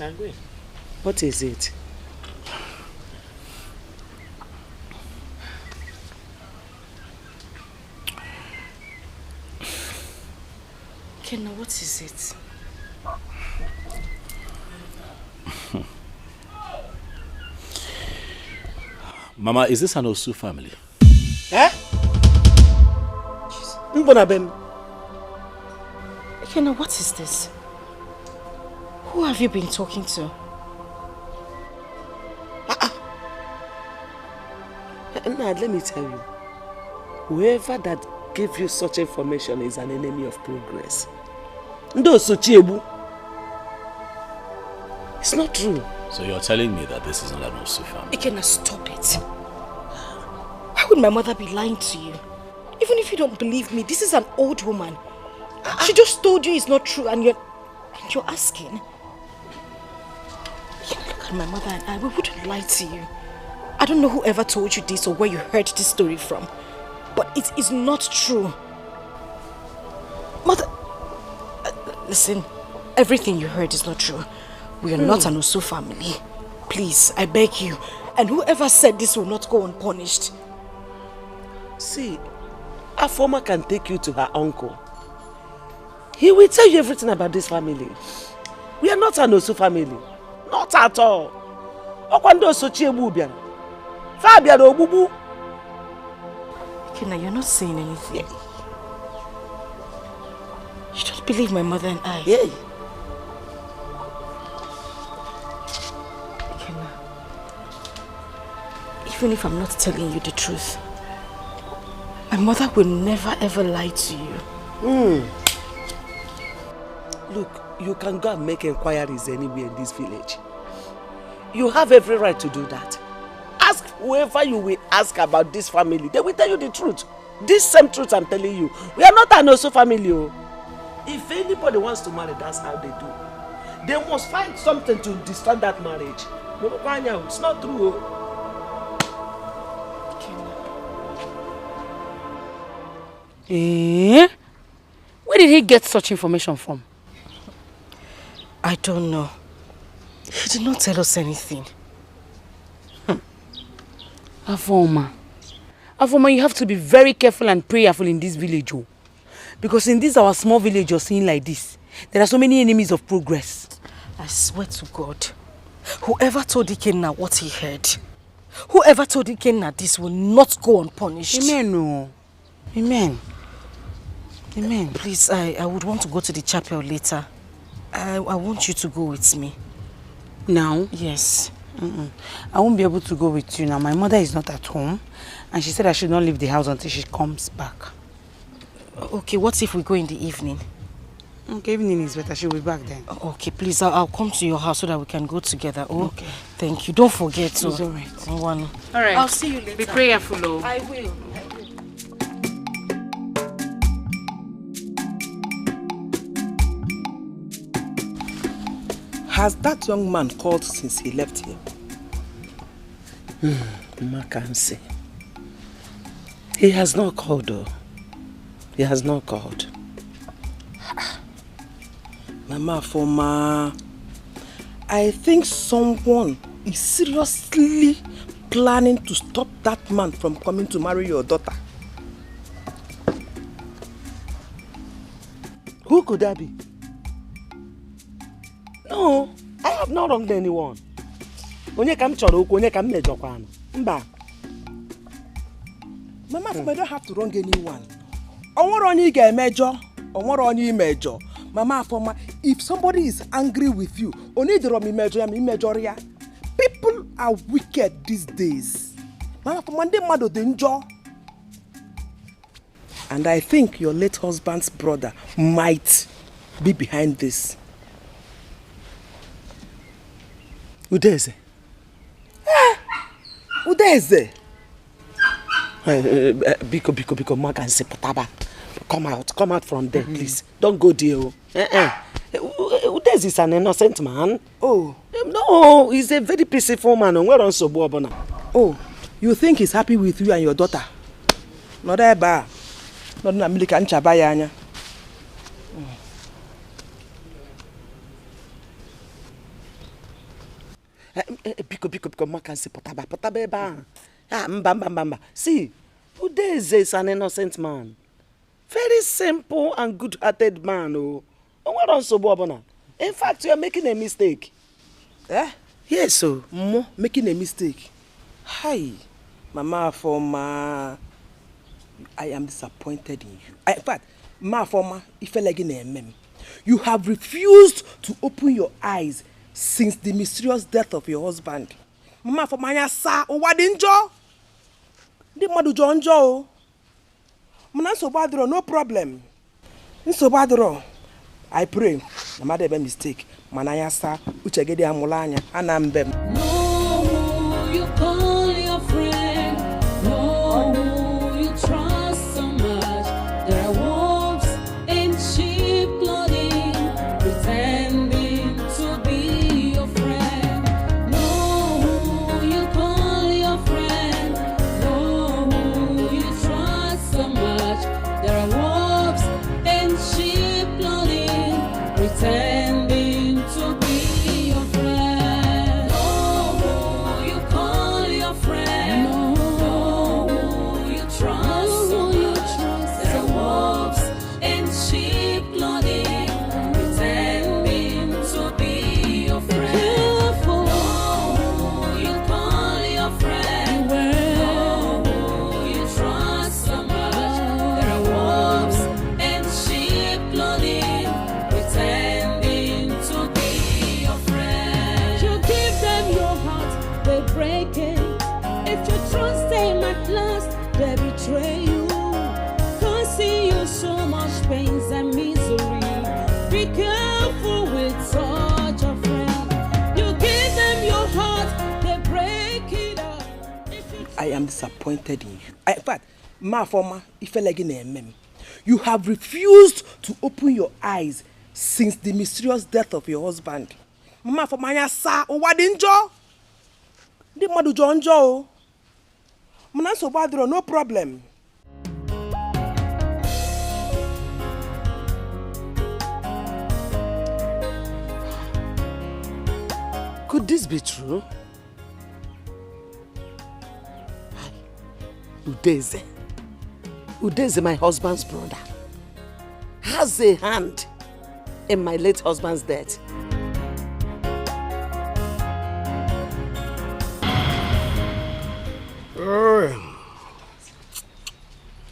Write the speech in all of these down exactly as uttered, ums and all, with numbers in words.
Angry. What is it? Kenna, what is it? Mama, is this an Osu family? Eh? Mbona bem. Kenna, what is this? Who have you been talking to? Nna, let me tell you. Whoever that gave you such information is an enemy of progress. Ndị osochi egbu. It's not true. So you're telling me that this is not an Osu family? Ikenna, stop it. Why would my mother be lying to you? Even if you don't believe me, this is an old woman. She just told you it's not true and you're, and you're asking. Look at my mother and I, we wouldn't lie to you. I don't know whoever told you this or where you heard this story from, but it is not true. Mother, uh, listen, everything you heard is not true. We are not an Osu family. Please, I beg you. And whoever said this will not go unpunished. See, Afoma can take you to her uncle. He will tell you everything about this family. We are not an Osu family. Not at all. Ọkwa ndị osochi egbu bịara. Fa bịara ogbugbu. Ikenna, you're not saying anything. You don't believe my mother and I. Hey. Ikenna, even if I'm not telling you the truth, my mother will never ever lie to you. Mm. Look, you can go and make inquiries anywhere in this village. You have every right to do that. Ask whoever you will ask about this family. They will tell you the truth. This same truth I'm telling you. We are not an Osu family. Oh. If anybody wants to marry, that's how they do. They must find something to destroy that marriage. It's not true. Oh. Eh? Where did he get such information from? I don't know. He did not tell us anything. Hmm. Afoma. Afoma, you have to be very careful and prayerful in this village. Oh. Because in this our small village you're seeing like this, there are so many enemies of progress. I swear to God, whoever told Ikenna what he heard, whoever told Ikenna this will not go unpunished. Amen. No. Amen. Amen. Please, I, I would want to go to the chapel later. I, I want you to go with me. Now? Yes. Mm-mm. I won't be able to go with you now. My mother is not at home, and she said I should not leave the house until she comes back. Okay, what if we go in the evening? Okay, evening is better. She'll be back then. Okay, please, I'll, I'll come to your house so that we can go together. Oh, okay. Thank you. Don't forget. It's all right. All right. I'll see you later. Be prayerful, oh. I will. Has that young man called since he left here? Hmm, Makansi. He has not called, though. He has not called. Mama Afoma, I think someone is seriously planning to stop that man from coming to marry your daughter. Who could that be? No, I have not wronged anyone. Onye ka m chọrọ okwu, onye ka m mejọkwanụ? Mba. Mama Afoma, you don't have to wrong anyone. Ọ nwere onye ị ga-emejọ, ọ nwere onye ị mejọ. Mama Afoma, if somebody is angry with you, onye dịrọ m imejọ ya, ma imejọrọ ya. People are wicked these days. Mama Afoma, ndị mmadụ dị njọ. And I think your late husband's brother might be behind this. Udeze. Eh, Udeze. Eh, eh, eh, biko, biko, biko, Makansi, pụtaba. Come out, come out from there, please. Don't go there. Oh. Eh, eh. Eh, U-, U-, Udeze is an innocent man. Oh. Eh, no, he's a very peaceful man. O nwere nsogbu ọbụla. Oh, you think he's happy with you and your daughter? Nọdụ ebe a. Nọdụ na mmiri ka nchaba ya anya. Eh, eh, biko, biko, biko, maka nsi pụtaba, pụtaba ebe ahụ. Ah, mba, mba, mba, mba. See, Udeze is an innocent man. Very simple and good-hearted man, oh. O nwere nsogbu ọbụla. In fact, you are making a mistake. Eh? Yes, so. Mo making a mistake. Hi, Mama Afoma. I am disappointed in you. I, in fact, Mama Afoma, ifele gị na-eme m. You have refused to open your eyes since the mysterious death of your husband. Mama Afoma, anya saa, ụwa dị njọ. Ndị mmadụ jọ njọ o. Mana nsogbu adịrọ, no problem. Nsogbu adịrọ. I pray na mmadụ eme mistake, mana anya saa, uche gị dị amụla anya, ana mbe m. Know who you call your friend, know who you trust so much. There are wolves in sheep clothing, pretending to be your friend. Know who you call your friend, know who you trust so much. There are wolves in sheep clothing, pretending to be your friend. Know who you call your friend, know who you trust so much. There are wolves in sheep clothing, pretending to be your friend. Careful. Know who you call your friend. Beware. Know who you trust so much. There are wolves in sheep clothing, pretending to be your friend. You give them your heart, they break it. If you trust them at last, they betray you. Causing you so much pains and misery. Be careful with such a friend. You give them your heart, they break it up. If you I am disappointed in you. I, in fact, Mama Afoma, ifele gị na-eme m. You have refused to open your eyes since the mysterious death of your husband. Mama Afoma, anya saa, ụwa dị njọ. Ndị mmadụ jọ njọ o. Mana nsogbu adịrọ, no problem. Could this be true? Udeze. Udeze, my husband's brother, has a hand in my late husband's death. Oh.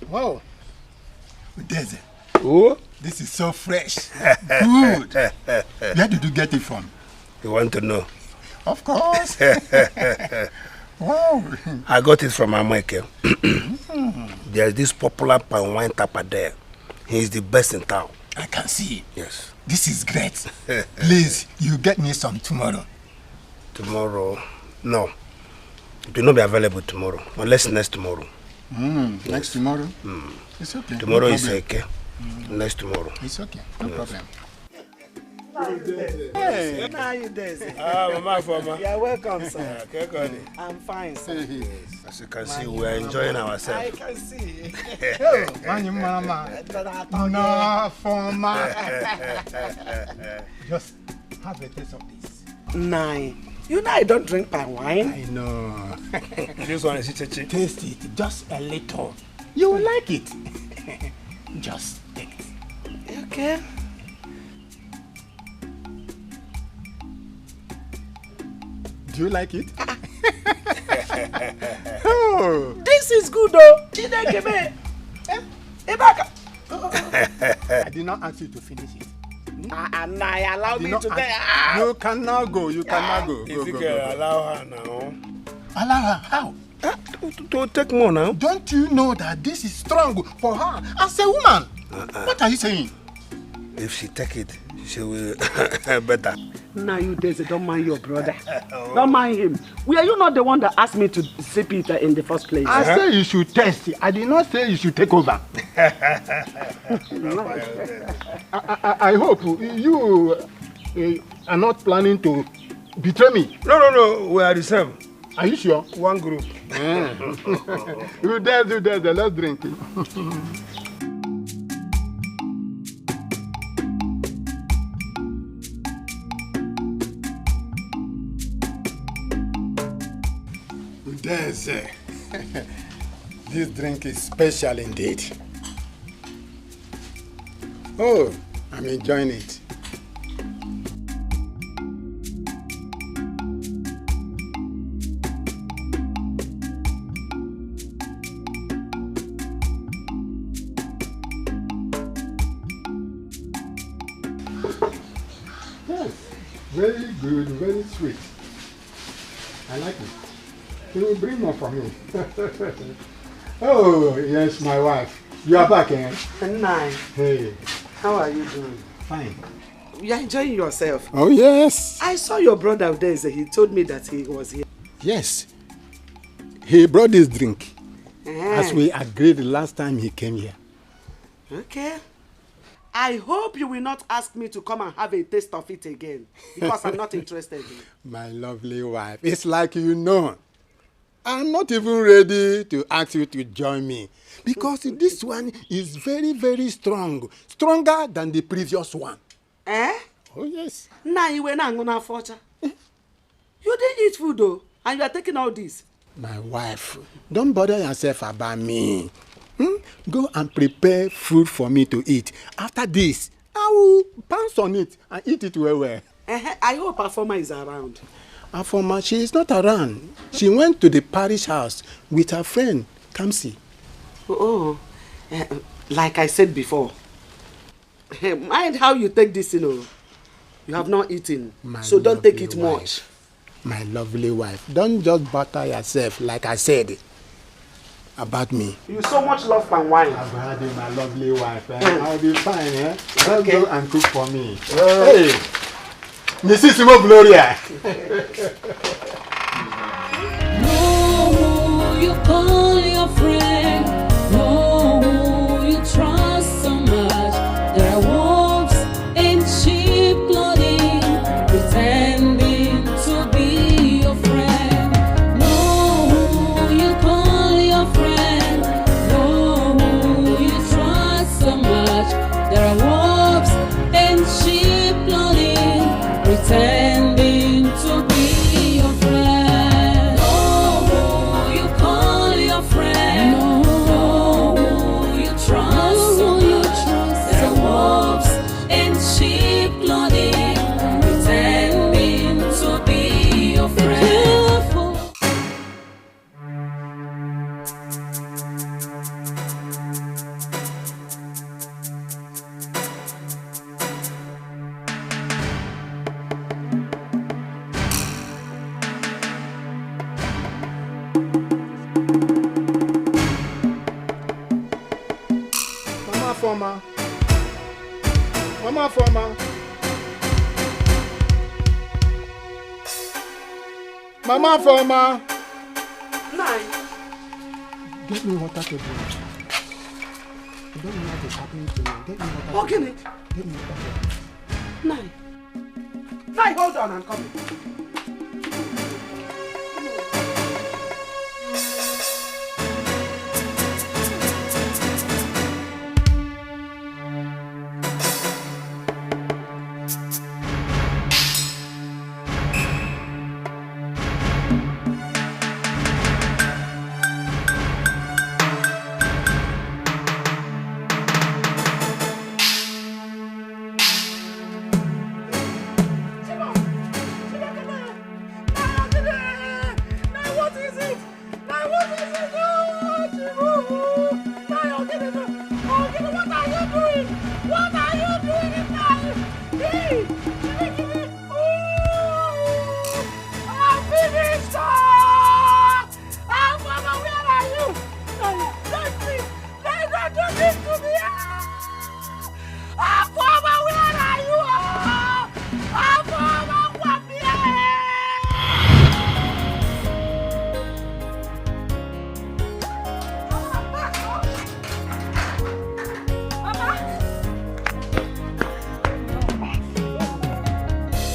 Wow. Udeze. Oh? This is so fresh. Good. Where did you get it from? You want to know? Of course. Wow. I got it from Amaeke. There's this popular palm wine tapper there. He's the best in town. I can see. Yes. This is great. Please, you get me some tomorrow. Tomorrow? No. It will not be available tomorrow. Unless next tomorrow. Mm, next tomorrow? Mm. It's okay. Tomorrow is okay. Next tomorrow. It's okay. No problem. Hey, how are you, Desi? Ah, Mama Afoma. You're welcome, sir. Yeah, okay, good. I'm fine, sir. As you can see, we are enjoying ourselves. I can see. Hey, Mama. No, Afoma. Just have a taste of this. Nine. You know I don't drink palm wine. I know. This one is chichi. Taste it, just a little. You will like it. Just take it. Okay. Do you like it? Oh. This is good, though. Chineke me. Eh? Ibaka. I did not ask you to finish it. Ah, and I allowed you to take. Ah. You can now go. You can now go. Go, go, go, go. Allow her now. Allow her? How? Eh, to, to, to take more now. Don't you know that this is strong for her as a woman? Uh-uh. What are you saying? If she take it, she will better. Now you, Desi, don't mind your brother. Don't mind him. Were you not the one that asked me to sip it, uh, in the first place? I say you should test it. I did not say you should take over. I, I, I hope you, uh, are not planning to betray me. No, no, no. We are the same. Are you sure? One group. Eh. You dance, you dance. Let's drink. Yes, eh, this drink is special indeed. Oh, I'm enjoying it. Yes, very good, very sweet. I like it. You will bring more for me. Oh, yes, my wife. You are back, eh? Nine. Hey. How are you doing? Fine. You are enjoying yourself. Oh, yes. I saw your brother there. He told me that he was here. Yes. He brought this drink, eh, as we agreed the last time he came here. Okay. I hope you will not ask me to come and have a taste of it again, because I'm not interested. My lovely wife, it's like you know. I'm not even ready to ask you to join me, because this one is very, very strong, stronger than the previous one. Eh? Oh, yes. Nna, iwe na-aṅụ n'afọ ọcha. You didn't eat food, though, and you are taking all this. My wife, don't bother yourself about me. Hmm? Go and prepare food for me to eat. After this, I will pounce on it and eat it well well. Eh, I hope Afoma is around. Afoma, she is not around. She went to the parish house with her friend, Kamsi. Oh, oh. Eh, like I said before, mind how you take this, you know. You have not eaten, so don't take it much. My lovely wife, don't just bother yourself, like I said, about me. You so much love palm wine. I've had it, my lovely wife. Eh? I'll be fine, eh? Just go and cook for me. Hey, Missus Imo Gloria. Know who you call your friend. Know who you trust so much. There are wolves in sheep clothing, pretending to be your friend. Know who you call your friend. Know who you trust so much. There are wolves in sheep clothing, pretending to be your friend. Know who you call your friend. Know who you trust so much. There are wolves in sheep clothing, pretending to be your friend. Mama Afoma. Mama Afoma. Mama Afoma. Nine. Get me water to drink. I don't know what is happening to me. Get me water. Open it. Get me water. Nine. Nine, hold on, I'm coming. What is it? Now what is it? Oh, Chibu! Now you're getting the, oh, what are you doing? What are you doing in my, hey, oh, I'm finished! Ah! Ah, Mama, where are you? Don't, don't, please, don't, don't do this to me! Ah! Afoma, where are you? Ah! Afoma, come here!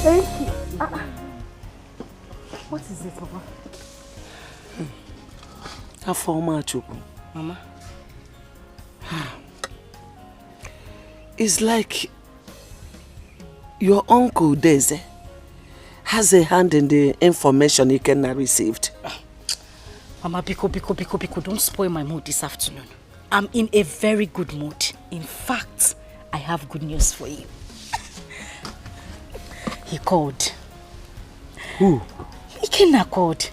Thank you. Ah, ah. What is it, Papa? Afoma Chukwu. Mama. It's like your uncle Deze has a hand in the information Ikenna received. Mama, biko, biko, biko, biko, don't spoil my mood this afternoon. I'm in a very good mood. In fact, I have good news for you. He called. Who? Ikenna called.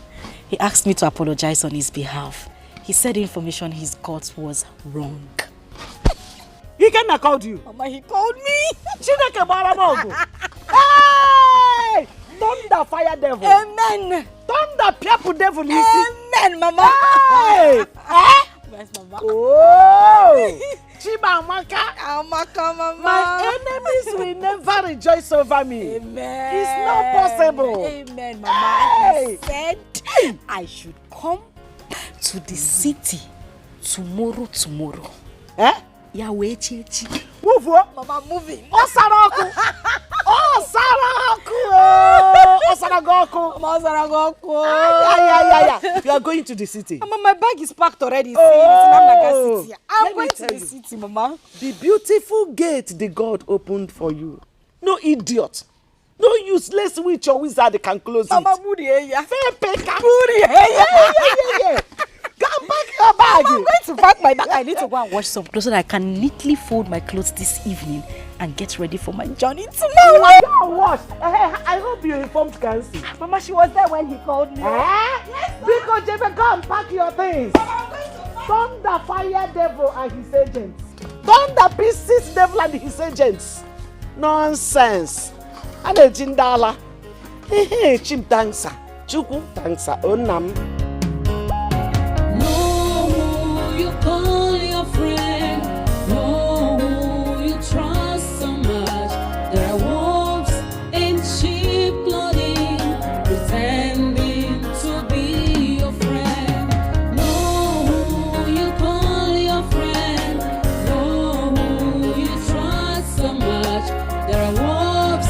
He asked me to apologize on his behalf. He said the information he got was wrong. Ikenna called you? Mama, he called me. Chineke gbara m ọgụ. Hey! Thunder fire devil. Amen. Thunder pịapụ devil n'isi. Amen, Mama. Hey! Eh? Yes, Mama. Oh! Chimamaka. Amaka, Mama. My enemies will never rejoice over me. Amen. It's not possible. Amen, Mama. Hey! He said I should come to the city tomorrow, tomorrow. Eh? Ya wee chi echi. Move o. Mama, moving. Ọ sara ọkụ. Ọ sara ọkụ. Oh, ọ sara gị ọkụ. Mama, ọ sara gị ọkụ. Ay, ay, ay, ay, ay. You are going to the city. Mama, my bag is packed already. See, Oh. It's Namnaga City. I'm Let me going to tell the you. City, Mama. The beautiful gate the God opened for you. No idiot. No useless witch or wizard can close Mama, it. Buri eya. Fepeka. Buri eya. Yeah, yeah, yeah, yeah, yeah. Go and pack your bag. I'm going to pack my bag. I need to go and wash some clothes so that I can neatly fold my clothes this evening and get ready for my journey tomorrow. Go and wash. Eh, eh, I hope you informed Kamsi. Mama, she was there when he called me. Eh? Yes, sir. Biko Jebe, go and pack your things. Mama, I'm going to pack. Thunder fire devil and his agents. Thunder pieces devil and his agents. Nonsense. A na-eji ndị ala. Ehe, Chim, thanks, sir. Chukwu, thanks, sir. O nna m. Know who you call your friend. Know who you trust so much. There are wolves in sheep clothing, pretending to be your friend. Know who you call your friend. Know who you trust so much. There are wolves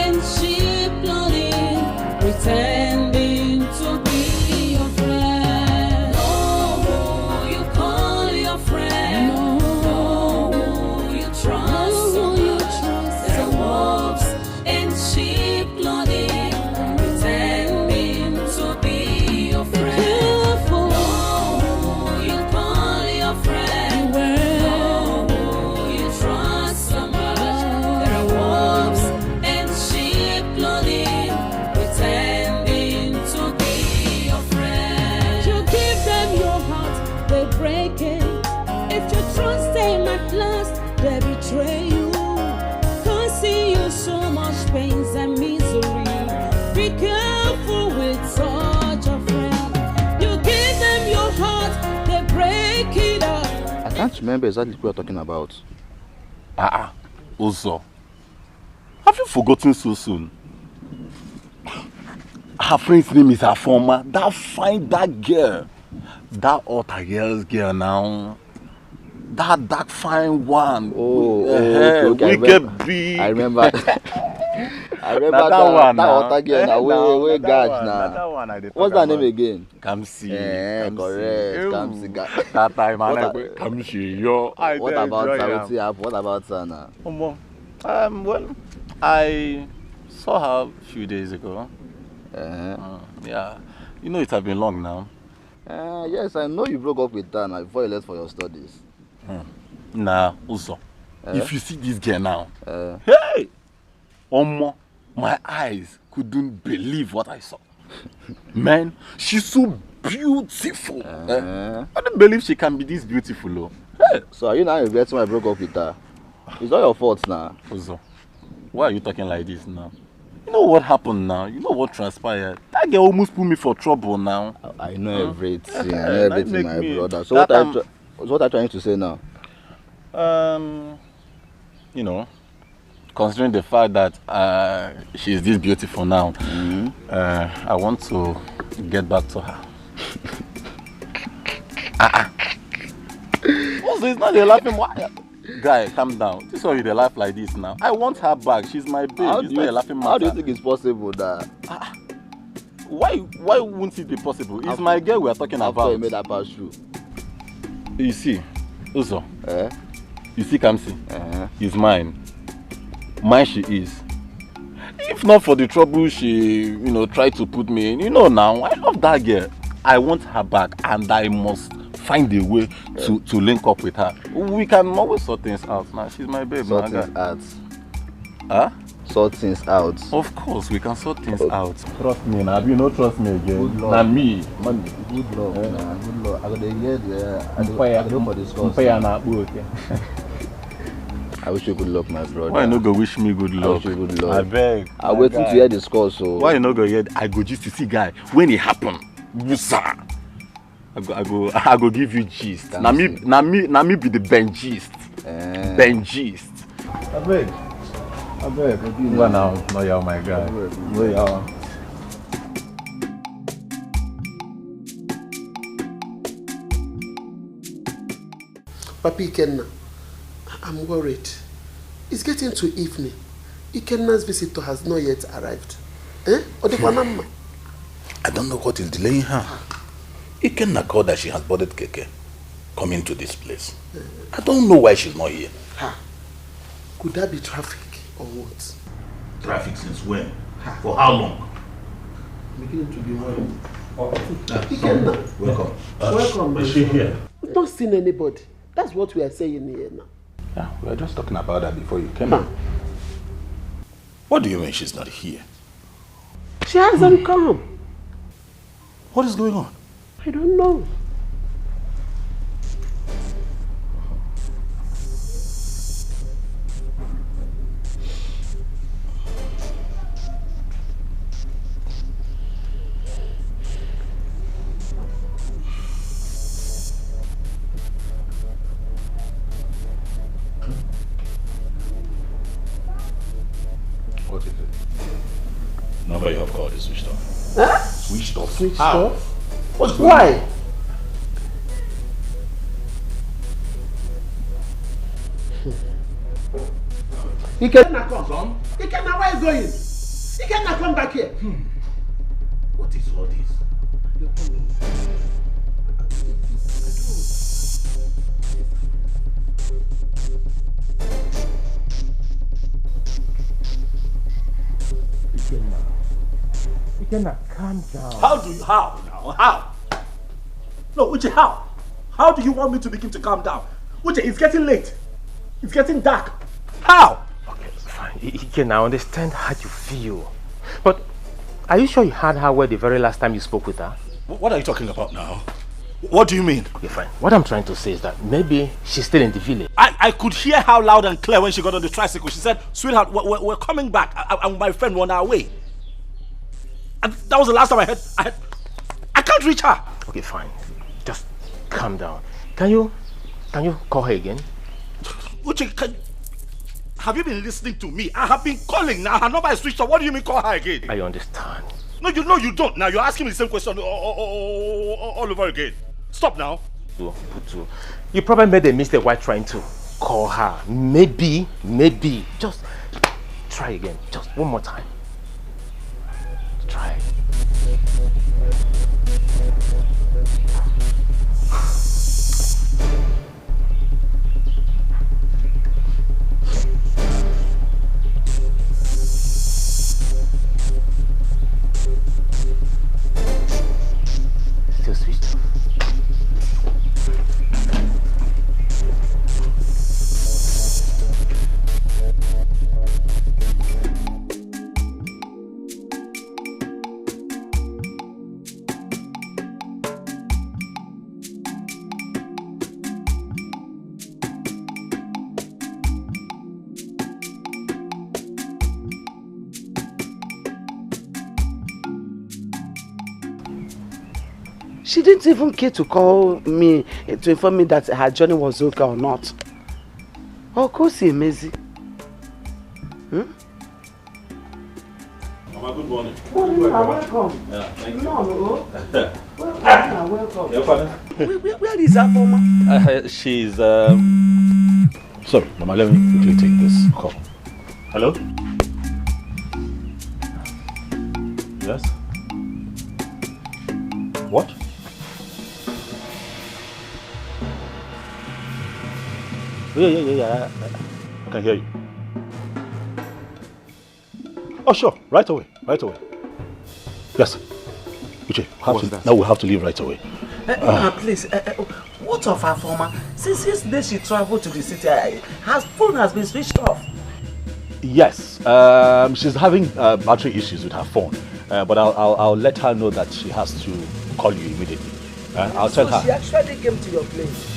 in sheep clothing, pretending to be your friend. Know who you call your friend. Know who you trust so much. There are wolves in sheep clothing, pretending to be your friend. Careful. Know who you call your friend. Beware. Know who you trust so much. There are wolves in sheep clothing, pretending to be your friend. You give them your heart, they break it. If you trust them at last, they betray you. Causing you so much pains and misery. Be careful with such a friend. You give them your heart, they break it up. I can't remember exactly what you're talking about. Ah, ah, Uzo. Have you forgotten so soon? Her friend's name is Afoma. That fine, that girl. That other girl's girl now. That dark fine one. Oh, oh, Eh, okay, okay, I wicked remember. Big. I remember. I remember Na that that, one that now. Other girl Eh, now, wey, na wey that gaj one, na now. That one I dey What's talk that name about. Again? Kamsi. Eh, Kamsi. Correct. Ew. Kamsi guy. That time, What I a- Kamsi, yo, I What dey about enjoy her? Am. Wetin happen? What about her now? Omo, um, well, I saw her a few days ago. Uh-huh. Uh, yeah, you know it has been long now. Uh, yes, I know you broke up with her now before you left for your studies. Hmm. Nah, Uzo. Eh? If you see this girl now, Eh? Hey! Omo, my eyes couldn't believe what I saw. Man, she's so beautiful. Eh? Eh? I don't believe she can be this beautiful, oh. Hey! So are you now regretting why I broke up with her? It's not your fault now. Uzo, why are you talking like this now? You know what happened now? You know what transpired? That girl almost put me for trouble now. I, I know everything. I know Eh, that everything, make my me brother. So that what are you I'm try- so what are you trying to say now? Um, you know, considering the fact that uh, she is this beautiful now, Mm-hmm. uh, I want to get back to her. Ah, ah. Also, it's not a laughing. Why? Guy, calm down. This one you dey laugh like this now. I want her back. She's my babe. How It's do not you, a laughing how do you matter. Think it's possible that Why, why won't it be possible? It's After, my girl we are talking after about. You made that pass through. You see, Uzo. Eh? You see, Kamsi. Eh? He's mine. Mine she is. If not for the trouble she, you know, tried to put me in, you know now, I love that girl. I want her back, and I must find a way to, to link up with her. We can always sort things out now. She's my babe, sort things out. Huh? Sort things out. Of course, we can sort things out. Trust me, now you no trust me again. Good luck. Na me, money. Good luck, eh? Nah, good luck. I go dey hear the, I go, I go for the score. Mpaya na akpu oke. I wish you good luck, my brother. Why you no go wish me good luck? I wish you good luck. I beg. I waiting to hear the score, so. Why you no go hear? I go just to see guy when it happen. Wusa. I go, I go, I go give you gist. Na me, na me, na me be the Ben gist. Eh. Ben gist. Abeg, abeg. Go now, no yawa, my guy. No yawa. Papi Ikenna, I'm worried. It's getting to evening. Ikenna's visitor has not yet arrived. Eh? Ọ dịkwa na mma? I don't know what is delaying her. Ikenna called that she has boarded keke coming to this place. I don't know why she's not here. Ha. Could that be traffic or what? Traffic since when? For how long? Beginning to be worried. Ikenna. Welcome. Welcome. Is she here? We've not seen anybody. That's what we are saying here now. Yeah, we were just talking about that before you came in. What do you mean she's not here? She hasn't come. What is going on? I don't know. What is it? Number you have called is switched off. Huh? Switched off. Switched off? What's going on? Why? Ikenna, come. Ikenna, where are you going? Ikenna, come back here. What is all this? Ikenna. Ikenna, calm down. How do you, how now? How? No, Uche, how? How do you want me to begin to calm down? Uche, it's getting late. It's getting dark. How? Okay, fine. I- Ikenna, I understand how you feel. But are you sure you heard her well the very last time you spoke with her? Wh- What are you talking about now? What do you mean? Okay, fine. What I'm trying to say is that maybe she's still in the village. I, I could hear her loud and clear when she got on the tricycle. She said, "Sweetheart, we're, we're, we're coming back. I, I, and my friend, we're on our way." And that was the last time I heard, I heard. I can't reach her. Okay, fine. Just calm down. Can you, can you call her again? Uche, can, have you been listening to me? I have been calling now. Her number is switched off. What do you mean, call her again? I understand. No, you know you don't. Now you're asking me the same question all, all, all, all over again. Stop now. Putu, Putu. You probably made a mistake while trying to call her. Maybe, maybe. Just try again. Just one more time. Try. Still switched off. She didn't even care to call me, eh, to inform me that her journey was okay or not. Ọ ka o si emezi. Hmm? Mama, good morning. Morning, ma. Welcome. Yeah, thank you. No, no. Welcome, ma. Welcome. Your father? Where, where, where is Afoma? Uh, she's, um... Sorry, Mama, let me quickly take this call. Hello? Yes? What? Yeah, yeah, yeah, yeah. I, I can hear you. Oh, sure. Right away. Right away. Yes. Uche, we have to, now we have to leave right away. Uh, uh, please, uh, uh, what of her former? Since yesterday she traveled to the city, I, her phone has been switched off. Yes, um, she's having uh, battery issues with her phone, uh, but I'll, I'll, I'll let her know that she has to call you immediately. Uh, I'll tell her. So she actually came to your place?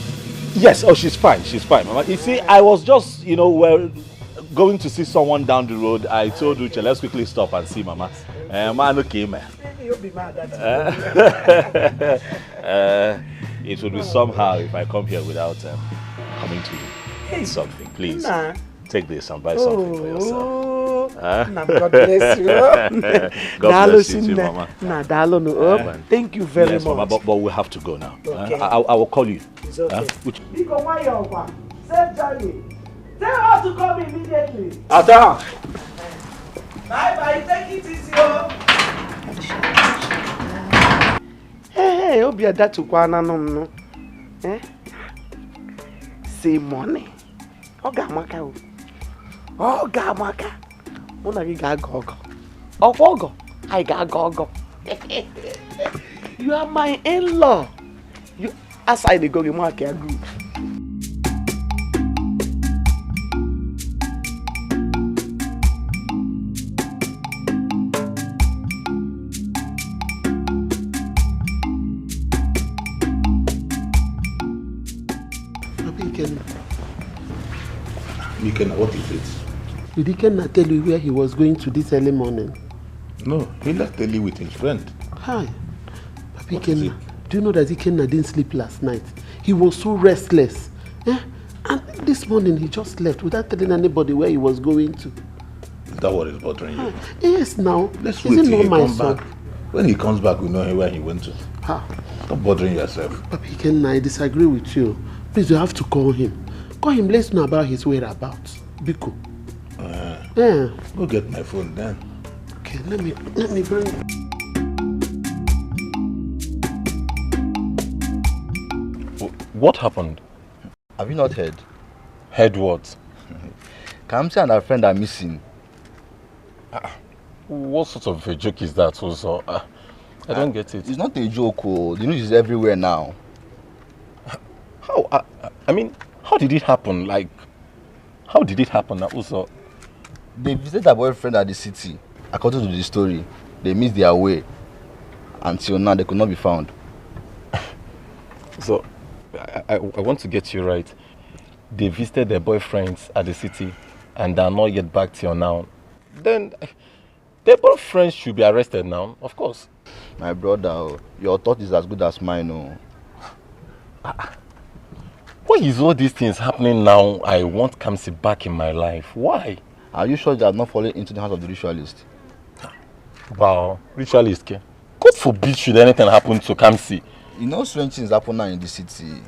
Yes, oh, she's fine, she's fine, Mama. You see, I was just, you know, well, going to see someone down the road. I told Uche, let's quickly stop and see Mama. Uh, man, okay, man. You'll be mad at uh, uh, it would be somehow if I come here without um, coming to you. Hey, something, please. Nah. Take this and buy something for yourself. Oh, huh? Nah, God bless you. God bless you too, Mama. Nah, daalụ nụ. Uh, thank you very much. Yes, Mama, but, but we have to go now. Okay. Uh, I, I, I will call you. It's okay. Huh? Which... Biko, nwayọọ kwa. Safe journey. Tell her to come immediately. Ada! Bye bye, take it easy, oh. Hey, hey, obi adatụkwa na nụ m nụ. Eh? Say money. Ọ ga-amaka o. Ọ ga-amaka. Mụ na gị ga-agọ ọgọ. Ọkwa ọgọ? Anyị ga-agọ ọgọ. You are my in-law. You, as I dey go, you mark your group. Papa Ikenna. Ikenna, what is it? Did Ikenna tell you where he was going to this early morning? No, he left early with his friend. Hi. Papa Ikenna, do you know that Ikenna didn't sleep last night? He was so restless. Eh? And this morning he just left without telling anybody where he was going to. Is that what is bothering you? Ah, yes, now. Let's wait till he comes back. When he comes back, we know where he went to. Ah. Stop bothering yourself. Papa Ikenna, I disagree with you. Please, you have to call him. Call him, let us know about his whereabouts. Biko. Uh, yeah. Go get my phone then. Okay, let me let me bring. What happened? Have you not heard? Heard what? Kamsi and her friend are missing. Ah, what sort of a joke is that, also? Ah, I don't get it. It's not a joke. Oh. The news is everywhere now. How? I, I mean, how did it happen? Like, how did it happen, also? They visited their boyfriend at the city. According to the story, they missed their way. Until now, they could not be found. So, I, I, I want to get you right. They visited their boyfriends at the city and are not yet back till now. Then, their boyfriends should be arrested now, of course. My brother, oh, your thought is as good as mine. Oh. Why is all these things happening now? I want Kamsi back in my life. Why? Are you sure they have not fallen into the hands of the ritualist? Wow, ritualist, ke? God forbid should anything happen to Kamsi. You know, strange things happen now in the city.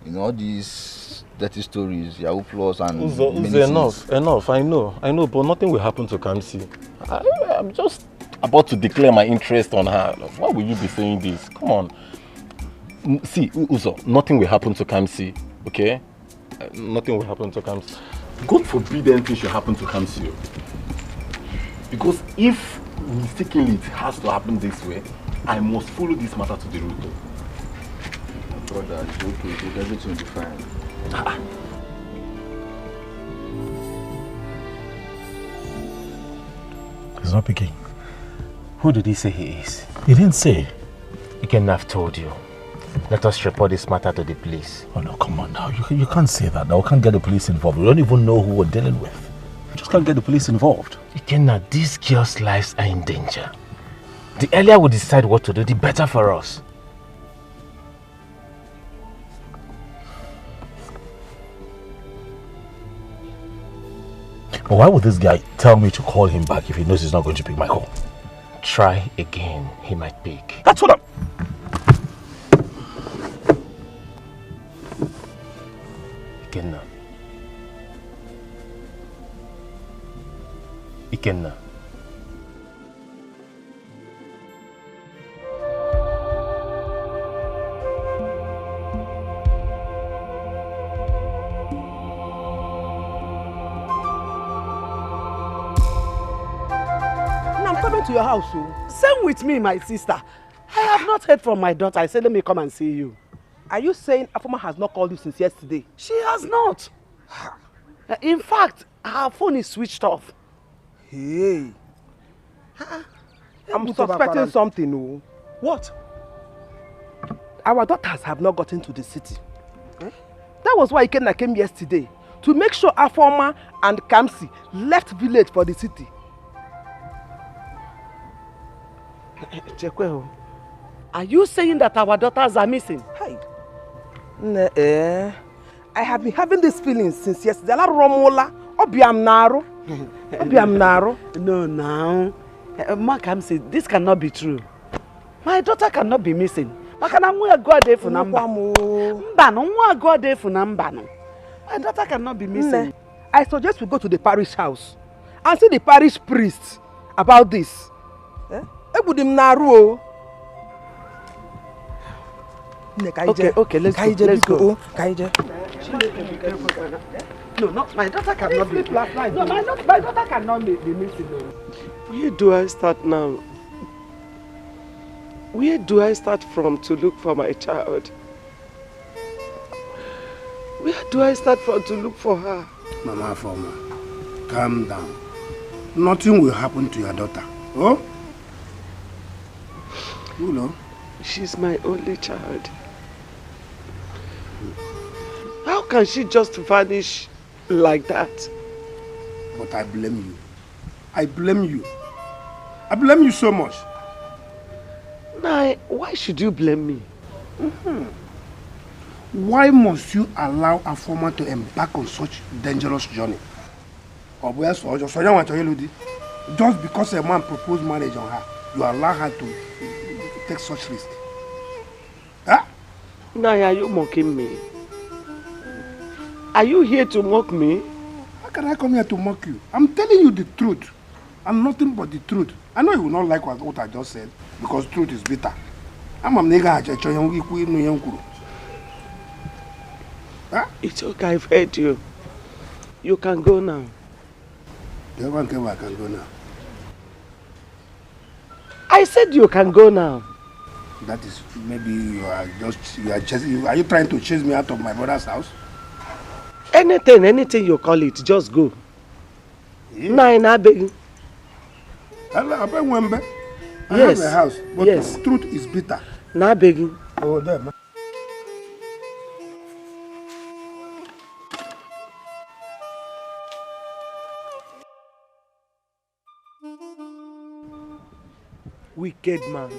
You know, all these dirty stories, Yahoo Plus and Uzo, Uzo, enough, enough. I know, I know, but nothing will happen to Kamsi. I, I'm just about to declare my interest on her. Why will you be saying this? Come on. See, Uzo, nothing will happen to Kamsi, okay? Uh, nothing will happen to Kamsi. God forbid anything should happen to Kamsi. Because if mistakenly it has to happen this way, I must follow this matter to the root. My brother, it's okay. Everything will be fine. Ah, ah. He's not picking. Who did he say he is? He didn't say. He can have told you. Let us report this matter to the police. Oh, no, come on now. You, you can't say that now. We can't get the police involved. We don't even know who we're dealing with. We just can't get the police involved. Ikenna, these girls' lives are in danger. The earlier we decide what to do, the better for us. But why would this guy tell me to call him back if he knows he's not going to pick my call? Try again. He might pick. That's what I'm... Ikenna. Ikenna. Now I'm coming to your house, oh. Same with me, my sister. I have not heard from my daughter. I said, let me come and see you. Are you saying Afoma has not called you since yesterday? She has not. In fact, her phone is switched off. Hey. I'm suspecting something. Oh. What? Our daughters have not gotten to the city. Eh? That was why Ikenna came yesterday to make sure Afoma and Kamsi left village for the city. Chekwe o. Are you saying that our daughters are missing? Hi. Nne, eh. I have been having this feeling since yesterday. Ala Romola, Obiam Naro. Obiam Naro. No, now. Uh, Mark, I'm saying this cannot be true. My daughter cannot be missing. Maka na nwa agụ adị efu na mba. Mba, no, nwa agụ adị efu na mba, no. My daughter cannot be missing. Nne, I suggest we go to the parish house and see the parish priest about this. Eh? Egbudi m na-arụ o. Nne, ka anyị Okay, jee. Okay, let's Ka anyị go, jee, let's biko, go. O, ka anyị jee. No, no, my daughter cannot be. This last night. No, my, daugh- my daughter cannot be, be missing. No. Where do I start now? Where do I start from to look for my child? Where do I start from to look for her? Mama Afoma, calm down. Nothing will happen to your daughter. Oh? You know? She's my only child. How can she just vanish like that? But I blame you. I blame you. I blame you so much. Nai, why should you blame me? Mm-hmm. Why must you allow Afoma to embark on such dangerous journey? Ọ bụ ya sọ ọjọọ, sọ ya nwa chọrọ ịlụ di. Just because a man proposed marriage on her, you allow her to take such risk. Huh? Nai, are you mocking me? Are you here to mock me? How can I come here to mock you? I'm telling you the truth and nothing but the truth. I know you will not like what, what I just said because truth is bitter. Ama m na ị gaghị achọ ihe ikwu ịnụ ihe m kwuru. Huh? It's okay, I've heard you. You can go now. The one came, I can go now. I said you can go now. That is, maybe you are just, you are just, you, are you trying to chase me out of my brother's house? Anything, anything you call it, just go. Yeah. Nai, na beg. Hello, Abe Wembe. I Yes. have a house, but Yes. truth is bitter. Na beg. Oh, there, man. Wicked man.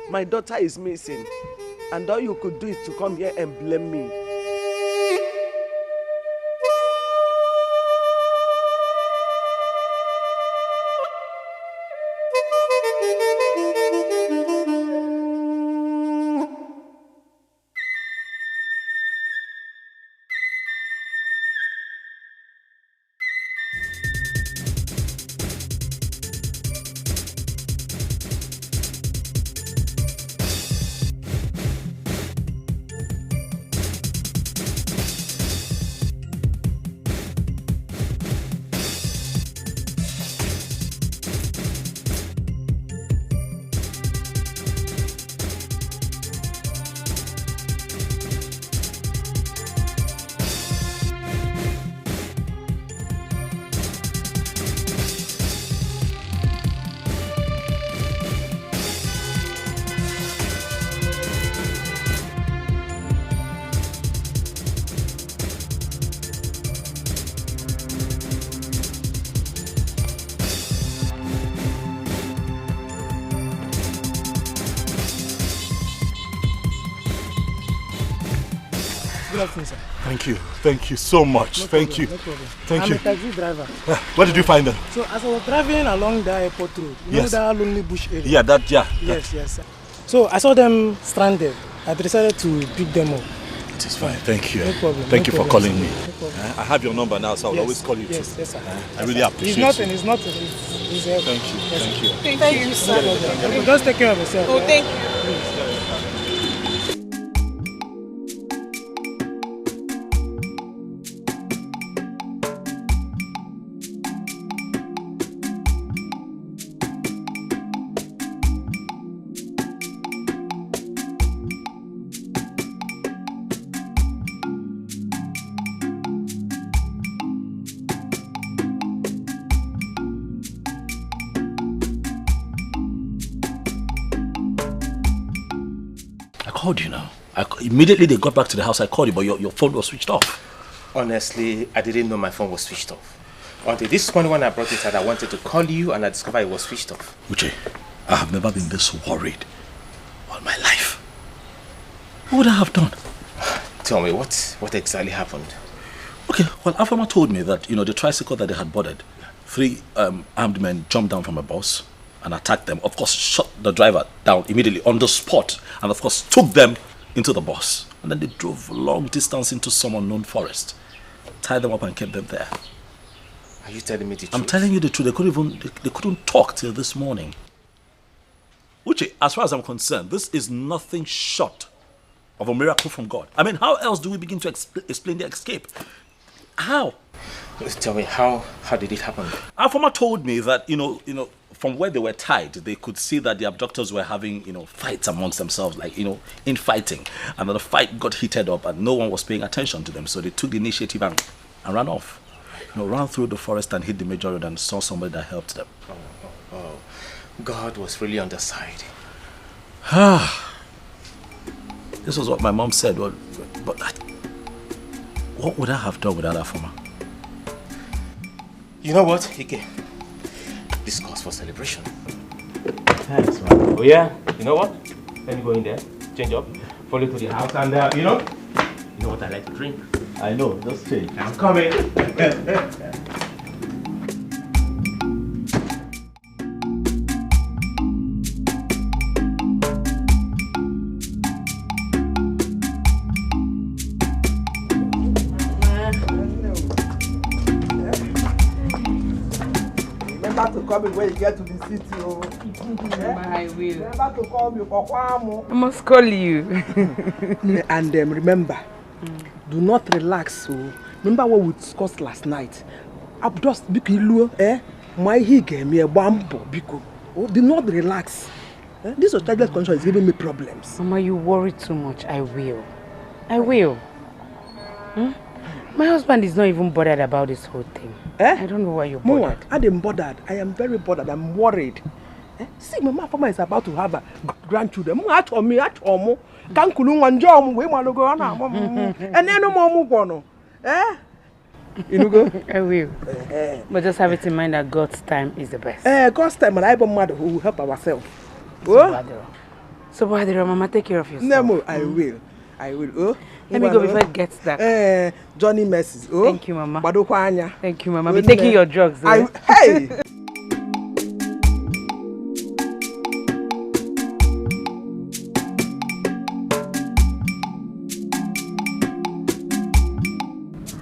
My daughter is missing, and all you could do is to come here and blame me. Good afternoon, sir. Thank you. Thank you so much. No Thank problem, you. No problem. Thank I'm you. A taxi driver. Ah, where did you find them? So as I was driving along the airport road, you Yes. know that lonely bush area? Yeah, that, yeah. Yes, yes, sir. So I saw them stranded. I decided to pick them up. It is fine. Thank you. No problem, Thank no you for problem, calling sir. me. No problem. Eh, I have your number now, so I'll Yes, always call you yes, too. yes, sir. Eh, I Yes, really sir. appreciate It's nothing, you. it's nothing. It's, it's help. Thank you. Yes, Thank sir. you. Thank you, sir. No problem. Just take care of yourself. Oh, thank you. called you now. I, c- immediately they got back to the house, I called you, but your, your phone was switched off. Honestly, I didn't know my phone was switched off. Until this morning when I brought it out, I wanted to call you and I discovered it was switched off. Uche, I have never been this worried all my life. What would I have done? Tell me, what, what exactly happened? Okay, well, Afoma told me that, you know, the tricycle that they had boarded, three um, armed men jumped down from a bus and attacked them. Of course, shot the driver down immediately on the spot and, of course, took them into the bus. And then they drove a long distance into some unknown forest, tied them up and kept them there. Are you telling me the truth? I'm telling you the truth. They couldn't even they, they couldn't talk till this morning. Uche, as far as I'm concerned, this is nothing short of a miracle from God. I mean, how else do we begin to expl- explain the escape? How? Tell me, how how did it happen? Afoma told me that, you know, you know, from where they were tied, they could see that the abductors were having, you know, fights amongst themselves, like, you know, infighting. And the fight got heated up and no one was paying attention to them. So they took the initiative and, and ran off. You know, ran through the forest and hit the major road and saw somebody that helped them. Oh, God was really on their side. This was what my mom said. Well, but I, what would I have done without Afoma? You know what, Ike? This calls for celebration. Thanks, man. Oh yeah, you know what? Let me go in there, change up, follow to the house, and uh, you know, you know what I like to drink. I know, just change. I'm coming. Remember to call me when you get to the city. Oh. I will. Remember to call me for Kwamu. I must call you. And um, remember, do not relax. Oh. Remember what we discussed last night. Abdus biko iluo, eh? Ma ihe ị ga-eme, gbaa mbọ biko. Oh, do not relax. Eh? This your childless condition is giving me problems. Mama, you worry too much. I will. I will. Hmm? My husband is not even bothered about this whole thing. Eh? I don't know why you're Mụnwa, bothered. I am bothered. I am very bothered. I'm worried. Eh? See, Mama Afoma is about to have a g- grandchildren. Mụnwa, achọ m, achọ m. Ka m kulu nwa, njọ m, wee malụgo, ọ na-amụ m. Enenu m ọmụ gwọnụ. Eh? You know, go? I will. But just have it in mind that God's time is the best. Eh, God's time, and I bụ mmadụ who will help ourselves. Oh? Sobadero. Sobadero, Mama, take care of yourself. Nemo, I will. I will. Oh? Let me go before it gets dark. Eh, Johnny Mercies. Oh? Thank you, Mama. Gbadokwa anya. Thank you, Mama. Be Good taking night. Your drugs. I, Eh? hey!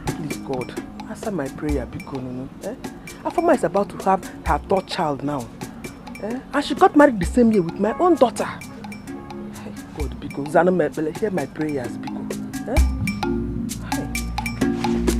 Please, God, answer my prayer, biko nunu. Eh? Afoma is about to have her third child now. Eh? And she got married the same year with my own daughter. Hey, God, biko, zanu m ekpele, hear my prayers, biko. Eh? Hey.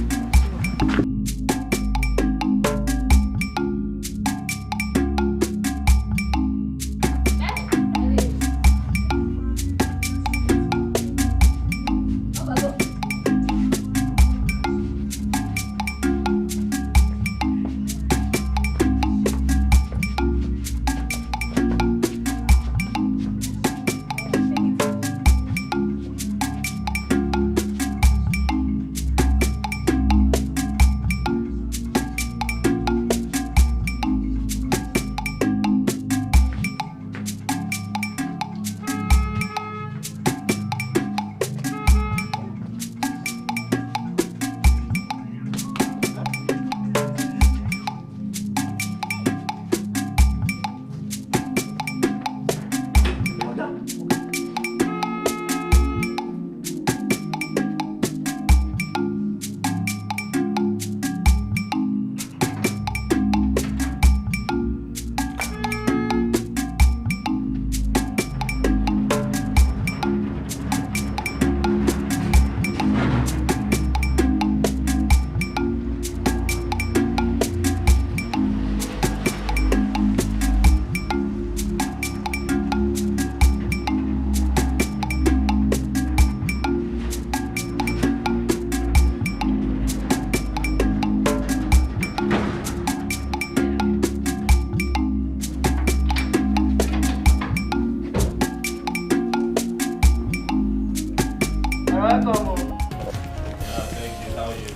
Welcome. Oh. Yeah, thank you. How are you?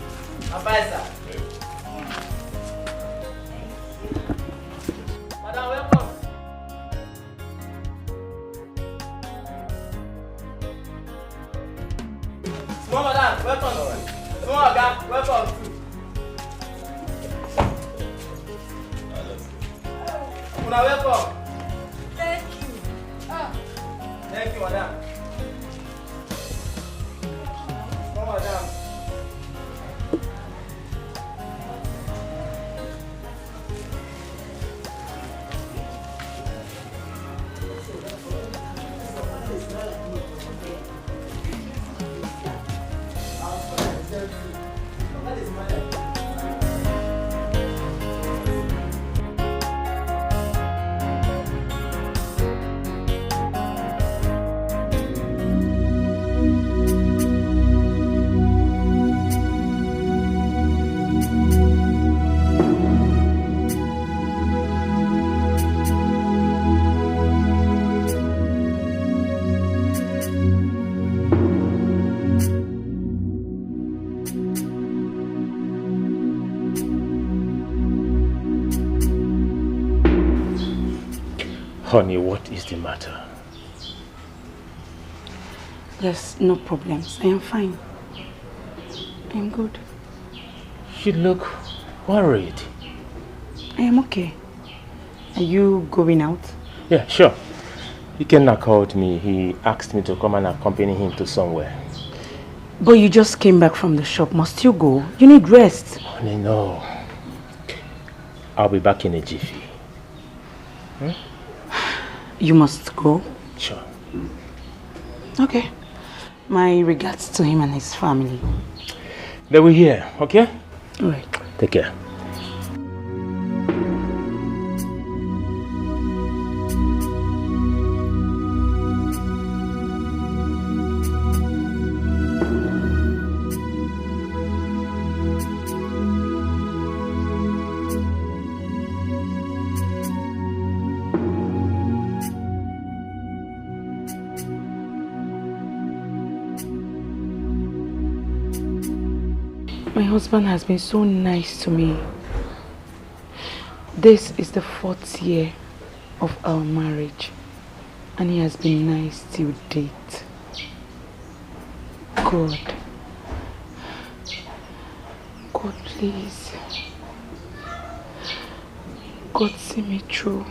I'm fine, sir. Great. Madam, welcome. Small madam, welcome. Small oga, welcome too. Una welcome. Thank you. Ah. Thank you, madam. Small madam. Honey, what is the matter? Yes, no problems. I am fine. I am good. You look worried. I am okay. Are you going out? Yeah, sure. Ikenna called me. He asked me to come and accompany him to somewhere. But you just came back from the shop. Must you go? You need rest. Honey, no. I'll be back in a jiffy. You must go. Sure. Okay. My regards to him and his family. They will hear, okay? All right. Take care. My husband has been so nice to me. This is the fourth year of our marriage, and he has been nice till date. God. God, please. God, see me through.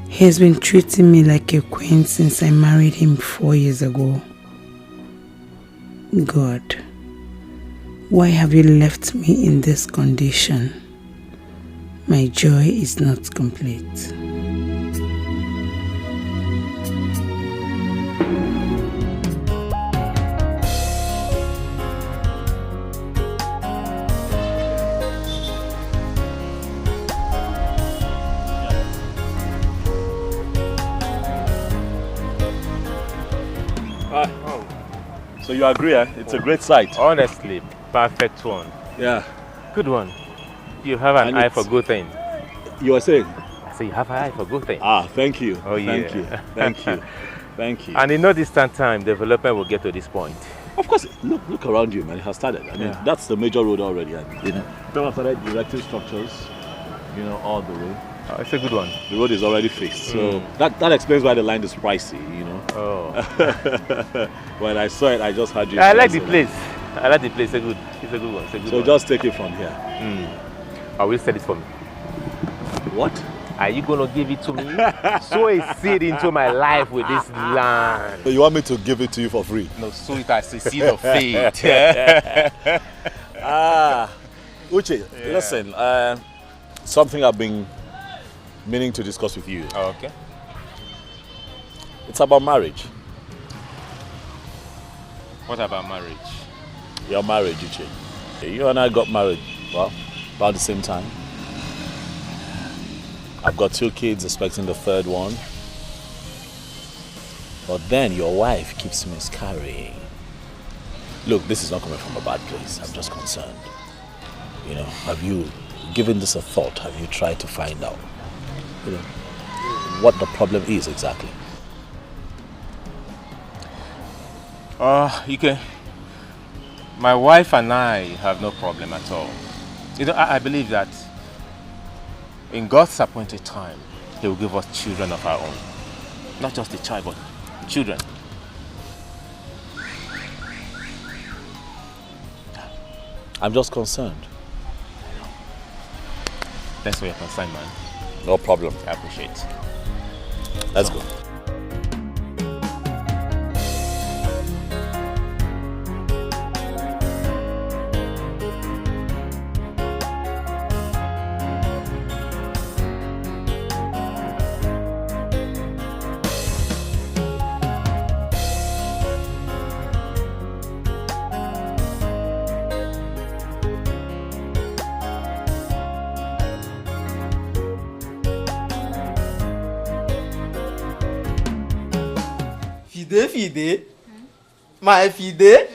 He has been treating me like a queen since I married him four years ago. God, why have you left me in this condition? My joy is not complete. Ah, oh. So you agree, eh? It's a great site. Honestly, perfect one. Yeah. Good one. You have an And eye it's for good thing. You were saying? I say you have an eye for good thing. Ah, thank you. Oh, Thank yeah. you. Thank you. Thank you. And in no distant time, development will get to this point. Of course, look look around you, man. It has started. I mean, Yeah. that's the major road already. And, you know, people have started erecting structures, you know, all the way. Uh, it's a good one. The road is already fixed. So that, that explains why the line is pricey, you know. Oh. When I saw it, I just had you. I like the So- place. I like the place. It's a good. It's a good one. It's a good So one. Just take it from here. Mm. I will sell it for me. What? Are you gonna give it to me? Sow a seed into my life with this land. So you want me to give it to you for free? No, sow it as a seed of faith. Ah, Uche, listen. Uh, something I've been meaning to discuss with you. Okay. It's about marriage. What about marriage? Your marriage, Uche. You and I got married, well, about the same time. I've got two kids, expecting the third one. But then your wife keeps miscarrying. Look, this is not coming from a bad place. I'm just concerned. You know, have you given this a thought? Have you tried to find out, you know, what the problem is exactly? Uh, you can. My wife and I have no problem at all. You know, I, I believe that in God's appointed time, He will give us children of our own. Not just a child, but children. I'm just concerned. Thanks for your concern, man. No problem. I appreciate it. Let's go. Fide, Fide. My Fide.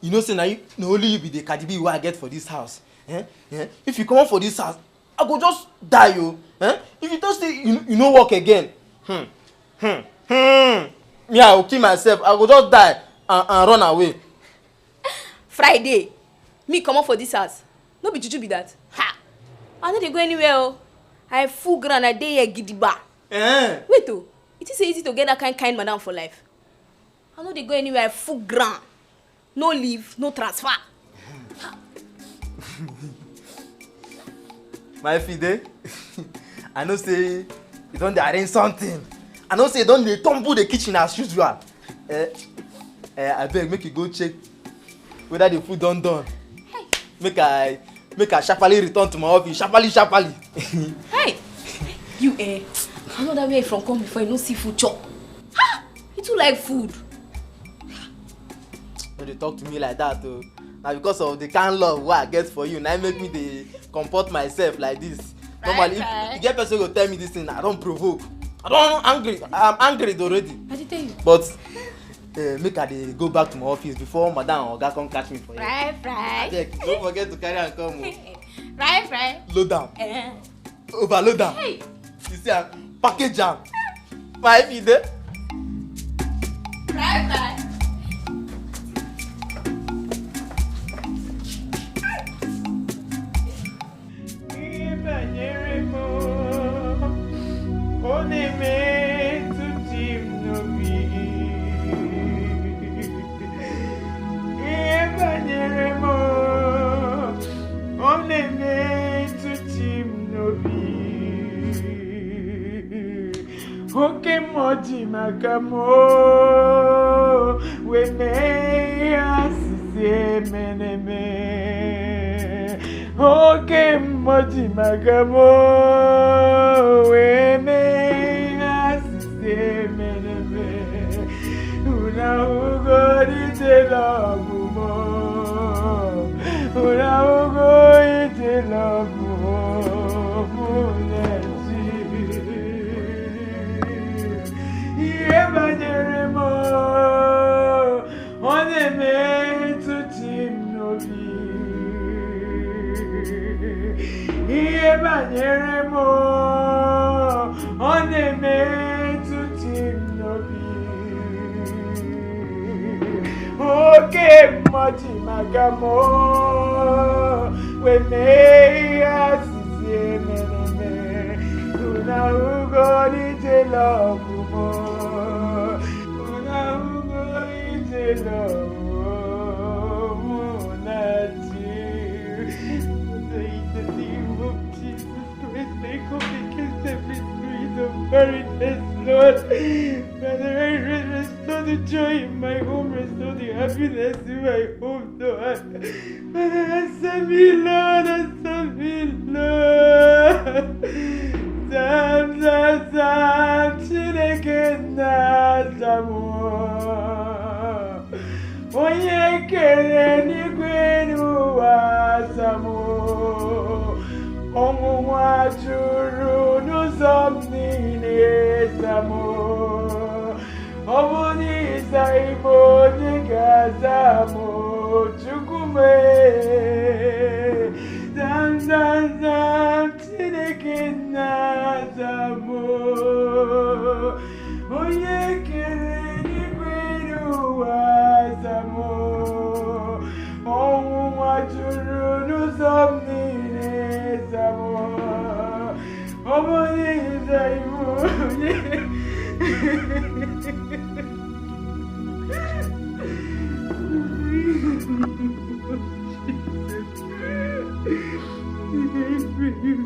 You know say na you, na only you be the Cardi B wey I get for this house. Eh? Eh? If you comot for this house, I go just die o. Eh? If you talk say you, you no work again, hmm, hmm, hmm, me I go kill myself. I go just die and, and run away. Friday, me comot for this house. No be juju be that. Ha! I no dey go anywhere o. I full ground, I dey here gidigba. Eh? Wait o, you think say easy to get that kind kind madam for life? I no dey go anywhere, I full ground. No leave, no transfer. My Fide, I know say you don dey arrange something. I know say you don dey tumble the kitchen as usual. Eh, eh, abeg, make you go check whether the food don done. Make I, make I sharply return to my office, sharply, sharply. Hey! You, eh, I know that where you from come before, you no see food chop. Ha! You too like food. No dey talk to me like that o. Na because of the kind love wey I get for you, na im make me dey comport myself like this. Normally, if you get person go tell me this thing, I don provoke. I don angry. I'm angry already. I dey tell you. But, eh, make I dey go back to my office before madam and oga come catch me for here. Fry, fry. Abeg, don't forget to carry am come o. Fry, fry. Load am. Eh. Overload am. Hey. You see am, package am. My Fide. Fry, fry. Ihe banyere m, ọ na-emetụ di m n'obi. Ihe banyere m, ọ na-emetụ di m n'obi. Oke mmụọ ji maka m, o, wee mee ihe asịsị emeneme. Oke mmụọ ji maka m, o, wee mee ihe asịsị emeneme. Unu ahụgo ije lọvụ m, o. Unu ahụgo ije lọvụ m, o, mụ na di. Ihe banyere m, o, ọ na-emetụ di m n'obi. Ihe banyere m, o, ọ na-emetụ di m n'obi. Oke mmụọ ji maka m, o, wee mee ihe asịsị emeneme. Unu ahụgo ije lọvụ m, o. Unu ahụgo ije lọvụ m, o, mụ na di. Father, in the name of Jesus Christ, I come against every spirit of barrenness, Lord. Father, I re-, restore the joy in my home, restore the happiness in my home, Lord. Father, answer me, Lord, answer me, Lord. Zam, zam, zam, Chineke nna, zam, o. Onye kere eluigwe n'ụwa, zam, o. Ọnwụnwa juru n'ụzọ m niile, zam, o. Ọ bụ na ị zaghị m, onye ga-aza m, o Chukwu m, e? Zam, zam, zam, Chineke nna, zam, o. Onye kere eluigwe n'ụwa, Ọmọ yẹn ṣàìmọ̀.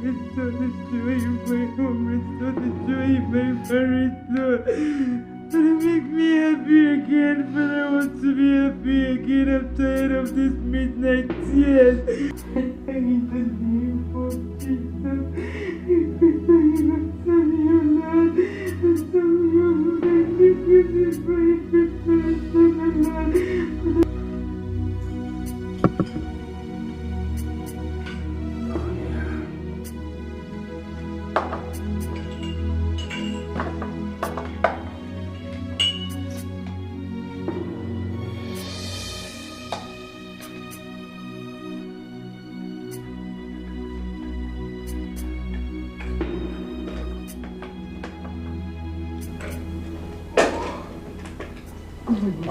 Restore the joy in my home, restore the joy in my marriage, Lord. And make me happy again, Father. I want to be happy again. I'm tired of this midnight tears. In the name of Jesus, I pray that you will send your Lord, and send your Lord, and make me happy again, Father.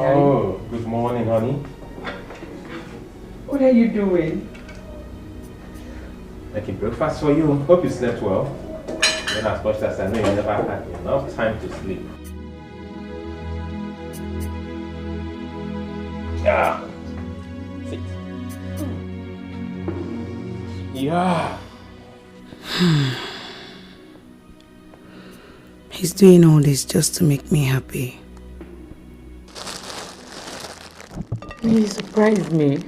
Oh, good morning, honey. What are you doing? Making breakfast for you. Hope you slept well. Well, as much as I know, you never had enough time to sleep. Yeah. Sit. Yeah. He's doing all this just to make me happy. You surprised me.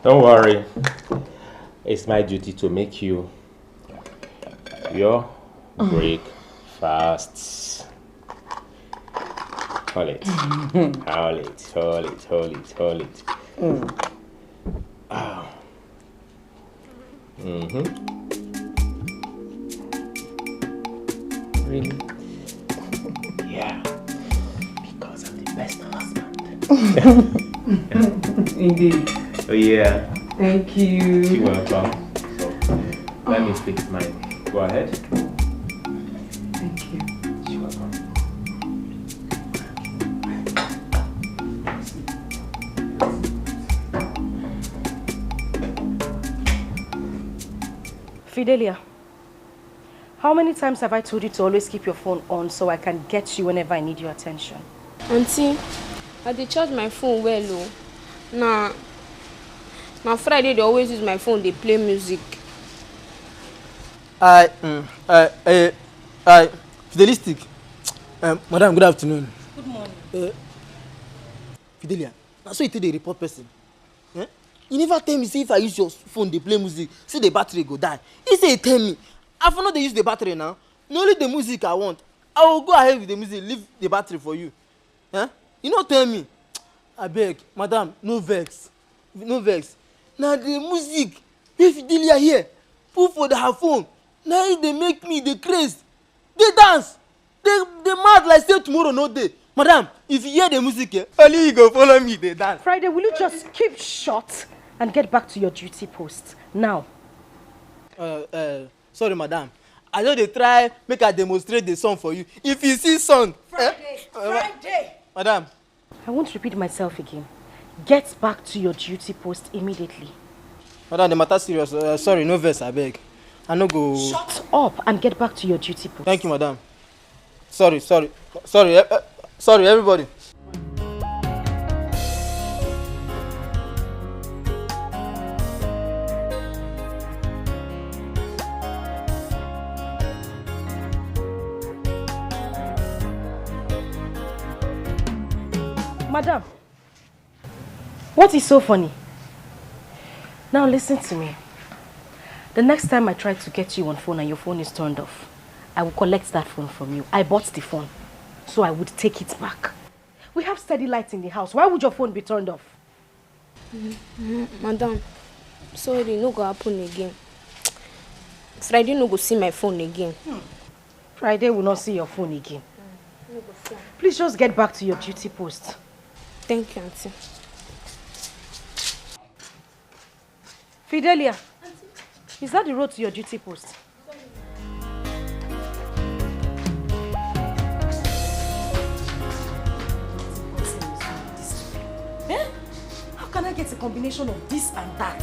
Don't worry. It's my duty to make you your breakfast. Hold it. Hold it, hold it, hold it, hold it. Mm. Oh. Mm-hmm. Really? Yeah. Because I'm the best husband. Indeed. Oh, yeah. Thank you. You're welcome. So, let me fix mine. Go ahead. Thank you. You're welcome. Fidelia, how many times have I told you to always keep your phone on so I can get you whenever I need your attention? Auntie, I dey charge my phone well o. Na na Friday dey always use my phone dey play music. I, um, I, I, I, Fidelistic. Um, madam, good afternoon. Good morning. Uh, Fidelia, na so you take dey report person? Eh? You never tell me say if I use your phone dey play music, say the battery go die. He say he tell me. I for no dey use the battery now. Na only the music I want. I will go ahead with the music, leave the battery for you. Eh? You no tell me. Abeg, madam, no vex. No vex. Na the music wey Fidelia hear put for the her phone, na e dey make me dey craze, dey dance, dey dey mad like say tomorrow no dey. Madam, if you hear the music, eh, only you go follow me dey dance. Friday, will you just keep short and get back to your duty post now? Uh, uh, sorry, madam. I just dey try make I demonstrate the song for you. If you see song, eh? Friday, Friday. Madam, I won't repeat myself again. Get back to your duty post immediately. Madam, the matter serious. Uh, sorry, no vex, abeg. I no go. Shut up and get back to your duty post. Thank you, madam. Sorry, sorry, sorry, eh, eh, sorry, everybody. Madam, what is so funny? Now listen to me. The next time I try to get you on phone and your phone is turned off, I will collect that phone from you. I bought the phone, so I would take it back. We have steady light in the house. Why would your phone be turned off? Mm, mm, madam, sorry, no go happen again. Friday no go see my phone again. Hmm. Friday will not see your phone again. Please just get back to your duty post. Thank you, Auntie. Fidelia, is that the road to your duty post? Eh? How can I get a combination of this and that?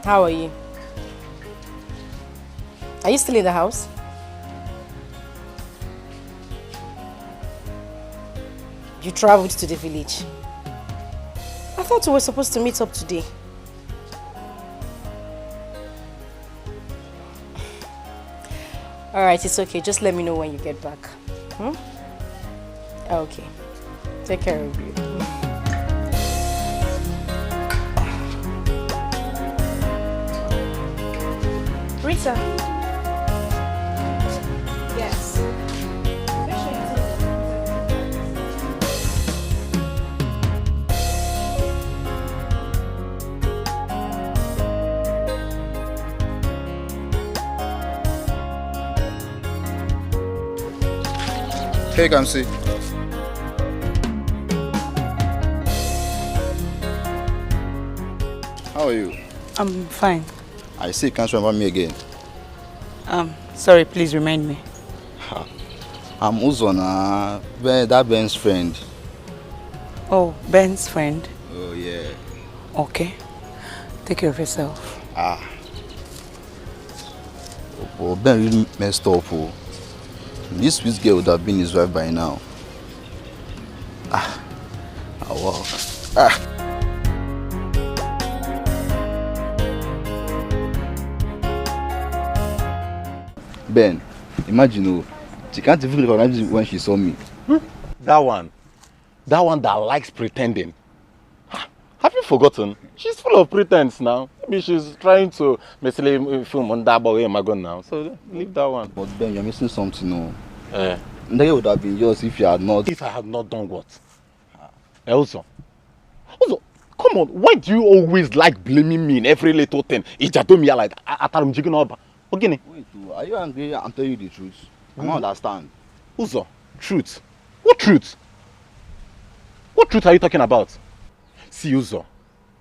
How are you? Are you still in the house? You traveled to the village. I thought we were supposed to meet up today. All right, it's okay. Just let me know when you get back. Hmm? Okay. Take care of you. Rita. Yes. Make sure you tell them. Hey, Kamsi. How are you? I'm fine. I see you can't remember me again. Um, sorry, please remind me. Ha. I'm Uzona, Ben, that Ben's friend. Oh, Ben's friend? Oh, yeah. Okay. Take care of yourself. Ah. But Ben really messed up. Oh. This sweet girl would have been his wife by now. Ah. Ah, wow. Ah. Ben, imagine, oh, she can't even recognize me when she saw me. Hmm? That one. That one that likes pretending. Ha, have you forgotten? She's full of pretense now. Maybe she's trying to mislead film on that boy Magon now. So leave that one. But Ben, you're missing something, no? Eh. That would have been yours if you had not. If I had not done what? Eh, Uzo. Uzo, come on. Why do you always like blaming me in every little thing? Ijadomiya like Atarumjiginoba. Ogini? Wait, oh, are you angry? I'm telling you the truth. I don't understand. Uzo, truth. What truth? What truth are you talking about? See, Uzo,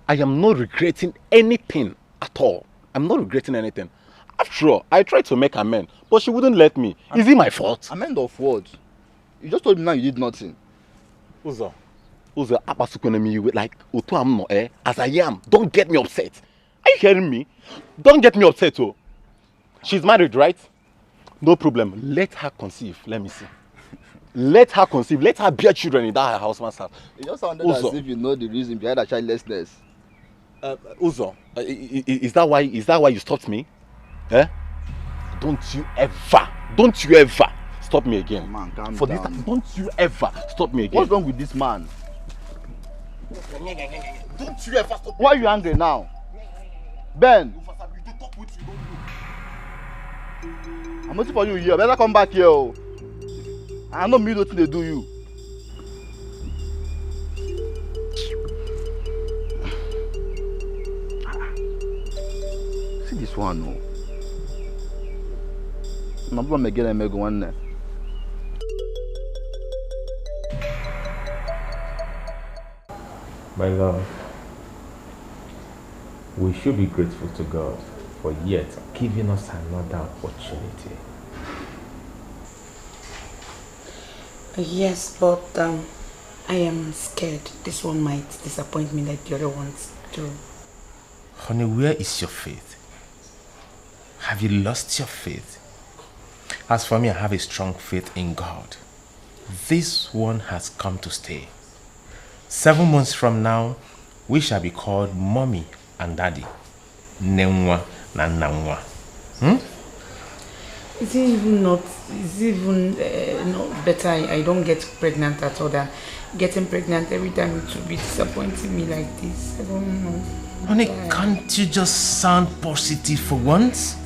I am not regretting anything at all. I'm not regretting anything. After all, I tried to make amends, but she wouldn't let me. Is it my fault? Amend of what? You just told me now you did nothing. Uzo, Uzo, akpasukwene m iwe, like, otu a m nọ, eh? As I am, don't get me upset. Are you hearing me? Don't get me upset, oh. She's married, right? No problem. Let her conceive. Let me see. Let her conceive. Let her bear children in that her husband's house. It just sounded as if you know the reason behind her childlessness. Uh, Uzo, uh, i- i- i- is that why, is that why you stopped me? Eh? Don't you ever, don't you ever stop me again. Man, calm down. For this time, don't you ever stop me again. What's wrong with this man? Don't you ever stop me. Why are you angry now? Ben, I'm waiting for you here. Better come back here, oh. I know me wetin dey do you. See this one, no. Na problem again, I'm going. My love, we should be grateful to God for yet giving us another opportunity. Yes, but um, I am scared. This one might disappoint me like the other ones do. Honey, where is your faith? Have you lost your faith? As for me, I have a strong faith in God. This one has come to stay. Seven months from now, we shall be called mommy and daddy. Nne nwa na nna nwa. Hmm? Is it even not, is it even uh, not better I, I don't get pregnant at all than getting pregnant every time? It will be disappointing me like this. I don't know. Honey, can't you just sound positive for once?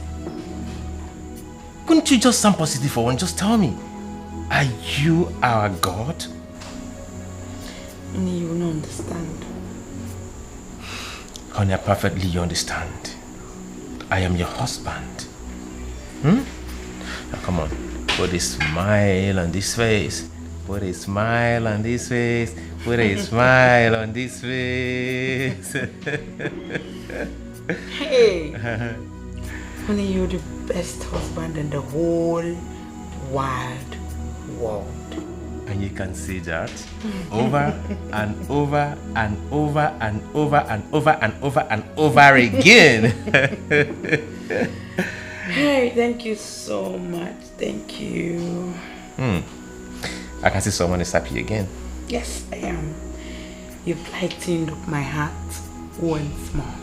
Couldn't you just sound positive for once? Just tell me, are you our God? Honey, you will not understand. Honey, I perfectly understand. I am your husband. Hmm? Now come on. Put a smile on this face. Put a smile on this face. Put a smile on this face. Hey! Honey, you're the best husband in the whole wide world. And you can say that over and over and over and over and over and over and over again. Hey, thank you so much. Thank you. Hmm. I can see someone is happy again. Yes, I am. You've lightened up my heart once more.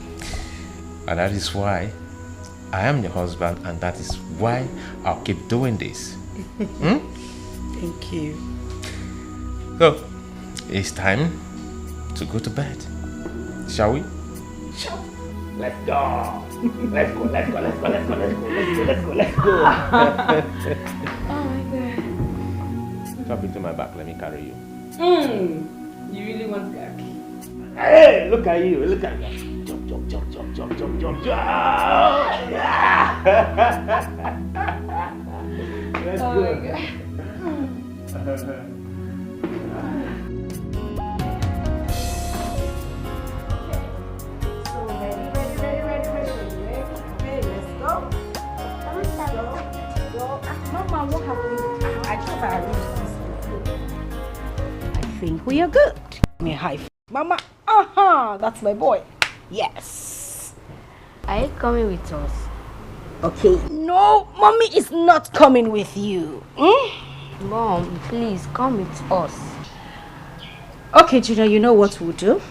And that is why I am your husband, and that is why I'll keep doing this. Hmm? Thank you. So, it's time to go to bed. Shall we? Sure. Let's go. Let's go, let's go, let's go, let's go, let's go, let's go, let's go, let's go. Oh my god. Drop into my back, let me carry you. Mm. You really want that? Hey, look at you, look at you. Jump, jump, jump, jump, jump, jump, jump, jump. Yeah. Let's Oh go. my god. So ready, ready, ready, ready, ready, ready. Okay, let's go. Let's go. Go. Ah, Mama, what happened? Ah, I thought I arranged this. I think we are good. Give me a high five. Mama, uh-huh, that's my boy. Yes. Are you coming with us? Okay. No, mommy is not coming with you. Hmm? Mom, please come with us. Okay, Junior, you know what we'll do?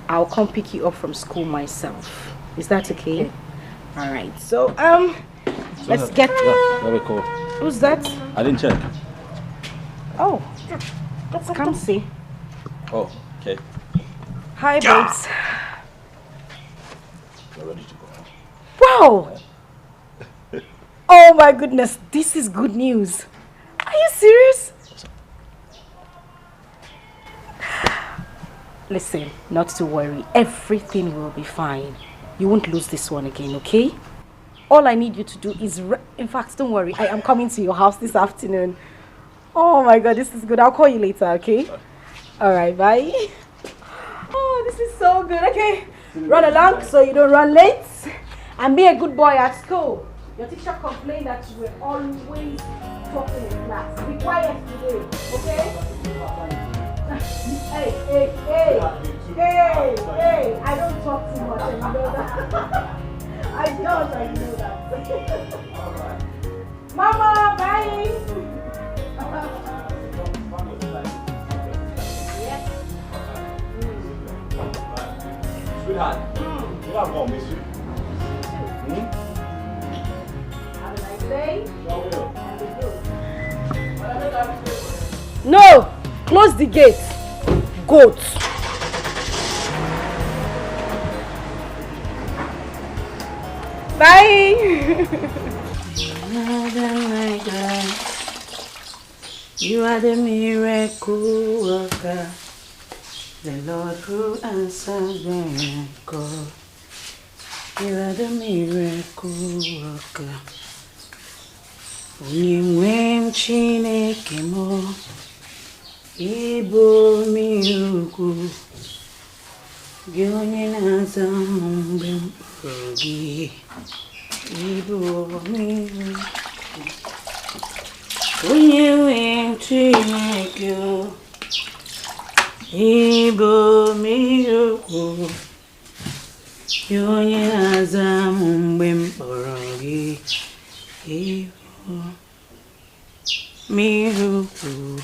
I'll come pick you up from school myself. Is that okay? All right. So, um, let's get. Yeah, very cool. Who's that? I didn't check. Oh, let's come see. Oh, okay. Hi, babes. You're ready to go. Wow! Oh my goodness, this is good news. Are you serious? Listen, not to worry. Everything will be fine. You won't lose this one again, okay? All I need you to do is, re- in fact, don't worry. I am coming to your house this afternoon. Oh my God, this is good. I'll call you later, okay? All right, bye. Oh, this is so good. Okay, run along so you don't run late. And be a good boy at school. Your teacher complained that you were always talking in class. Be quiet today, okay? Hey, hey, hey, hey, hey! I don't talk too much, and you know that. I don't, and you know that. Mama, bye. Yes. Sweetheart, you have one with you. Have a nice day. No! Close the gate. Goat. Bye. Father, my God, you are the miracle worker, the Lord who answers when I call. You are the miracle worker. Onye nwe m, Chineke m, ị bụ miracle. Gị onye na-aza m mgbe m kpọrọ gị, ị bụ miracle. Onye nwe m, Chineke m, ị bụ miracle. Gị onye na-aza m mgbe m kpọrọ gị, ị bụ miracle.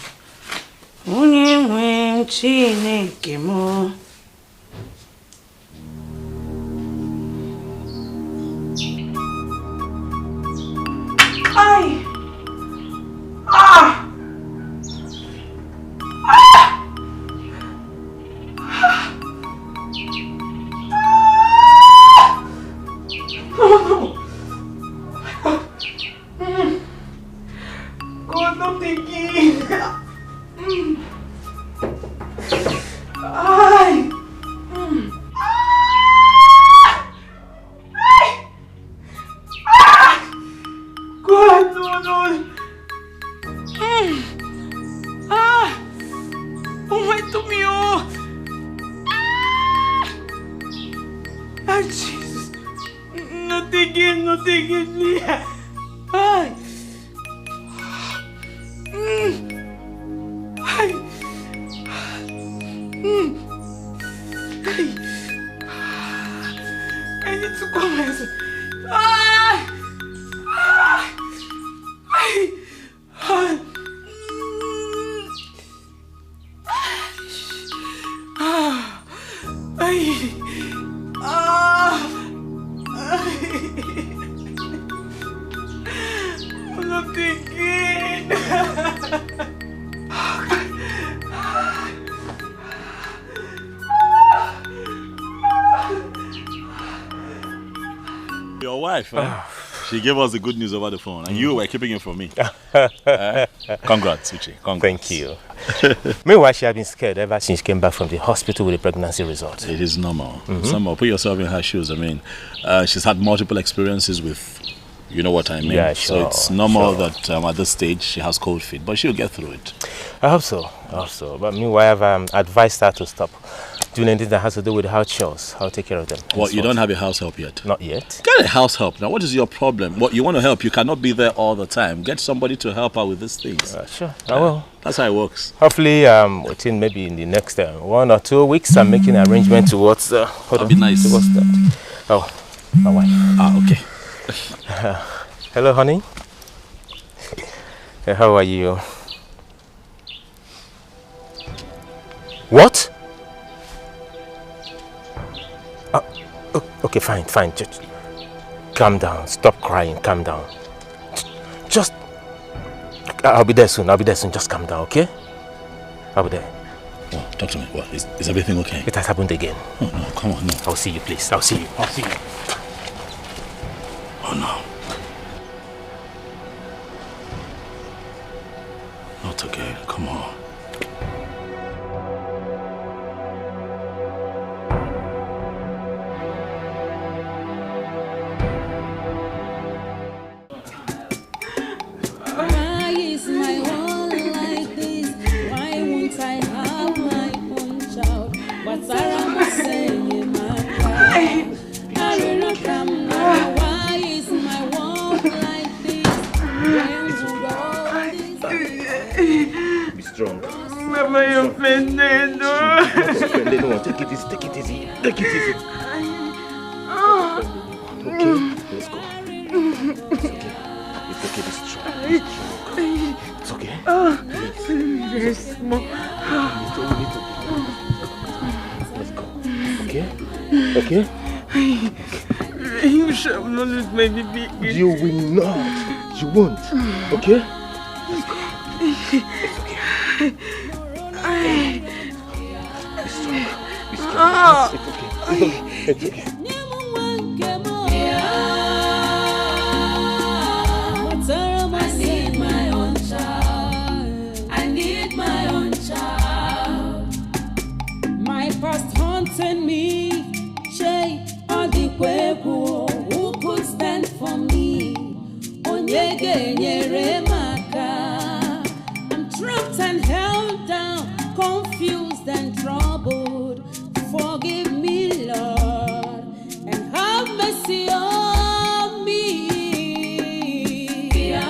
Onye nwe m, Chineke m. Ai! Ah! Ah! No, no. Mm. God, not again. Mm. Ai. Mm. Ah! Ai! Ah! God, no, no. Mm. Ah! Oh my, to me, oh. Ah! Ah, Jesus. Not again, not again, Leah. Ai. Mm. Life, eh? She gave us the good news over the phone, and you were keeping it from me. Eh? Congrats, Uche. Congrats. Thank you. Meanwhile, she had been scared ever since she came back from the hospital with the pregnancy result. It is normal. It's normal. Put yourself in her shoes. I mean, uh, she's had multiple experiences with, you know what I mean? Yeah, sure, so it's normal that, um, at this stage she has cold feet, but she'll get through it. I hope so. I hope so. But meanwhile, I've, um, advised her to stop doing anything that has to do with house chores. I'll take care of them. What, you don't have a house help yet? Not yet. Get a house help now. What is your problem? What, you want to help? You cannot be there all the time. Get somebody to help her with these things. Uh, sure, I will. That's how it works. Hopefully, um, within maybe in the next, uh, one or two weeks, I'm making an arrangement towards, uh, hold on, nice, towards that. Oh, my wife. Ah, okay. Hello, honey. Hey, how are you? What? Uh, o- okay, fine, fine. Just calm down. Stop crying. Calm down. Just, I'll be there soon. I'll be there soon. Just calm down, okay? I'll be there. Oh, talk to me. What? Is, is everything okay? It has happened again. Oh, no, come on, no. I'll see you, please. I'll see you. I'll see you. Oh, no. Not again. Come on. Why is my world like this? Why won't I have my own child? What's wrong? Say, my God. Arịrịọ ka m na-arịọ, why is my world like this? When would all this Be strong. Mama, you offended. Don't offend anyone. Take it easy. Take it easy. Take it easy. Okay. Let's go. It's okay. It's okay. Be strong. Be strong. It's okay. Yes, mom. It's okay. It's okay. Let's go. Okay? Okay? You shall not lose my baby again. You will not. You won't. Okay? Let's go. It's okay. Be strong. Be strong. It's okay. It's okay. It's okay. I need my own child. I need my own child. My past haunting me. Che, ọ dịkwa egwu, who could stand for me? Onye ga-enyere m aka? I'm trapped and held down, confused and troubled. Forgive me, Lord, and have mercy on me. Bịa,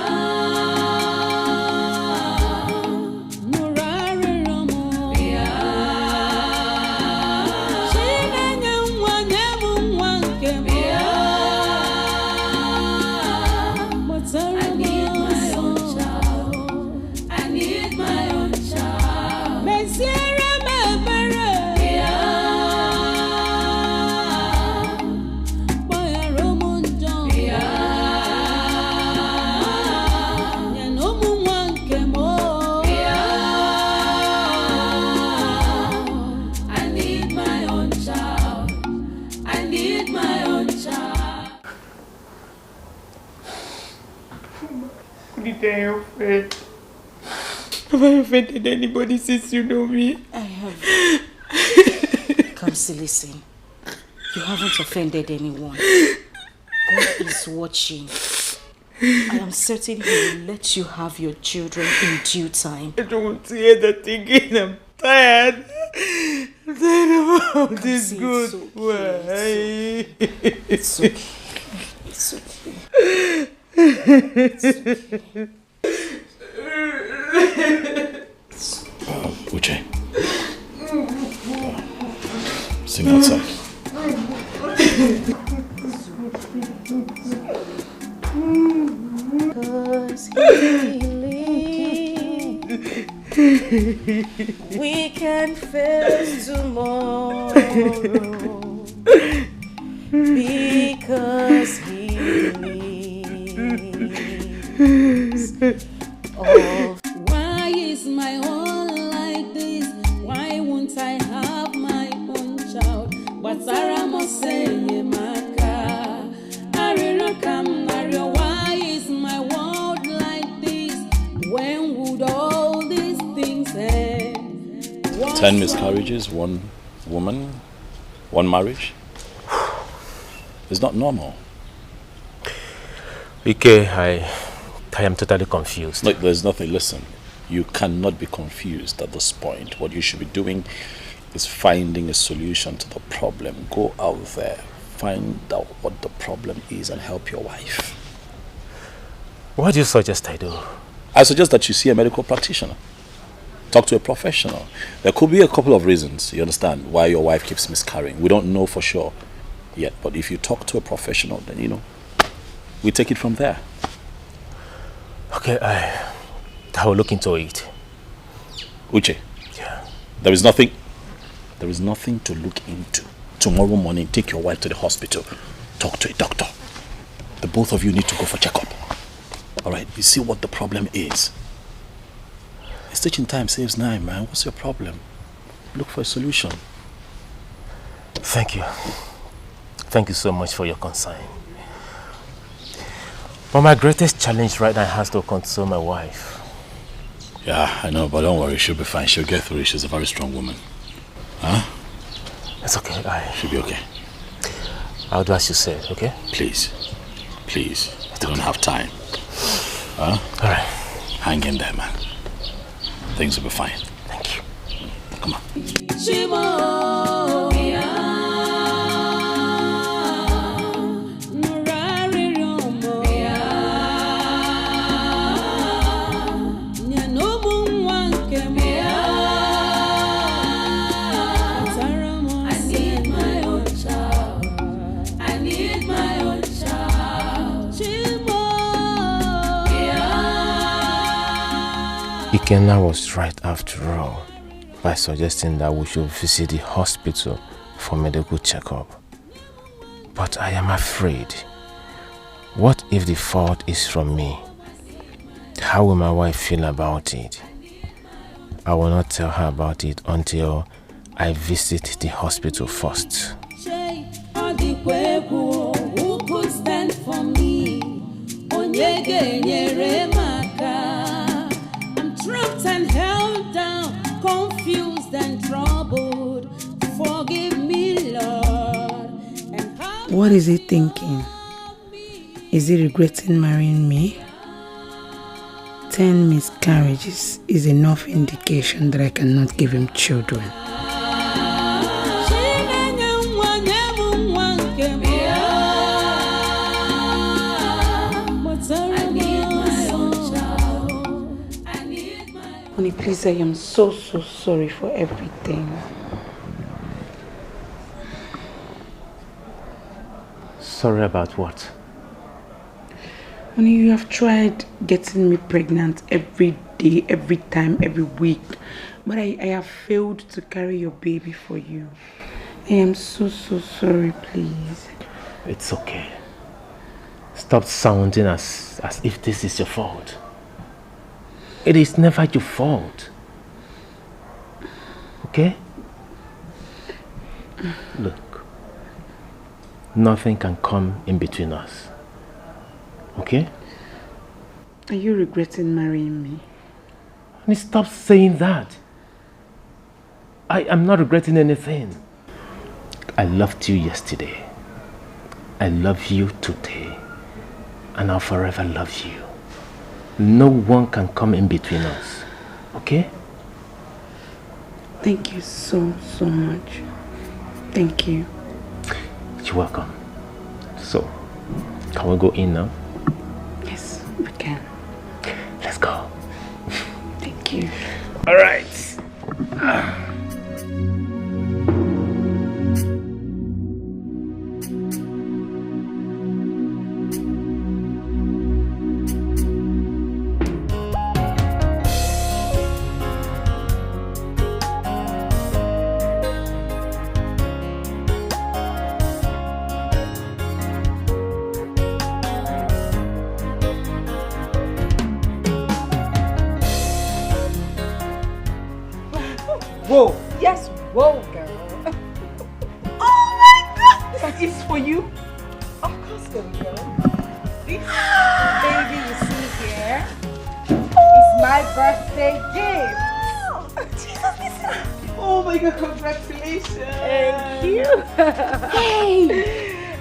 nụrụ arịrịọ m. Bịa, Chinenye nwa, nye m nwa nke m. Bịa, kpọtara m ọsọ. I need my own child. Meziere m ebere. Bịa, gbaghara ụmụ njọ. Bịa, nye na ụmụ nwa nke m. Bịa, I need my own child. I need my own child. Who did I offend? Have I offended anybody since you know me? I have. Kamsi, listen. You haven't offended anyone. God is watching. I am certain He will let you have your children in due time. I don't want to hear that again. I'm tired. I'm tired of all this. Kamsi, it's good. Okay. Why? It's okay. It's okay. It's okay. Um, Uche. Sing that song. 'Cause He lives, we can face tomorrow. Because He lives. Oh. Why is my own like this? Why won't I have my own child? Gbatara m ọsọ enyemaka. Arịrịọ Ten miscarriages, one woman, one marriage. It's not normal. Ike, I, I am totally confused. Look, there's nothing. Listen, you cannot be confused at this point. What you should be doing is finding a solution to the problem. Go out there, find out what the problem is, and help your wife. What do you suggest I do? I suggest that you see a medical practitioner. Talk to a professional. There could be a couple of reasons, you understand, why your wife keeps miscarrying. We don't know for sure yet, but if you talk to a professional, then, you know, we take it from there. Okay, I, I will look into it. Uche, Yeah. there is nothing, there is nothing to look into. Tomorrow morning, take your wife to the hospital. Talk to a doctor. The both of you need to go for checkup. All right, you see what the problem is. Stitching time saves nine, man. What's your problem? Look for a solution. Thank you. Thank you so much for your concern. But my greatest challenge right now has to console my wife. Yeah, I know, but don't worry. She'll be fine. She'll get through it. She's a very strong woman. Huh? It's okay. I, She'll be okay. I'll do as you said, okay? Please. Please. We don't have time. Huh? All right. Hang in there, man. Things will be fine. Thank you. Come on. Chimo, bịa nụrụ arịrịọ ụmụ. Bịa nye n'ụmụ nwa nke m. Bịa kpatara m. I need my own child. I need my own child. Chimo, bịa. Ikenna was right after all by suggesting that we should visit the hospital for medical checkup. But I am afraid. What if the fault is from me? How will my wife feel about it? I will not tell her about it until I visit the hospital first. Shey, ọ dịkwa egwu, who could stand for me? Onye ga-enyere m aka? I'm trapped and held down, confused and troubled. Forgive me, Lord. And how What is he thinking? Is he regretting marrying me? Ten miscarriages is enough indication that I cannot give him children. Chinenye nwa, nye m nwa nke m. Kpọtara m ọzọ. Honey, please, I am so, so sorry for everything. Sorry about what? Honey, you have tried getting me pregnant every day, every time, every week. But I, I have failed to carry your baby for you. I am so, so sorry, please. It's okay. Stop sounding as, as if this is your fault. It is never your fault. Okay? Look, nothing can come in between us. Okay? Are you regretting marrying me? Honey, stop saying that. I am not regretting anything. I loved you yesterday. I love you today. And I'll forever love you. No one can come in between us. Okay? Thank you so, so much. Thank you. You're welcome. So, can we go in now? Yes, we can. Let's go. Thank you. All right. Whoa. Yes, whoa, girl. Oh my God! This is for you. Of course, baby girl. This baby you see here is my birthday gift. Jesus, this is. Oh Congratulations. Thank you. Hey!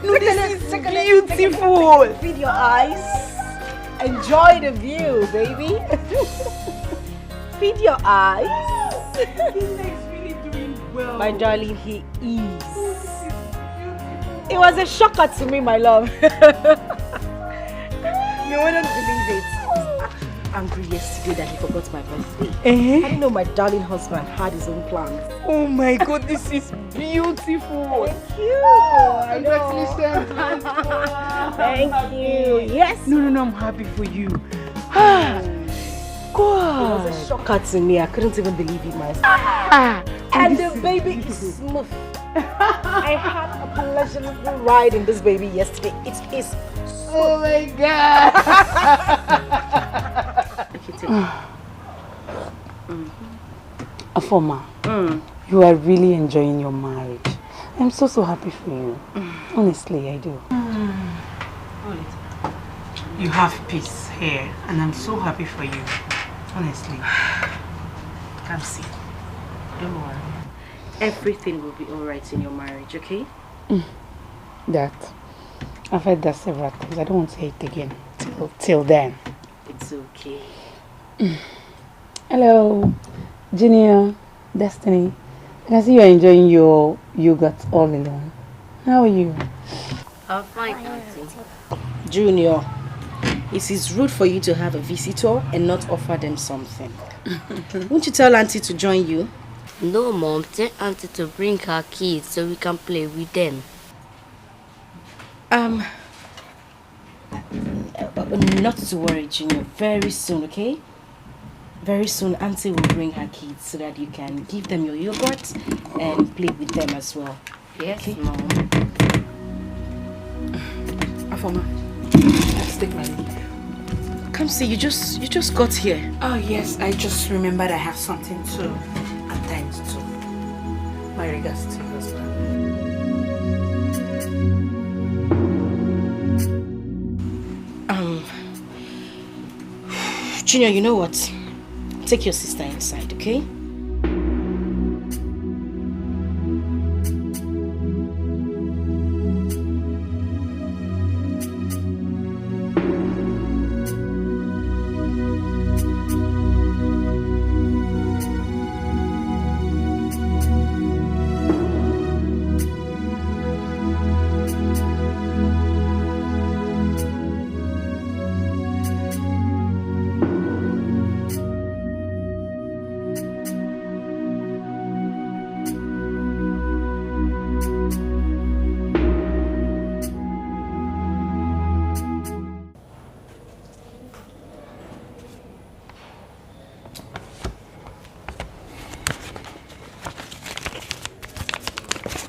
No, this is beautiful. Feed your eyes. Enjoy the view, baby. Feed your eyes. This is really doing well. My darling, he is. It was a shocker to me, my love. You wouldn't believe it. I was actually angry yesterday that he forgot my birthday. Eh? I didn't know my darling husband had his own plans. Oh my God, this is beautiful. Thank you. I know. Congratulations. Thank you. Yes. No, no, no, I'm happy for you. Ah, God. It was a shocker to me. I couldn't even believe it myself. Ah, and the baby is smooth. I had a pleasurable ride in this baby yesterday. It is. Oh my God. Okay, take it. Afoma, you are really enjoying your marriage. I'm so, so happy for you. Honestly, I do. Hold it. You have peace here, and I'm so happy for you. Honestly. Come see. Don't worry. Everything will be all right in your marriage, okay? That. I've heard that several times. I don't want to hear it again. Till, till then. It's okay. Hello, Junior, Destiny. I can see you're enjoying your yogurt all alone. How are you? I'm fine, Auntie. Junior, it is rude for you to have a visitor and not offer them something. Won't you tell Auntie to join you? No, Mom. Tell Auntie to bring her kids so we can play with them. Um, uh, not to worry, Junior. Very soon, okay? Very soon, Auntie will bring her kids so that you can give them your yogurt and play with them as well. Yes, okay, Mom. Afoma, let's take my leave. Come see, you just you just got here. Oh yes, I just remembered I have something to attend to. My regards to your husband. Um, Junior, you know what? Take your sister inside, okay?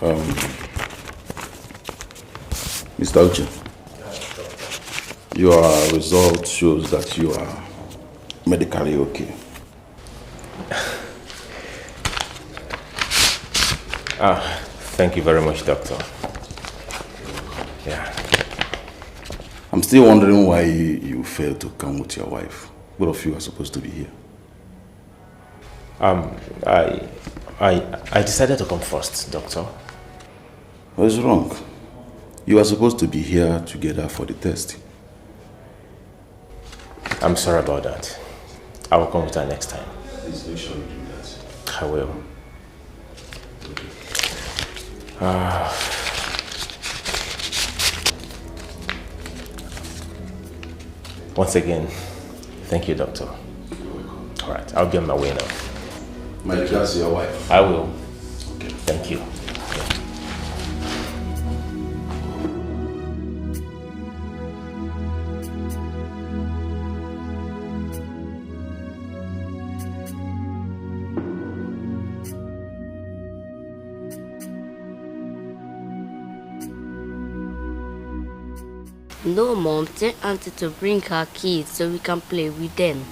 Um, Mister Uche, your result shows that you are medically okay. Ah, thank you very much, doctor. Yeah. I'm still wondering why you failed to come with your wife. Both of you are supposed to be here. Um, I, I, I decided to come first, doctor. What's wrong? You are supposed to be here together for the test. I'm sorry about that. I will come with her next time. Please make sure you do that. I will. Ah. Once again, thank you, doctor. All right, I'll be on my way now. My regards to your wife. I will. Okay. Thank you. No, Mom, tell Auntie to bring her kids so we can play with them.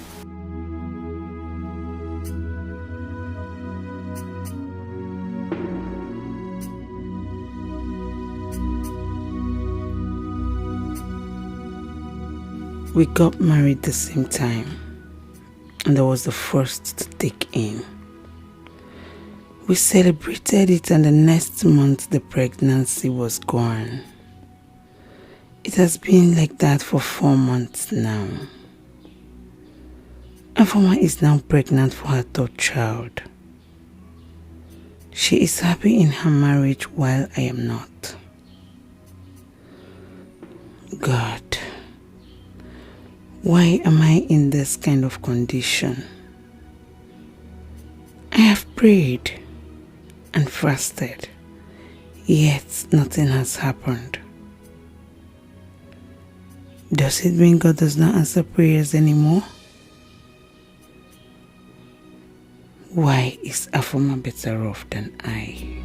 We got married the same time, and I was the first to take in. We celebrated it, and the next month the pregnancy was gone. It has been like that for four months now. Afoma is now pregnant for her third child. She is happy in her marriage while I am not. God, why am I in this kind of condition? I have prayed and fasted, yet nothing has happened. Does it mean God does not answer prayers anymore? Why is Afoma better off than I?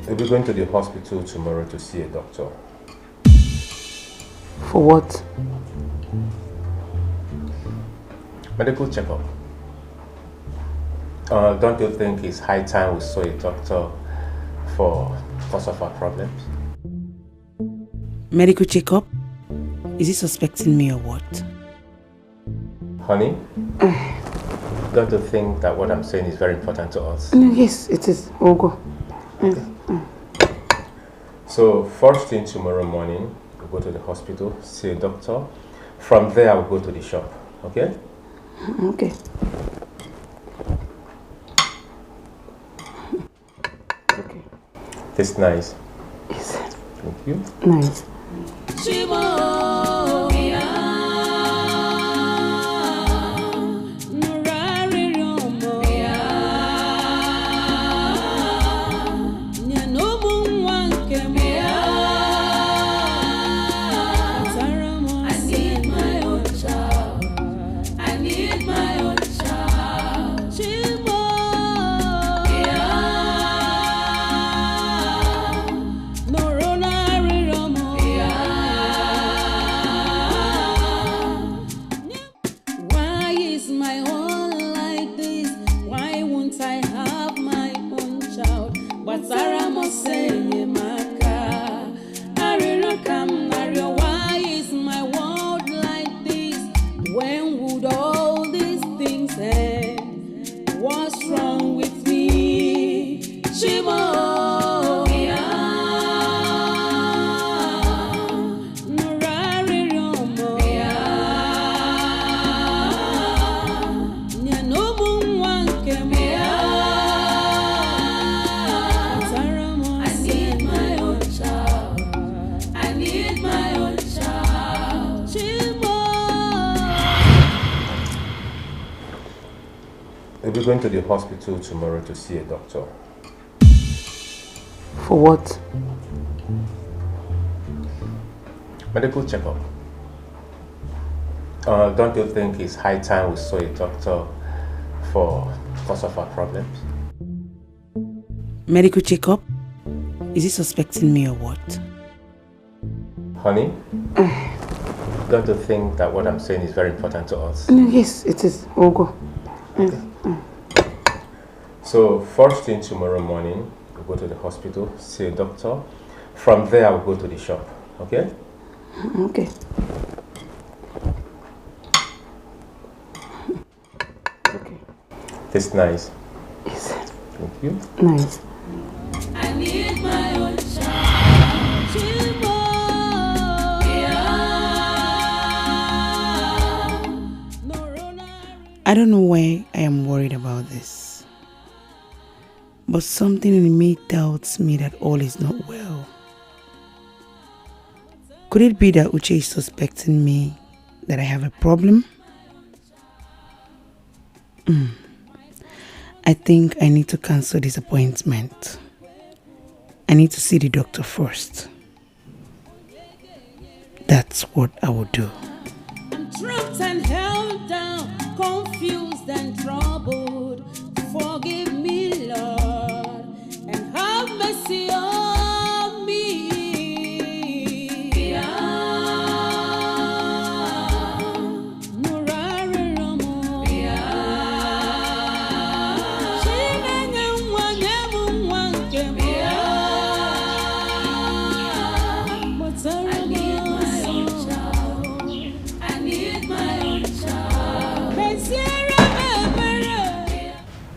We'll be going to the hospital tomorrow to see a doctor. For what? Medical checkup. Uh, don't you think it's high time we saw a doctor for cause of our problems? Medical checkup? Is he suspecting me or what? Honey, don't you think that what I'm saying is very important to us? Mm, yes, it is. We'll go. Yes. Mm. So, first thing tomorrow morning, we'll go to the hospital, see a doctor. From there, we'll go to the shop, okay? Mm, okay. Okay. Tastes nice. Yes. Thank you. Nice. I need my own child. Chimo. Yeah. Nọrọ n'arịrịọ m. Yeah. Why is my own like this? Why won't I have my own child? Gbatara m ọsọ enyemaka. Arịrịọ ka m na-arịọ, why is my world like this? When would all these things end? What's wrong with me? Chimo. Nụrụ arịrịọ m. Nye n'ụmụ nwa nke m. Tara m. I need my own child. I need my own child. Chimo. We'll be going to the hospital tomorrow to see a doctor. For what? Medical checkup. Uh, don't you think it's high time we saw a doctor for cause of our problems? Medical checkup? Is he suspecting me or what? Honey, don't you think that what I'm saying is very important to us? Mm, yes, it is. We'll go. Yes. Mm. So, first thing tomorrow morning, we'll go to the hospital, see a doctor. From there, we'll go to the shop, okay? Mm, okay. Okay. Tastes nice. Yes. Thank you. Nice. I need my own child. I don't know why I am worried about this, but something in me tells me that all is not well. Could it be that Uche is suspecting me, that I have a problem? Hmm. I think I need to cancel this appointment. I need to see the doctor first. That's what I will do. I'm trapped and held down, confused and troubled. Forgive me, Lord, and have mercy on me.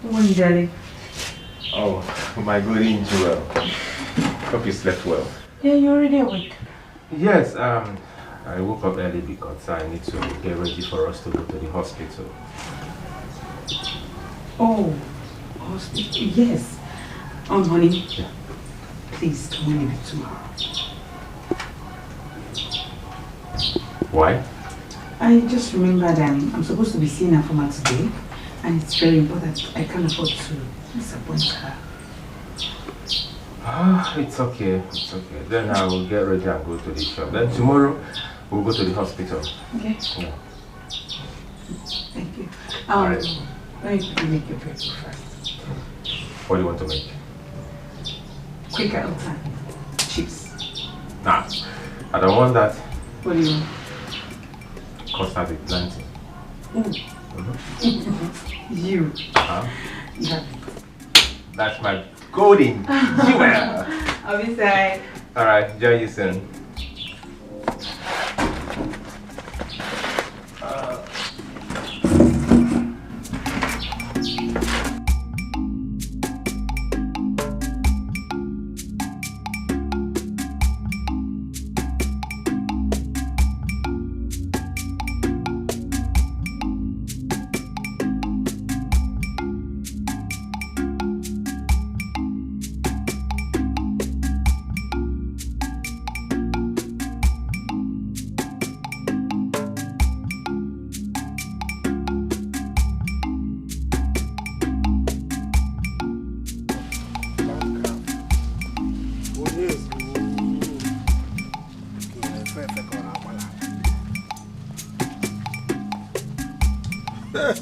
Morning, darling. Oh, my golden jewel. Hope you slept well. Yeah, you're already awake. Yes, um, I woke up early because I need to get ready for us to go to the hospital. Oh, hospital, yes. Um, honey, yeah, please, can we leave it tomorrow? Why? I just remembered I'm, I'm supposed to be seeing her for today, and it's very important. I can't afford to disappoint her. Ah, it's okay, it's okay. Then I will get ready and go to the shop. Then tomorrow, we'll go to the hospital. Okay. Yeah. Thank you. Um, all right. Let me quickly make your breakfast. What do you want to make? Quick out time. Chips. Nah, I don't want that. What do you want? Custard with plantain. Mm. Mm-hmm. You. Huh? You have it. That's my golden jewel. I'll be inside. All right, join you soon.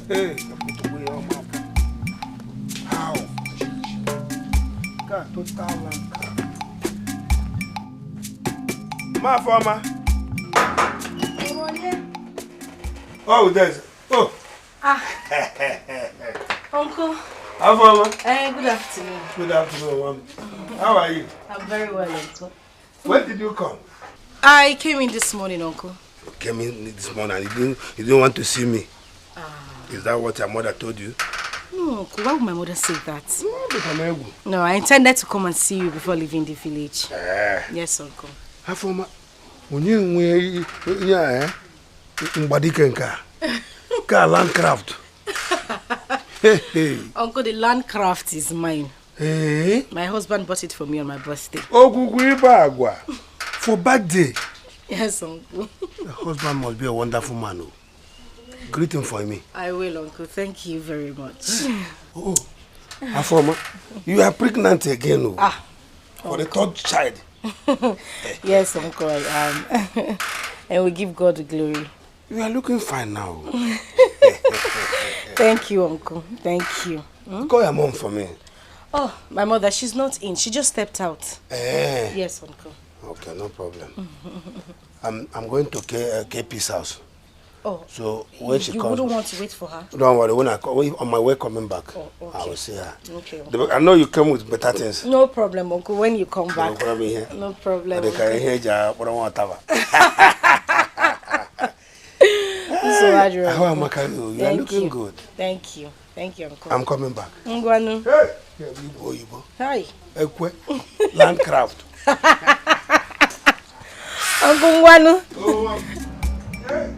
Hey, hey, how? God, total land. Ma Fama. Oh, there's. Oh. Ah. Uncle. How far, ma? Eh, good afternoon. Good afternoon, ma'am. How are you? I'm very well, Uncle. When did you come? I came in this morning, Uncle. You came in this morning and you didn't, you didn't want to see me. Ah. Is that what your mother told you? No, Uncle, why would my mother say that? No, but I'm able. No, I intended to come and see you before leaving the village. Eh. Yes, Uncle. Afoma, onye nwe ihe a, eh? Mgbadike nke a. Nke a Landcraft. Hey, hey. Uncle, the Landcraft is mine. Eh? My husband bought it for me on my birthday. Ogugu ibe agwa. For birthday? Yes, uncle. Your husband must be a wonderful man. Oh. Greet him for me. I will, uncle. Thank you very much. Oh, Afoma, you are pregnant again. Oh. Ah. For the third child. Yes, uncle, I am. And we give God the glory. You are looking fine now. Thank you, uncle. Thank you. Hmm? Call your mom for me. Oh, my mother, she's not in. She just stepped out. Eh. Yes, uncle. Okay, no problem. I'm, I'm going to K, uh, K P's house. Oh, so when she comes, you wouldn't want to wait for her? Don't worry. When I co-, when, on my way coming back, oh, okay, I will see her. Okay, uncle. The, I know you came with better things. No problem, uncle. When you come back, no problem here. No problem. They can hear you. How am I? You are looking good. Thank you. Thank you, uncle. I'm coming back. Ngwanu. Hey! Yeah, Igbo, Igbo. Hi. Ekwe. Landcraft. Uncle Ngwanu. Oh, um, hey.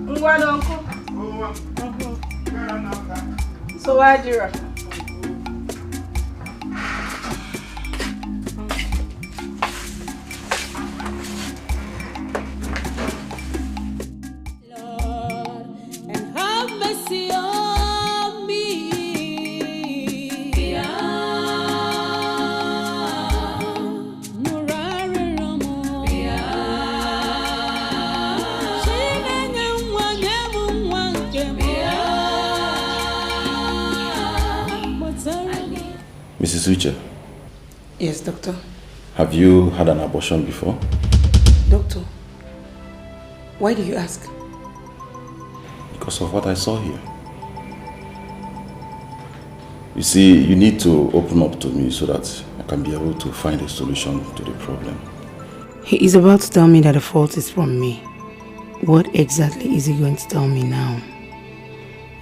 Ngwanu, uncle. Oh, um, so why do you? Missus Uche, Yes, doctor. Have you had an abortion before? Doctor, why do you ask? Because of what I saw here. You see, you need to open up to me so that I can be able to find a solution to the problem. He is about to tell me that the fault is from me. What exactly is he going to tell me now?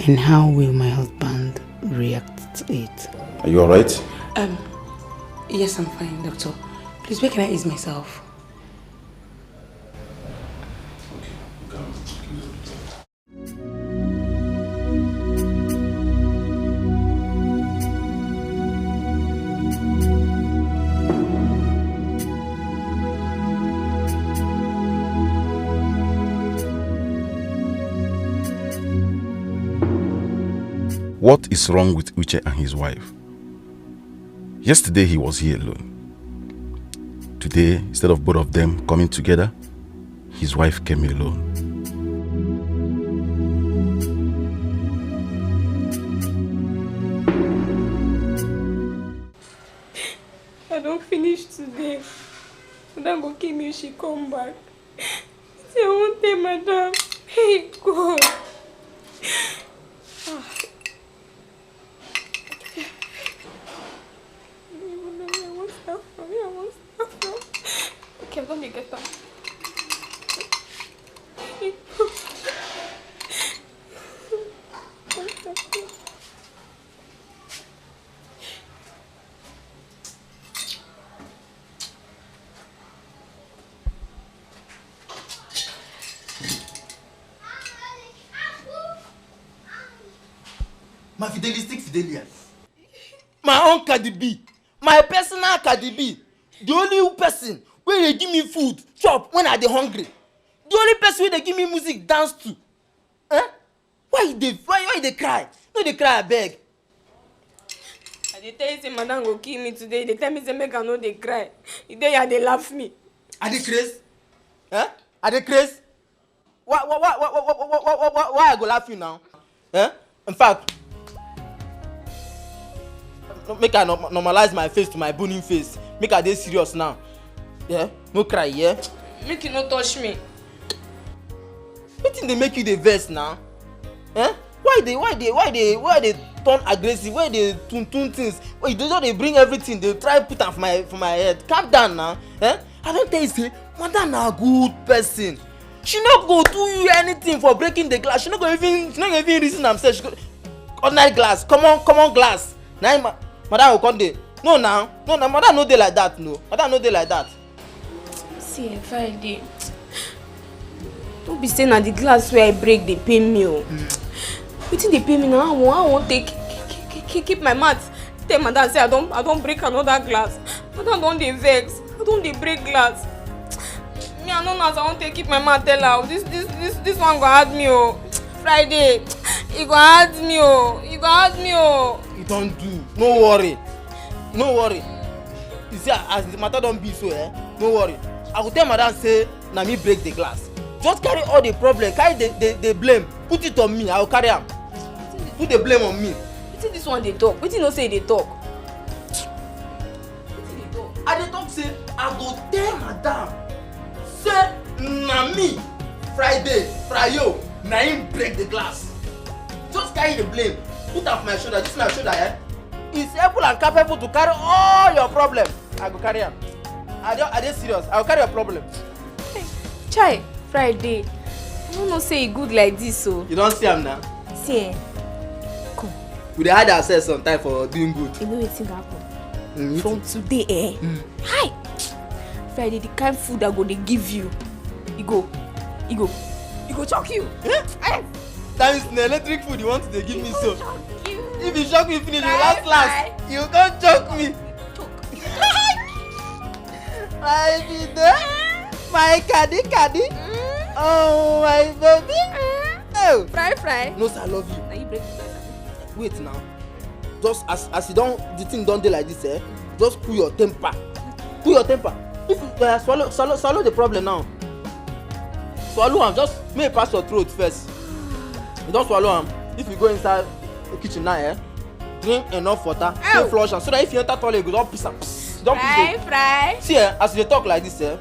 And how will my husband react to it? Are you alright? Um, yes, I'm fine, doctor. Please, where can I ease myself? What is wrong with Uche and his wife? Yesterday he was here alone. Today, instead of both of them coming together, his wife came alone. I don finish today. Madam go kill me if she come back. Wetin I wan tell madam? Hey God. Ah. I wan start from where I wan start from. Okay, I don dey get am. My fidelistic Fidelia. My own Cardi B. My personal Cardi B. The only person wey dey give me food, chop when I dey hungry. The only person wey dey give me music, dance to. Eh? Why you dey why, why you dey cry? No dey cry, abeg. I dey tell you say madam go kill me today. You dey tell me say make I no dey cry. You dey here dey laugh me. I dey craze? Eh? I dey craze? Why, why, why, why, why, why, why, why, why, why I go laugh you now? Eh? In fact, make I norm- normalize my face to my boning face. Make I dey serious now. Yeah? No cry, yeah? Make you no touch me. Wetin dey make you dey vex now? Eh? Why dey why dey why dey why dey turn aggressive? Why dey tun tun things? Why you dey just dey bring everything dey try put am for my for my head? Calm down now. Eh? I don tell you say madam na good person. She no go do you anything for breaking the glass. She no go even she no go even reason am sef. She go ordinary glass, common common glass. Na im ma- madam go come dey. No now, no na madam no dey like that no. Madam no dey like that. See, eh, Friday. No be say na the glass wey I break dey pain me o. Wetin dey pain me na how I wan how I wan take keep- keep- keep- keep my mouth tell madam say I don I don break another glass. Madam don dey vex. I don dey break glass. Me I no know as I wan take keep my mouth tell her o. This this this this one go hard me o. Friday, e go hard me o. E go hard me o. E don do. No worry. No worry. You see as the matter don be so eh, no worry. I go tell madam say na me break the glass. Just carry all the problem, carry the the the blame, put it on me, I go carry am. Put the blame on me. Wetin this one dey talk? Wetin you know say e dey talk? I dey talk say I go tell madam say na me, Friday, Frayo, na him break the glass. Just carry the blame, put am for my shoulder. This na shoulder eh? It's able and capable to carry all your problem. I go carry am. I dey I dey serious. I go carry your problem. Chai, Friday. I no know say e good like this o. You don see am na? See eh. Come. We dey hide ourselves sometimes for doing good. You know wetin go happen? Mm, from today eh. Mm. Hi. Friday, the kind food I go dey give you. E go, e go, e go choke you. Eh? Eh? That means na electric food you want to dey give me so. If you shock me finish, you last last. You come choke me. My bide, my kadi kadi. Oh my baby. Oh. Fry fry. No sir, I love you. Na you break the fry. Wait now. Just as as you don the thing don dey like this eh, just cool your temper. Cool your temper. If you uh, swallow swallow swallow the problem now. Swallow am just make e pass your throat first. You don swallow am. If you go inside the kitchen now eh, Drink enough water, take flush am, so that if you enter toilet, you go don piss am. Psst, don piss am. Fry, fry. See, eh, as you dey talk like this, eh,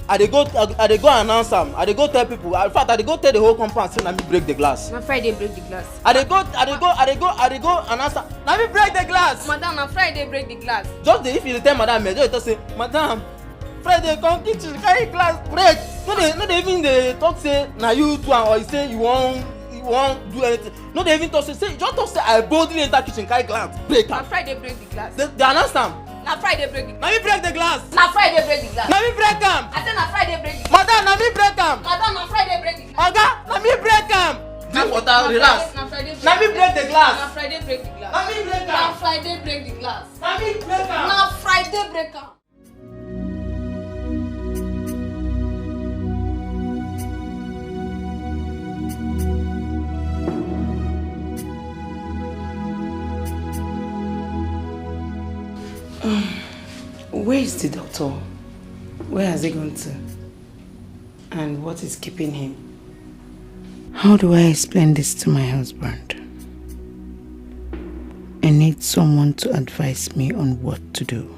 I dey go, I, I dey go announce am. I dey go tell people. In fact, I dey go tell the whole compound say na me break the glass. Na Friday break the glass. I dey go, I dey go, I dey go, I dey go announce am. Na me break the glass. Madam, na Friday break the glass. Just dey, if you dey tell madam, eh, just dey talk say, "Madam, Friday come kitchen, carry glass, break." No dey, no dey even dey talk say na you do am or you say you wan, you wan do anything. No dey even talk say, say, just talk say, "I boldly enter kitchen, carry glass, break am." Na Friday break the glass. They, they announce am. Na Friday break the glass. Na me break the glass. Na Friday break the glass. Na me break am. I say na Friday break the glass. Madam, na me break am. Madam, na Friday break the glass. Oga, na me break am. Drink water, relax. Na Friday break the glass. Na me break the glass. Na Friday break the glass. Na me break am. Na Friday break the glass. Na me break am. Na Friday break am. Where is the doctor? Where has he gone to? And what is keeping him? How do I explain this to my husband? I need someone to advise me on what to do.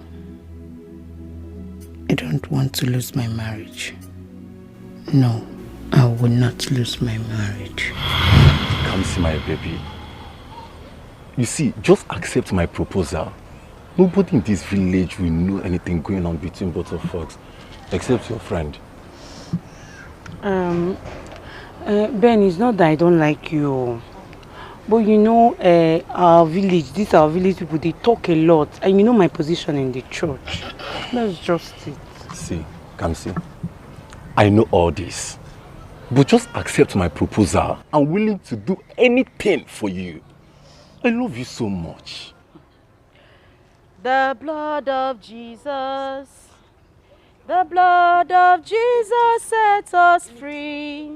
I don't want to lose my marriage. No, I will not lose my marriage. Come see my baby. You see, just accept my proposal. Nobody in this village will know anything going on between both of us, except your friend. Um, uh, Ben, it's not that I don't like you. But you know, uh, our village, this our village people, they talk a lot. And you know my position in the church. That's just it. See, Kamsi, I know all this. But just accept my proposal. I'm willing to do anything for you. I love you so much. The blood of Jesus, the blood of Jesus set us free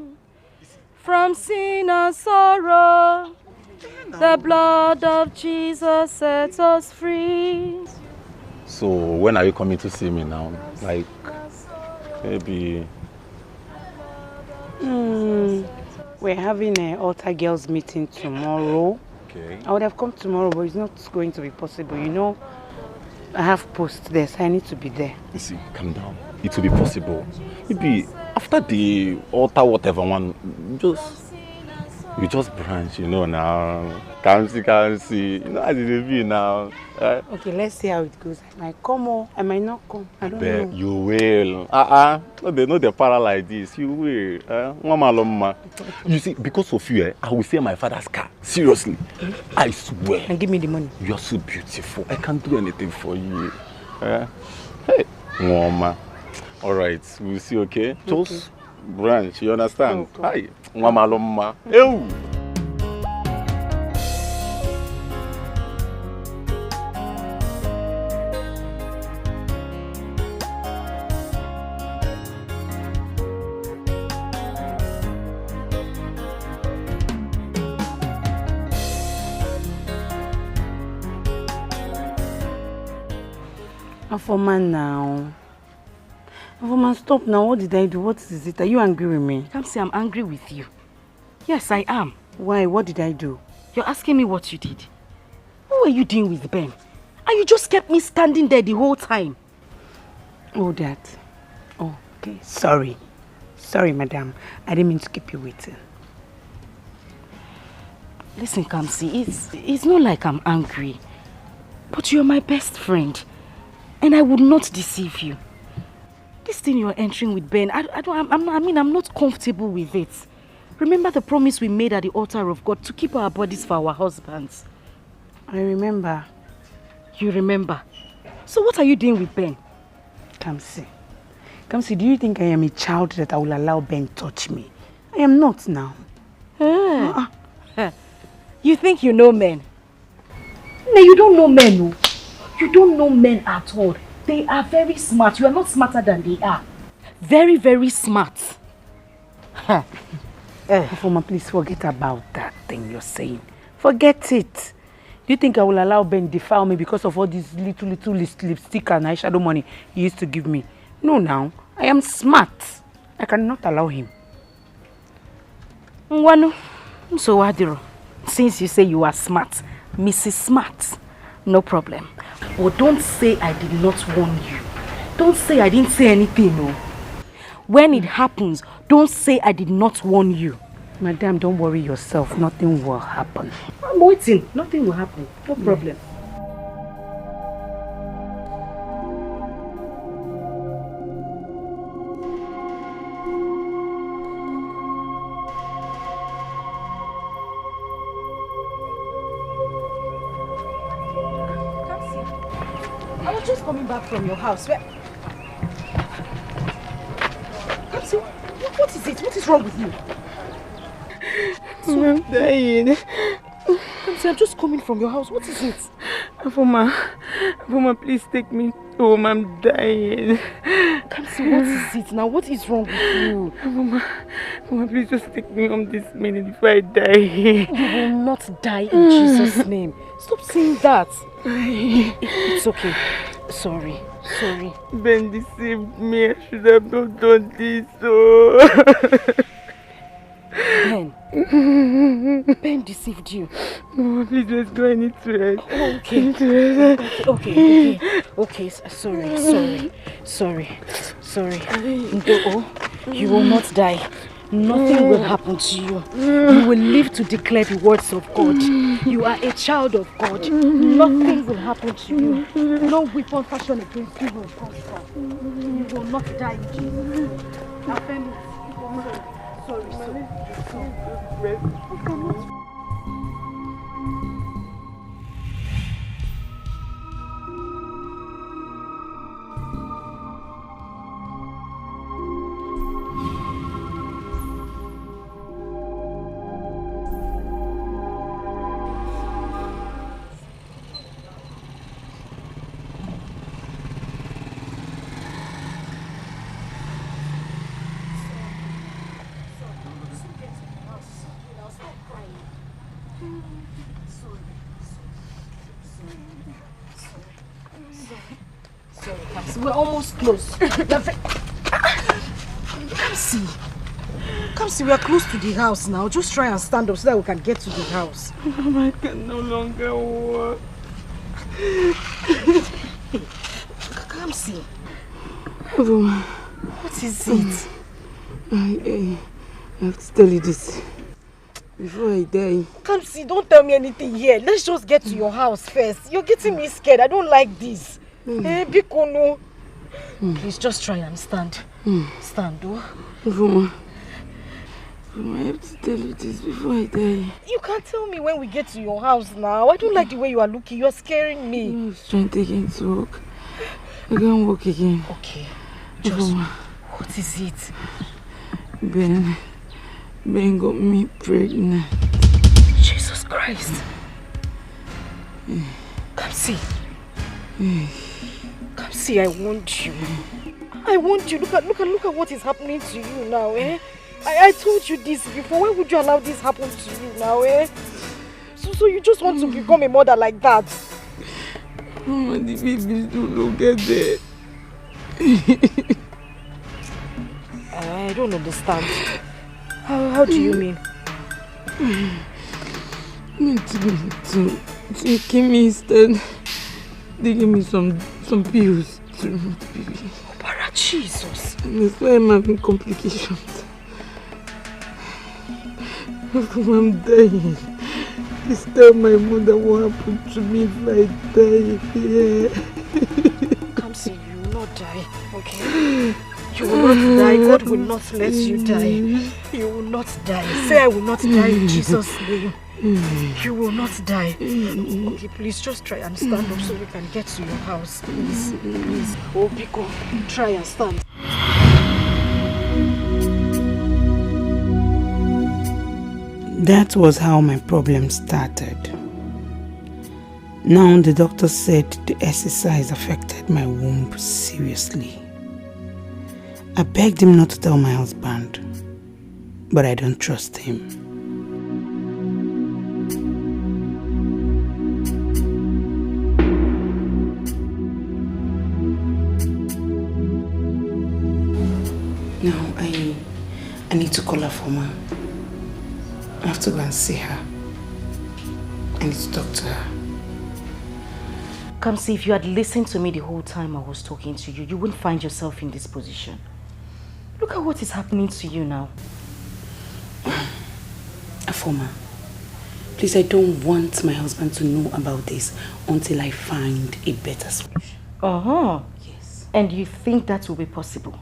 from sin and sorrow. The blood of Jesus set us free. So when are you coming to see me now? Like, maybe. Hmm. We're having an altar girls meeting tomorrow. Okay. I would have come tomorrow, but it's not going to be possible. You know, I have post there, so I need to be there. You see, calm down. It will be possible. Maybe after the altar, whatever one, just, you just branch, you know now. Kamsi, Kamsi. You know as it dey be now. Eh? Okay, let's see how it goes. I might come or I might not come. I don't know. You will. Uh-uh. No, they know the para like this. You will. Eh? Mama Loma. You see, because of you, eh, I will sell my father's car. Seriously. I swear. And give me the money. You are so beautiful. I can't do anything for you. Eh? Hey, Mama. All right. We'll see, okay? Okay. Just branch. You understand? Okay. Hi. Nwa malụ mma. Ewu! Afoma now. Afoma, stop now. What did I do? What is it? Are you angry with me? Kamsi, I'm angry with you. Yes, I am. Why? What did I do? You're asking me what you did. What were you doing with Ben? And you just kept me standing there the whole time. Oh, that. Oh, okay. Sorry. Sorry, madam. I didn't mean to keep you waiting. Listen, Kamsi, it's, it's not like I'm angry. But you're my best friend. And I would not deceive you. This thing you're entering with Ben, I, I don't, I'm, I'm, I mean, I'm not comfortable with it. Remember the promise we made at the altar of God to keep our bodies for our husbands. I remember. You remember? So what are you doing with Ben? Kamsi. Kamsi, do you think I am a child that I will allow Ben touch me? I am not now. Eh. Uh-uh. You think you know men? No, you don't know men, oh. You don't know men at all. They are very smart. You are not smarter than they are. Very, very smart. Huh. Eh. Afoma, please forget about that thing you're saying. Forget it. Do you think I will allow Ben defile me because of all this little, little lis-, lipstick and eyeshadow money he used to give me? No, now. I am smart. I cannot allow him. Ngwanu, nsogbu adịrọ. Since you say you are smart, Missus Smart, no problem. But don't say I did not warn you. Don't say I didn't say anything, no. When it happens, don't say I did not warn you. Madam, don't worry yourself. Nothing will happen. I'm waiting. Nothing will happen. No problem. Kamsi, I was just coming back from your house. Where? Kamsi, what, what is it? What is wrong with you? I'm dying. Kamsi, I'm just coming from your house. What is it? Afoma, Afoma, please take me home. I'm dying. Kamsi, what is it now? What is wrong with you? Afoma, Afoma, please just take me home this minute before I die. You will not die in Jesus' name. Stop saying that. It's okay. Sorry. Sorry. Ben deceived me. I should have not done this. Oh. Ben. Ben deceived you. No, please, let's go. I need to rest. Oh, okay. I need to rest. Okay, okay, okay. Okay, s- sorry, sorry, sorry, sorry. Ndo, oh, you will not die. Nothing will happen to you. You will live to declare the words of God. You are a child of God. Nothing will happen to you. No weapon fashioned against you will prosper. You will not die in Jesus' name. Affirm it. Sorry, sorry, sorry. Sorry, Kamsi, we're almost close. You're ve- Kamsi. Kamsi, we're close to the house now. Just try and stand up so that we can get to the house. Mama, I can no longer walk. Kamsi. Mama. What is it? I, I, I have to tell you this. Before I die. Kamsi, don't tell me anything here. Let's just get to your house first. You're getting me scared. I don't like this. Eh, biko no. Please just try and stand. Stand, oh. Mama, Mama, I have to tell you this before I die. You can't tell me when we get to your house now. I don't like the way you are looking. You are scaring me. I was trying to get to work. I can't walk again. Okay. Just, Mama. What is it? Ben, Ben got me pregnant. Jesus Christ. Kamsi. Kamsi, I warned you. I warned you. Look at, look at, look at what is happening to you now, eh? I, I told you this before. Why would you allow this happen to you now, eh? So, so you just want to become a mother like that? Mama, the baby still no get there. I don't understand. How, how do you mean? Meant to, to, to kill me instead. They gave me some, some pills to remove the baby. Obara Jesus. And that's why I'm having complications. I'm dying. Please tell my mother what happened to me if I die here. Kamsi, you will not die, okay? You will not die. God will not let you die. You will not die. Say, "I will not die in Jesus' name." You will not die. Okay, please just try and stand up so we can get to your house. Please, please. Oh, biko, try and stand. That was how my problem started. Now the doctor said the exercise affected my womb seriously. I begged him not to tell my husband, but I don't trust him. Now I, I need to call her for ma. I have to go and see her. Please talk to her. Kamsi, if you had listened to me the whole time I was talking to you, you wouldn't find yourself in this position. Look at what is happening to you now. Afoma, please, I don't want my husband to know about this until I find a better solution. Uh-huh. Yes. And you think that will be possible?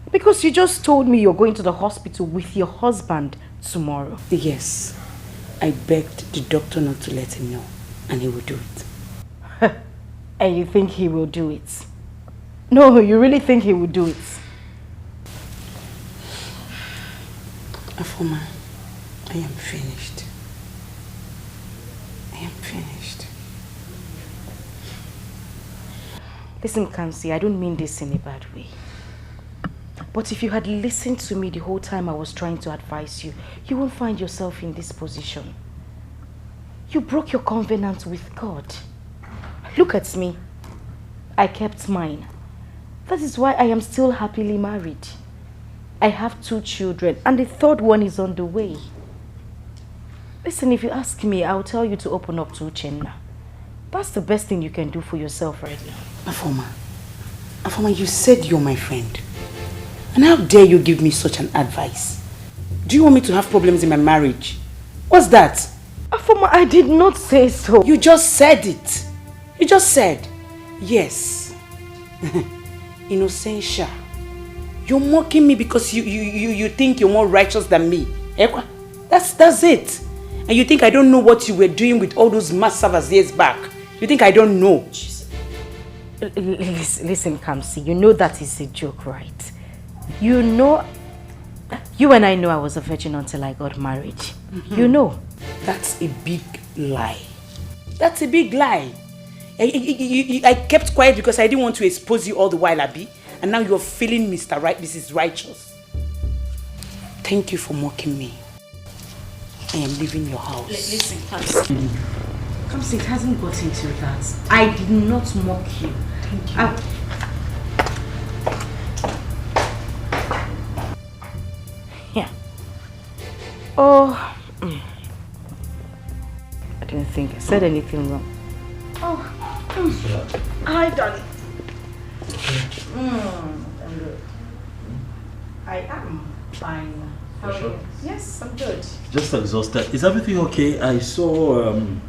Because you just told me you're going to the hospital with your husband tomorrow. Yes. I begged the doctor not to let him know, and he will do it. And you think he will do it? No, you really think he will do it? Afoma, I am finished. I am finished. Listen, Kamsi, I don't mean this in a bad way. But if you had listened to me the whole time I was trying to advise you, you won't find yourself in this position. You broke your covenant with God. Look at me. I kept mine. That is why I am still happily married. I have two children, and the third one is on the way. Listen, if you ask me, I'll tell you to open up to Uchenna. That's the best thing you can do for yourself right now. Afoma, Afoma, you said you're my friend. And how dare you give me such an advice? Do you want me to have problems in my marriage? What's that? Afoma, I did not say so. You just said it. You just said, yes. Innocentia. You're mocking me because you, you, you, you think you're more righteous than me. Ekwa? That's, that's it. And you think I don't know what you were doing with all those massavas years back? You think I don't know? Jeez. L- l- Listen, listen, Kamsi, you know that is a joke, right? You know, you and I know I was a virgin until I got married. You know. That's a big lie. That's a big lie. I, I, I, I- I kept quiet because I didn't want to expose you all the while, Abby. And now you're feeling Mister Right, Missus Righteous. Thank you for mocking me. I am leaving your house. Listen, Kamsi. Kamsi, it hasn't gotten to that. I did not mock you. Thank you. I, yeah. Oh, mm. I didn't think I said anything wrong. Oh, mm. Hi, darling. Mm, I'm good. I am fine. How are you? Yes, I'm good. Just exhausted. Is everything okay? I saw um,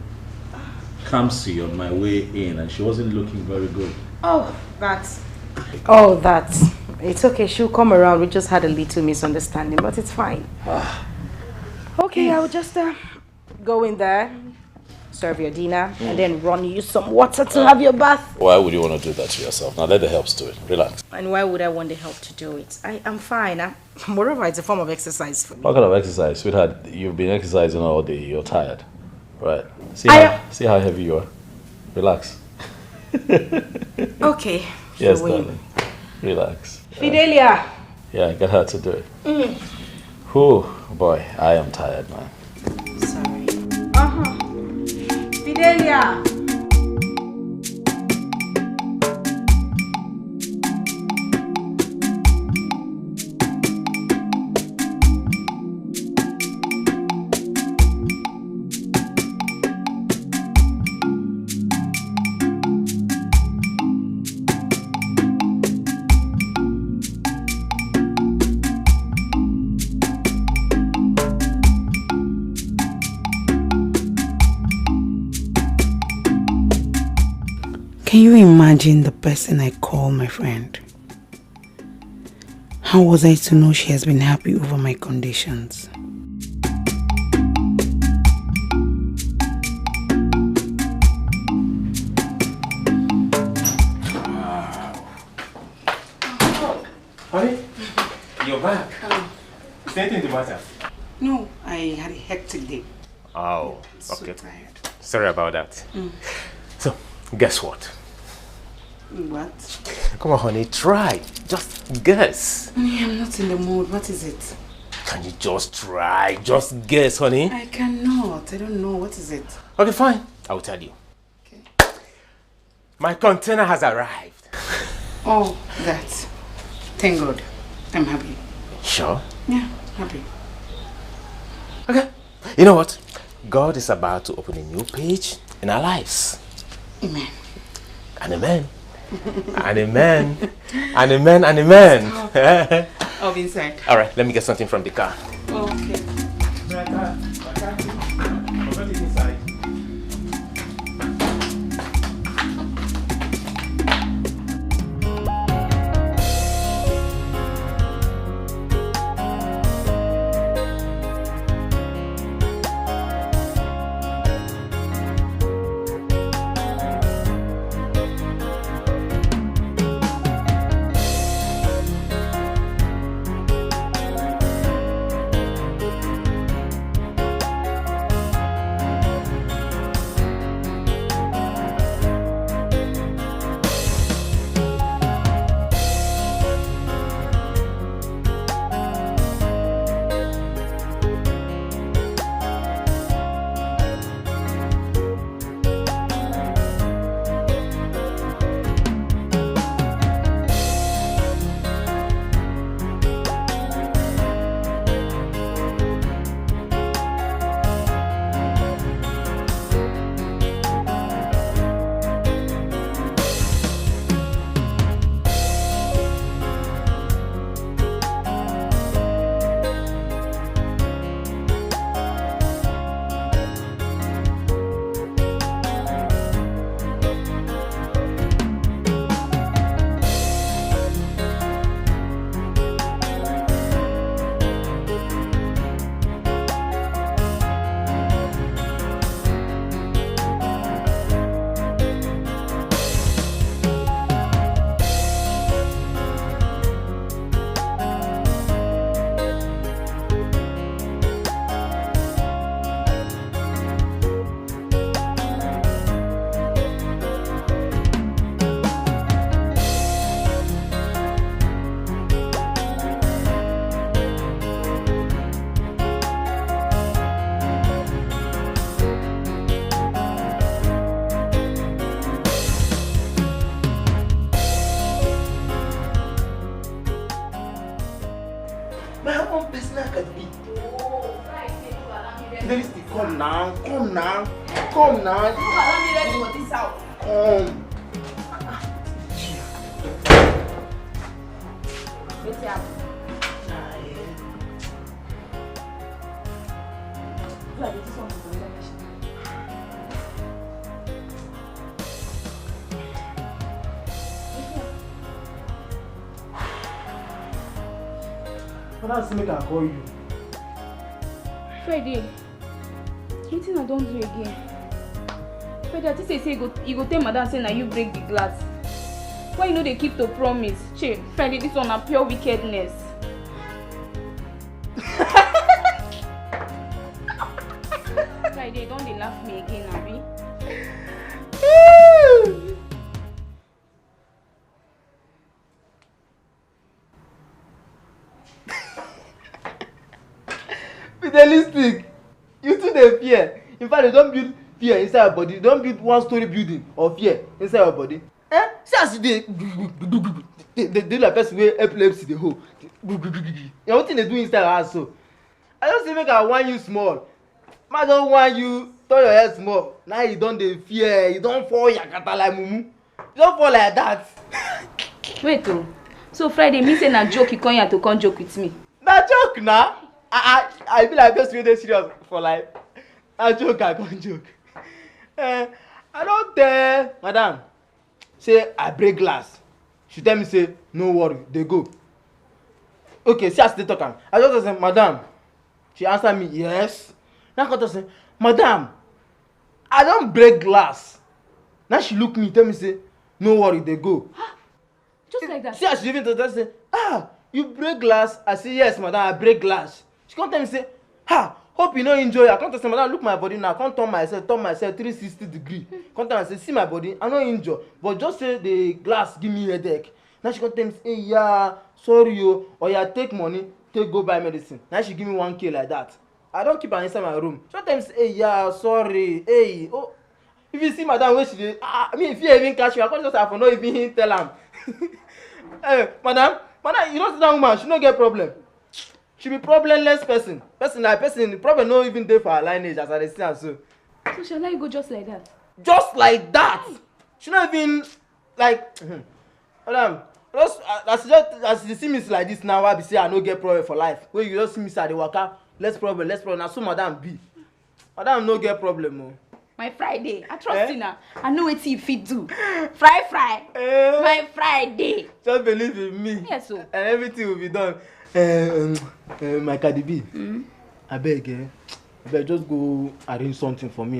Kamsi on my way in, and she wasn't looking very good. Oh, that's. Oh, that. It's okay. She'll come around. We just had a little misunderstanding, but it's fine. Ah. Okay, I'll just uh, go in there, serve your dinner, and then run you some water to have your bath. Why would you want to do that to yourself? Now let the helps do it. Relax. And why would I want the help to do it? I am fine. I, moreover, it's a form of exercise for me. What kind of exercise, sweetheart? You've been exercising all day. You're tired, right? See I how see how heavy you are. Relax. Okay. Yes, Showing. Darling. Relax. Fidelia. Yeah, get her to do it. Mm. Whew, boy, I am tired, man. Sorry. Uh-huh. Fidelia. Can you imagine the person I call my friend? How was I to know she has been happy over my conditions? Honey, you're back. Is there anything the matter? No, I had a hectic day. Oh, okay. So tired. Sorry about that. Mm. So, guess what? What? Come on, honey, try. Just guess. Honey, I'm not in the mood. What is it? Can you just try? Just guess, honey. I cannot. I don't know. What is it? Okay, fine. I'll tell you. Okay. My container has arrived. Oh, that. Thank God. I'm happy. Sure? Yeah, happy. Okay. You know what? God is about to open a new page in our lives. Amen. And amen. And amen. And amen. And amen. I'll be inside. All right, let me get something from the car. Okay. My own personal category. Listen, come now, come now, come now. Come. Wetin happen? Father say make I call you. Friday, wetin I don do again? Friday, I think say, say you go, you go tell madam say na you break the glass. Why you no dey keep to promise? Che, Friday, this one na pure wickedness. Friday, you don dey laugh me again, abi? Fidelistic, you too dey fear. In fact, you don build fear inside your body. You don build one story building of fear inside your body. Eh? See as you dey, dey, dey, dey like person wey epilepsy dey hold. Na wetin dey do inside your house so? I just say make I warn you small. Ma don warn you, turn your head small. Now you don dey fear, you don fall yakata like mumu. You don fall like that. Wait o. So Friday mean say na joke you come here to come joke with me? Na joke na. I, I, I be like person wey dey serious for life. Na joke I come joke. Eh, I don tell madam say I break glass. She tell me say no worry, dey go. Okay, see as she dey talk am. I just say, madam. She answer me, yes. Now I come talk say, madam, I don break glass. Now she look me, tell me say, no worry, dey go. Just like that. See as she even talk say, ah, you break glass? I say, yes, madam, I break glass. She come tell me say, ha, hope you no injure you. I come talk say, madam, look my body now. I come turn myself, turn myself three sixty degree. Come tell am say, see my body, I no injure, but just say the glass give me headache. Now she come tell me say, yeah, sorry o, oya take money, take go buy medicine. Now she give me one K like that. I don keep am inside my room. She come tell me say, hey, yeah, sorry, hey, oh. If you see madam wey she dey, ah, I mean, if you even catch me, I come just, I for no even tell am. Eh, madam, madam, you know say that woman, she no get problem. She be problemless person. Person like person, the problem no even dey for her lineage as I dey see am so. So shall I go just like that? Just like that. She no even like. Madam, just as you just as you see me like this now, I be say I no get problem for life. When you just see me say I dey waka, less problem, less problem. Na so madam be. Madam no get problem o. My Friday, I trust Eh? you now. I know what you fit do. Fry, fry. Eh? My Friday. Just believe in me. Yes, o. And everything will be done. Eh, um, eh, my Cardi B, Mm. Abeg, eh, abeg just go arrange something for me.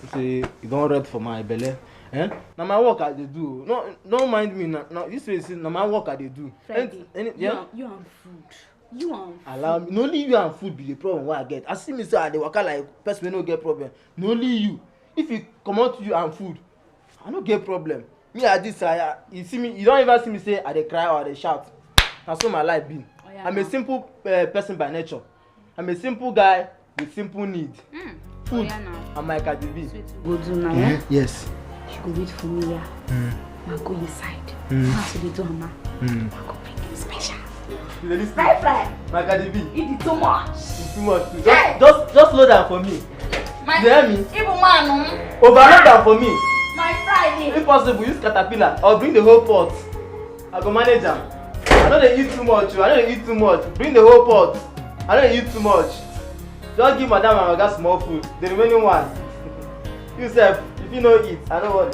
You say you don red for my belle. Eh? Na my work I dey do. No, no mind me. Na, na this way, see, na my work I dey do. Friday, Any, any, you, yeah? and, you and food. You and Allow food. Me. Na only you and food be the problem wey I get. I see me say I dey waka like person wey no get problem. Na only you. If you comot you and food, I no get problem. Me like this, I, I, you see me, you don't even see me say I dey cry or I dey shout. Na so my life be. Oh, yeah, I'm a now. Simple uh, person by nature. I'm a simple guy with simple need. Mm. Food Oh, yeah, now. And my Cardi B. Sweet. Go do now, Eh, eh? Yes. You go wait for me, yeah. Mm. Now go inside. Mm. Now so they do, Mama. Mm. Now go bring you special. You dey listen? Fry, fry. My Cardi B. It is too much. It's too much. Too. Hey! Just, just, just load am for me. My You hear me? Even man, no? Overload am for me. My Friday. If possible, use caterpillar or bring the whole pot. I go manage am. I no dey eat too much o. I no dey eat too much. Bring the whole pot. I no dey eat too much. Just give madam and oga small food. The remaining one, you sef, if you no eat, I no worry.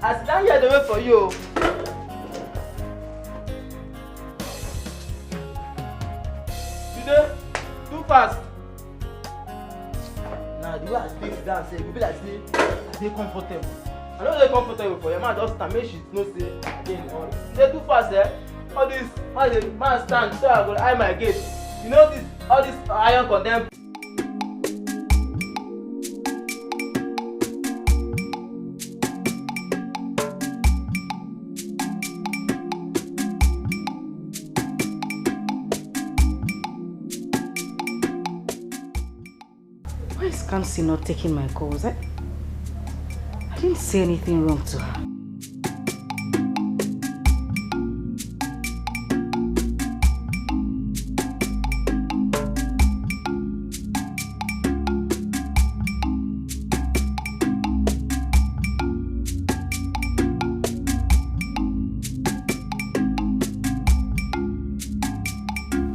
I sit down here dey wait for you o. You dey too fast. Now the way I take sit down sef, e go be like say I dey comfortable. I no dey comfortable for here. Man just stand make she know say I dey in hurry. You dey too fast, eh? All this man dey man stand so I go eye my gate. You know this all this iron condemn. Why is Kamsi not taking my calls? I, I didn't say anything wrong to her.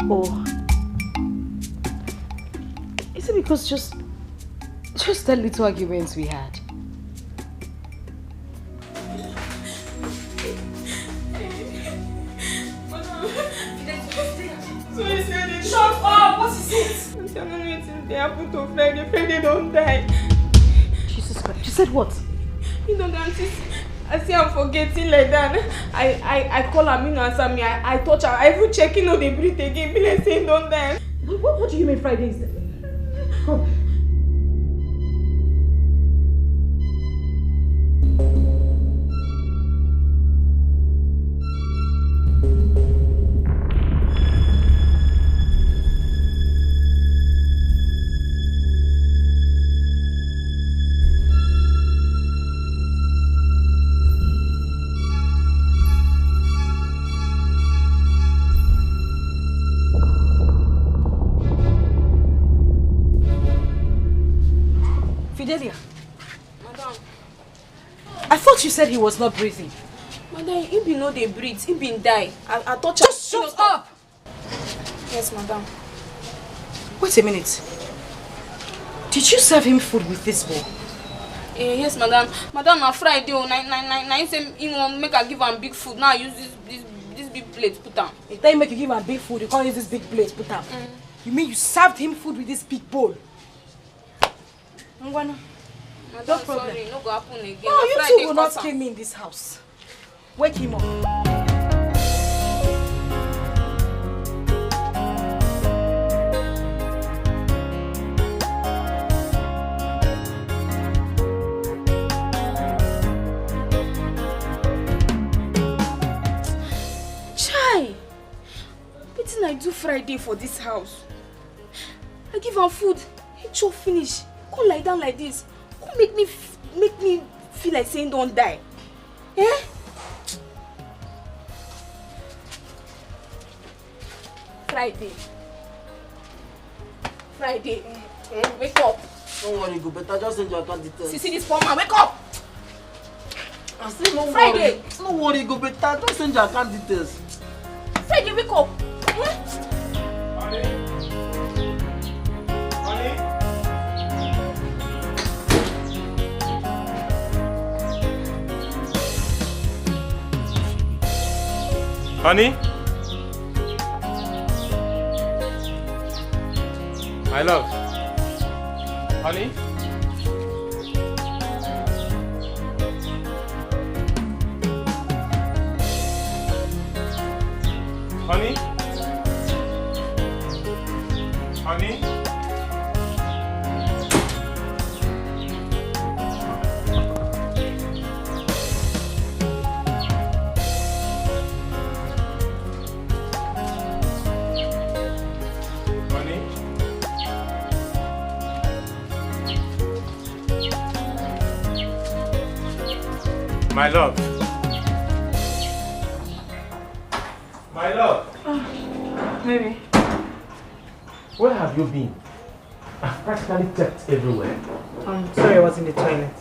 Oh. Is it because just just that little argument we had? So you said it. Shut up! What is it? I don't know anything dey happen to Friday. Friday don't die. Jesus Christ. She said what? You know that I see am for gate like that. I, I, I call am, he no answer me. I, I touch am. I even check, he no dey breathe again. Be like say he don die. What, what, what do you mean Friday is? Come. Fidelia. Madam. I thought you said he was not breathing. Madam, he been no dey breathe. He been die. I, I touch am. Just shut up! Yes, madam. Wait a minute. Did you serve him food with this bowl? Eh, yes, madam. Madam, na Friday o. Na, na, na, na him say he wan make I give am big food. Now I use this, this, this big plate put am. He tell you make you give am big food, you can't use this big plate put am. Mm. You mean you served him food with this big bowl? Ngwanu. Madam, No problem. sorry, no go happen again. No, Na you Friday two will not cause am. kill me in this house. Wake him up. Chai! Wetin I do Friday for this house? I give am food, he chop finish, come lie down like this, come make me f- make me feel like say he don die. Eh? Friday. Friday. Wake up. Don't worry, go better. Just send your account details. See, see this poor man. Wake up. I say no Friday. Worry. No worry, go better. Just send your account details. Friday, wake up. Honey? Honey? Honey? My love. Honey? Honey? Honey? Honey? My love. My love. Baby. Where have you been? I've practically checked everywhere. I'm sorry, I was in the toilet.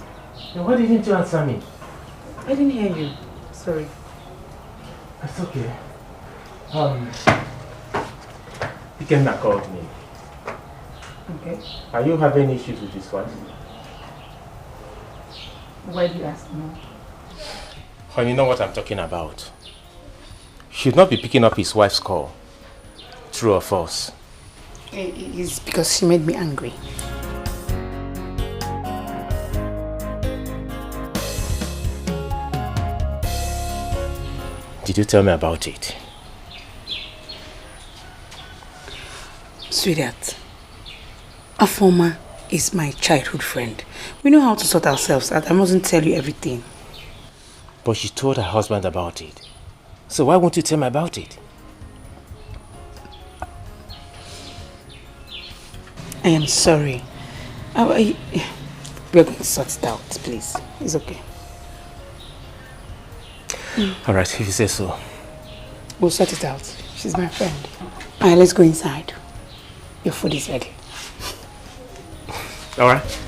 Then why didn't you answer me? I didn't hear you. Sorry. It's okay. Um, Ikenna called me. Okay. Are you having issues with his wife? Why do you ask me? Honey, you know what I'm talking about. Should not be picking up his wife's call. True or false? It's because she made me angry. Did you tell me about it? Sweetheart, Afoma is my childhood friend. We know how to sort ourselves out. I mustn't tell you everything. But she told her husband about it. So why won't you tell me about it? I am sorry. I, I, we're going to sort it out, please. It's okay. All right, if you say so. We'll sort it out. She's my friend. All right, let's go inside. Your food is ready. All right.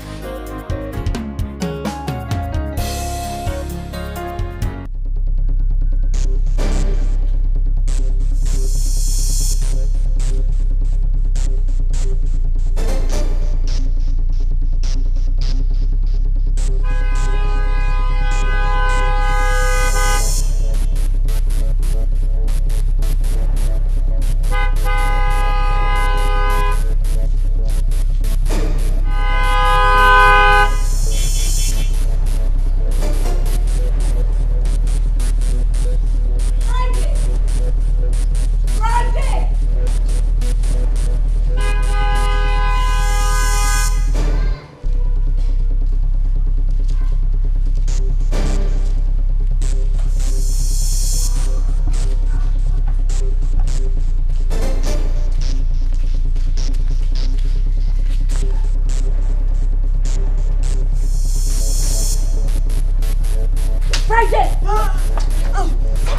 Friday! Come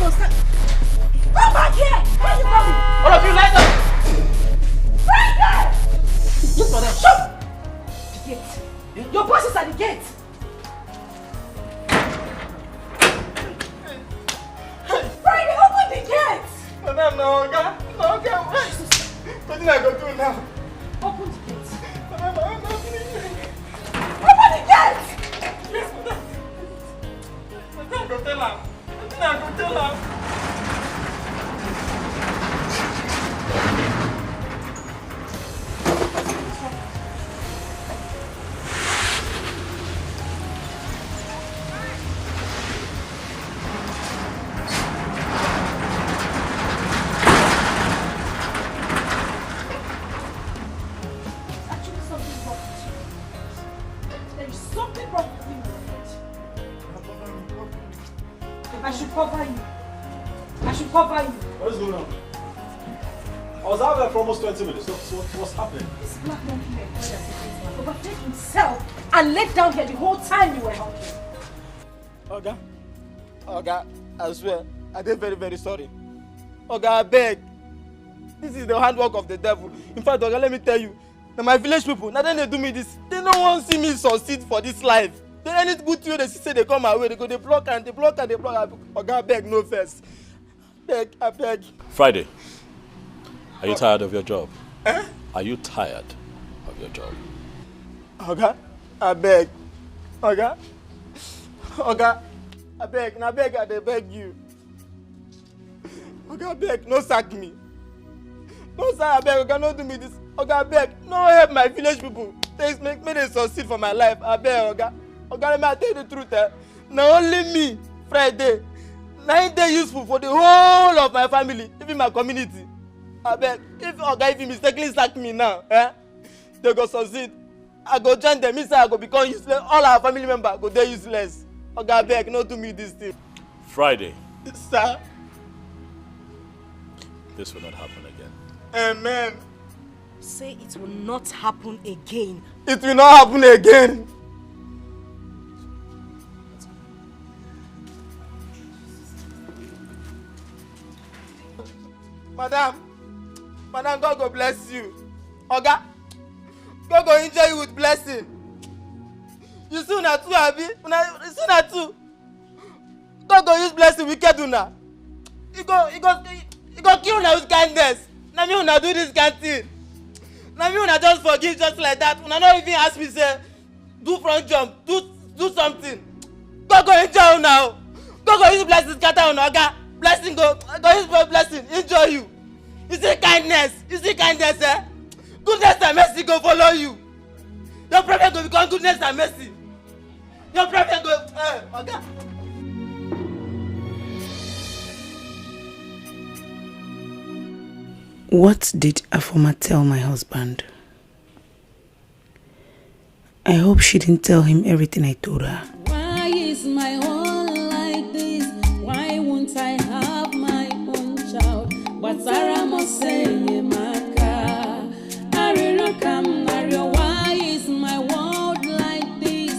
on, sir. Come back here! Where you coming? All of you, lie down. Friday! Yes, madam. Shut the gate. Your boss is at the gate. Friday, open the gate! Madam, no, oga, no, oga, wait. Wetin I go do now? Open the gate. Madam, madam, please. Open the gate! Please, madam. Madam, go tell am. Madam, go tell am. Actually, something wrong with you. There is something wrong with you in your head. I should cover you. I should cover you. What's going on? I was out there for almost twenty minutes. What's, what, what's happening? This black monkey head boy has taken overtake himself and let down here the whole time you were out here. Oga, Oga, I swear, I dey very, very sorry. Oga, I beg. This is the handwork of the devil. In fact, Oga, let me tell you, na my village people, na dem dey do me this. They no wan see me succeed for this life. Then any good thing wey they see say they come my way, they go dey block and they block and they block. Oga, beg no first. Beg, I beg. Friday, are you tired of your job? Eh? Are you tired of your job? Oga, I beg. Oga, Oga, I beg, na beg I dey beg you. Oga, beg, no sack me. No sack, I beg, Oga, no do me this. Oga, beg, no help my village people. Please make me dey succeed for my life. I beg, Oga. Oga, let me tell you the truth, eh? Na only me, Friday, na him dey useful for the whole of my family, even my community. I beg, if Oga, if he mistakenly sack me now, eh? They go succeed. I go join them inside, I go become useless. All our family member go dey useless. Oga, beg, no do me this thing. Friday. Sir? This will not happen again. Amen. Say it will not happen again. It will not happen again. Madam, Madam, God go bless you. Oga, God go enjoy you with blessing. You see una two, abi? Una, you see una two. God go use blessing wicked una. He go, he go, he go kill una with kindness. Na me una do this kind thing. Na me una just forgive just like that. Una no even ask me say, do front jump, do, do something. God go enjoy una o. God go use blessing scatter una, Oga. Blessing go, go use blessing enjoy you. You see kindness, you see kindness, eh? Goodness and mercy go follow you. Your problem go become goodness and mercy. Your problem go, eh, Oga. What did Afoma tell my husband? I hope she didn't tell him everything I told her. Why is my own like this? Why won't I have my own child? Gbatara m ọsọ enyemaka. Arịrịọ ka m na-arịọ, why is my world like this?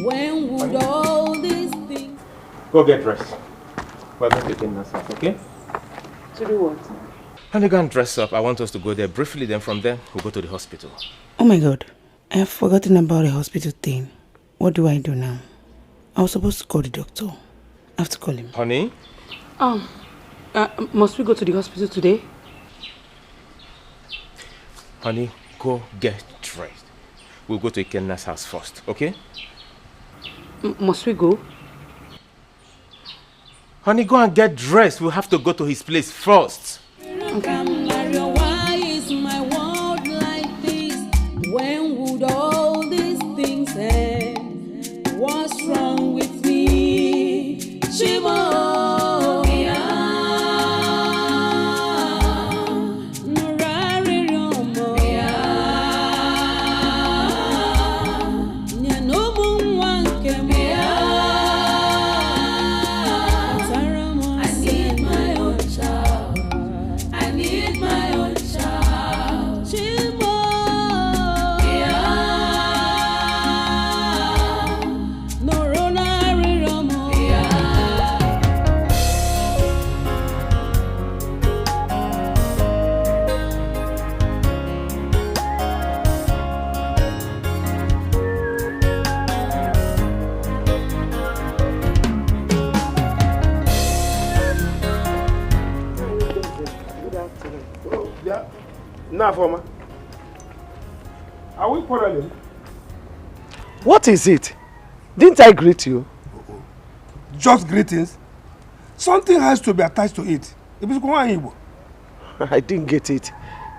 When would all these things Go get dressed. We're going to Ikenna's house, okay? To do what? Honey, go and dress up. I want us to go there briefly. Then from there, we'll go to the hospital. Oh my God, I have forgotten about the hospital thing. What do I do now? I was supposed to call the doctor. I have to call him. Honey? Um, uh, must we go to the hospital today? Honey, go get dressed. We'll go to Ikenna's house first, okay? M- must we go? Honey, go and get dressed. We'll have to go to his place first. Okay. Why is my world like this? When would all these things end? What's wrong with me? Chimo. Now, former. Are we quarreling? What is it? Didn't I greet you? Just greetings? Something has to be attached to it. If it's Igbo. I didn't get it.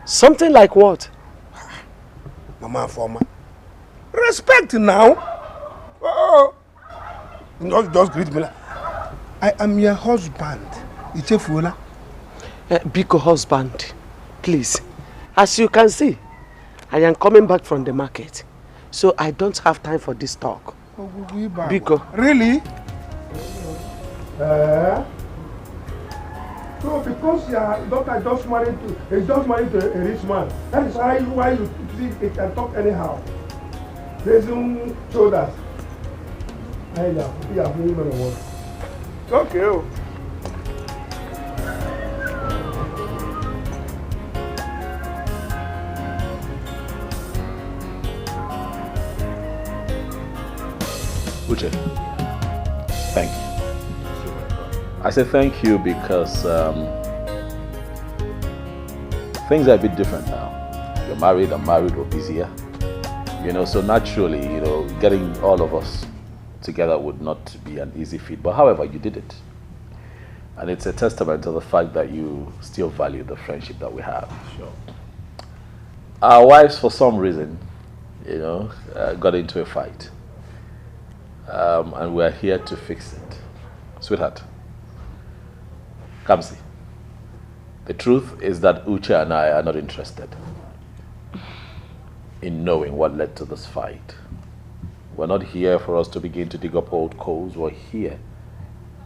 Something like what? Mama, former. Respect now. Oh. Not just greet me like, I am your husband. Ichefuola. Uh, Biko, husband, please. As you can see, I am coming back from the market, so I don't have time for this talk. Biko. Really? Uh, so because your daughter just married to, is just married to a rich man, that is why you, why you see they can talk anyhow. Raising shoulders. Hey, yeah, yeah, women of work. Okay. Oh. Thank you. I say thank you because um, things are a bit different now. You're married, I'm married, we're busier. You know, so naturally, you know, getting all of us together would not be an easy feat. But however, you did it. And it's a testament to the fact that you still value the friendship that we have. Sure. Our wives, for some reason, you know, uh, got into a fight. Um, and we're here to fix it. Sweetheart, come see. The truth is that Uche and I are not interested in knowing what led to this fight. We're not here for us to begin to dig up old coals. We're here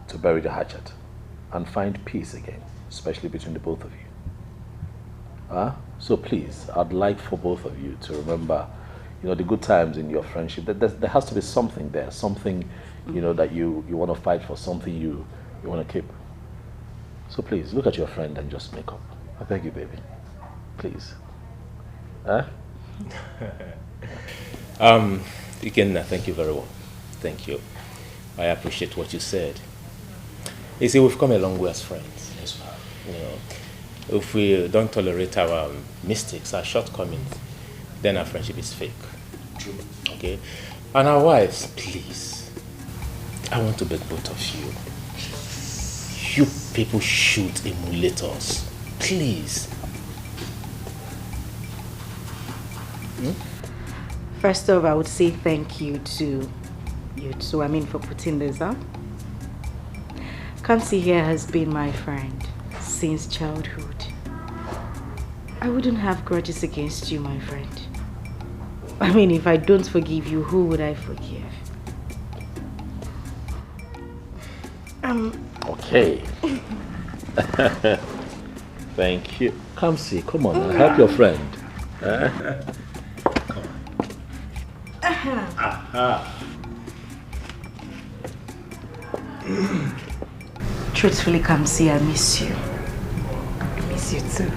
to bury the hatchet and find peace again, especially between the both of you. Huh? So please, I'd like for both of you to remember, you know, the good times in your friendship. There, there, there has to be something there, something, you know, that you, you want to fight for, something you, you want to keep. So please, look at your friend and just make up. I beg you, baby. Please. Huh? Um, Ikenna, thank you very well. Thank you. I appreciate what you said. You see, we've come a long way as friends. Yes, sir. You know, if we don't tolerate our mistakes, our shortcomings, then our friendship is fake. True. Okay? And our wives, please. I want to beg both of you. You people should emulate us. Please. First off, I would say thank you to you two, I mean, for putting this up. Kamsi here has been my friend since childhood. I wouldn't have grudges against you, my friend. I mean, if I don't forgive you, who would I forgive? Um. Okay. Thank you. Kamsi, come on, now. Help your friend. Eh? Come on. Aha. Truthfully, Kamsi, I miss you. I miss you too.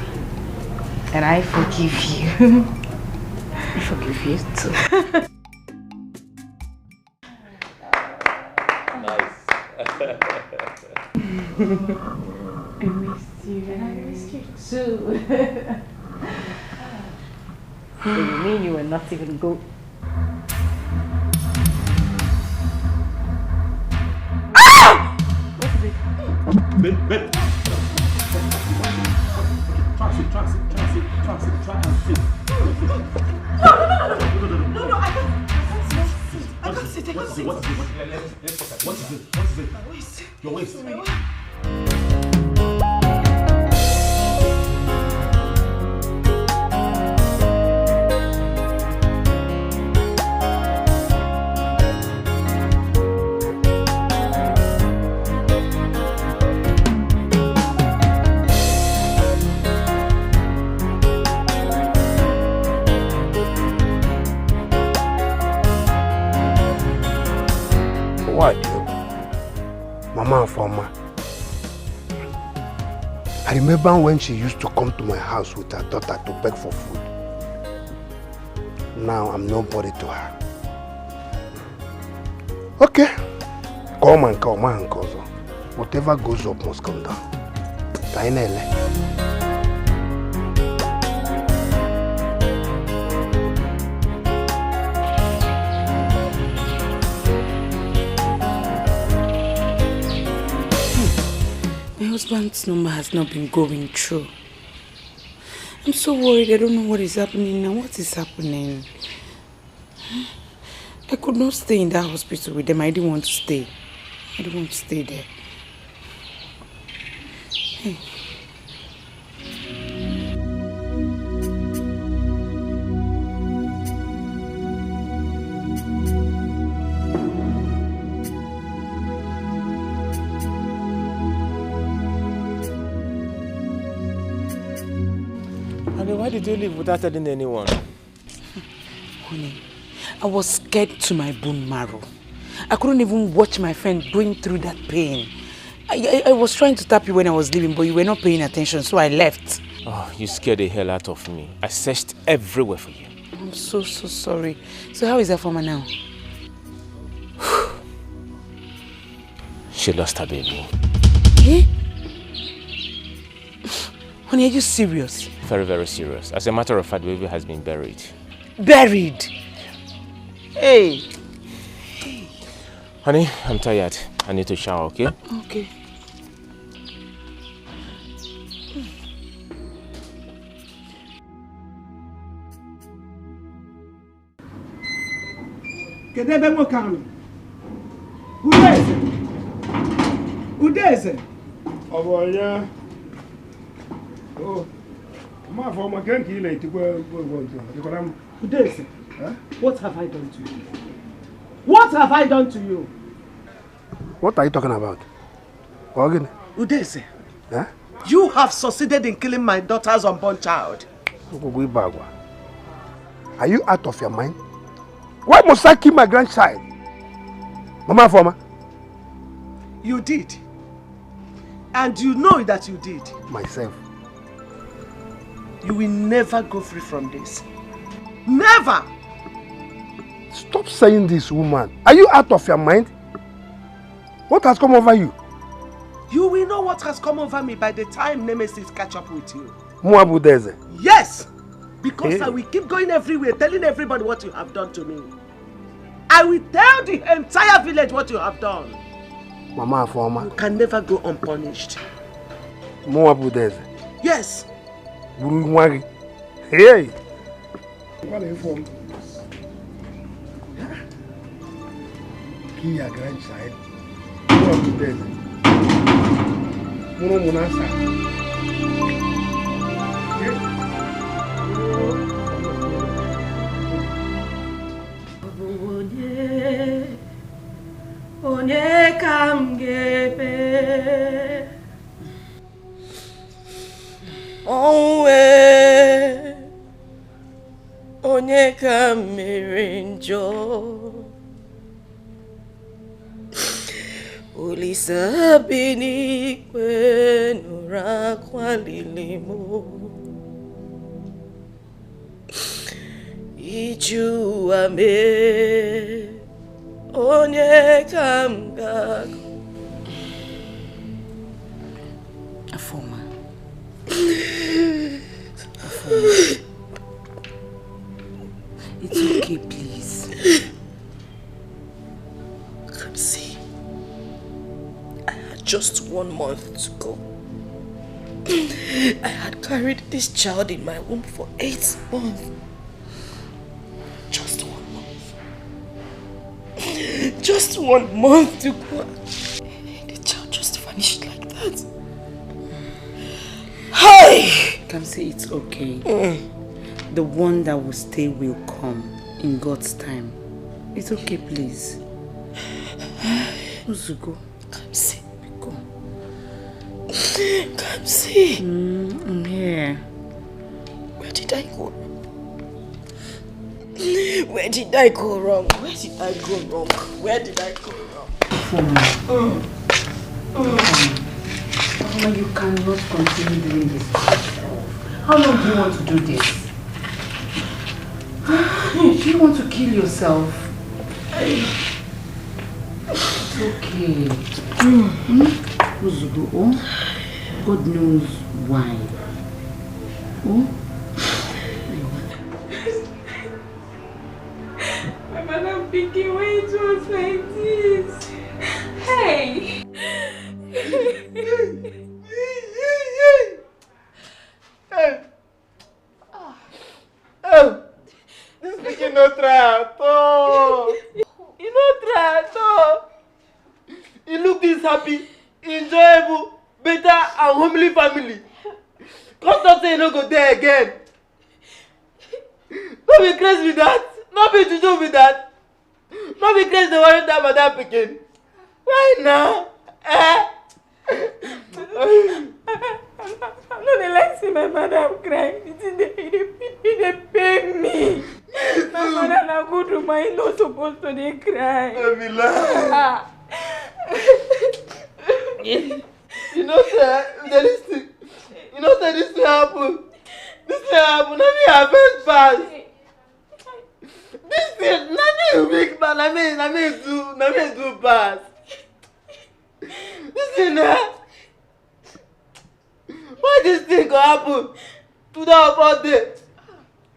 And I forgive you. I forgive you too. Nice. I miss you. And I miss you too. So you mean you were not even go? Ah! What is it? Babe, babe. Try sit, try sit, try sit, try sit, try and sit. No, no, no, no, no, no, no, no, I can't, I can't sit. I can't sit. I can't sit. What is it? What is it? What is it? What is it? My waist. Your waist. My waist. What? Mama Afoma. I remember when she used to come to my house with her daughter to beg for food. Now I'm nobody to her. Okay. Come and come and come. Whatever goes up must come down. Ka anyị na-ele. My husband's number has not been going through. I'm so worried. I don't know what is happening now. What is happening? I could not stay in that hospital with them. I didn't want to stay. I didn't want to stay there. Hey. Honey, why did you leave without telling anyone? Honey, I was scared to my bone marrow. I couldn't even watch my friend going through that pain. I, I, I was trying to tap you when I was leaving, but you were not paying attention, so I left. Oh, you scared the hell out of me. I searched everywhere for you. I'm so, so sorry. So how is Afoma now? They lost her baby. Eh? Honey, are you serious? Very, very serious. As a matter of fact, the baby has been buried. Buried? Hey. Honey, I'm tired. I need to shower, okay? Okay. Kedu ebe nwoke ahụ nọ? Udeze! Udeze! Ọ bụ onye? Oh, Mafọma, ke nke ị na-etikwa egwu egwu ntụ? Dịkwara m. Udeze! Eh? What have I done to you? What have I done to you? What are you talking about? Ọ gịnị? Udeze! Eh? You have succeeded in killing my daughter's unborn child. Ogwugwu ibe agwa. Are you out of your mind? Why must I kill my grandchild? Mama Foma. You did. And you know that you did. Myself. You will never go free from this. Never! Stop saying this, woman. Are you out of your mind? What has come over you? You will know what has come over me by the time Nemesis catch up with you. Muabu Deze. Yes! Because hey. I will keep going everywhere telling everybody what you have done to me. I will tell the entire village what you have done. Mama Afoma. You can never go unpunished. Muabu Deze. Yes. Buru nwa gị. Hey! Kill your grandchild. Muabu Deze. Mụrụ ụmụ na-asa. Onye ka m ga-ebe? Ọnwụ ee, onye ka m mere njọ? Olisa bi n'igwe nụrụ akwa lili m. Iji ụwa mee onye ka m ga-agụ. Afoma. Afoma. It's okay, please. Kamsi, I had just one month to go. I had carried this child in my womb for eight months. Just one month. Just one month to go. The child just vanished like that. Hi! Kamsi, it's okay. Mm. The one that will stay will come in God's time. It's okay, please. Uzugo. Kamsi. Go. Kamsi. Mm, I'm here. Where did I go wrong? Where did I go wrong? Where did I go wrong? Where did I go wrong? Afoma. Mm. Mm. Afoma, you cannot continue doing this to yourself. How long do you want to do this? Do you want to kill yourself? It's okay. Mm. Uzugo, oh? God knows why. Oh? My mother pikin, why it was like this? Hey! Hey! Oh, this pikin no try at all. He no try at all. He look this happy, enjoyable, better and homely family. Come talk say he no go there again. No be craze be that. No be juju be that. No be craze dey worry that madam pikin. Why now? Eh? I no dey like see my madam cry. The thing dey e dey e dey pain me. My mother na good woman, e no suppose to dey cry. No be lie. Ah. You know say we dey lis ten. You know say this thing happen. This thing happen. Na me affect pass. This thing, na me weak, but na me, na me do, na me do pass. Tina, why this thing go happen? Today our birthday.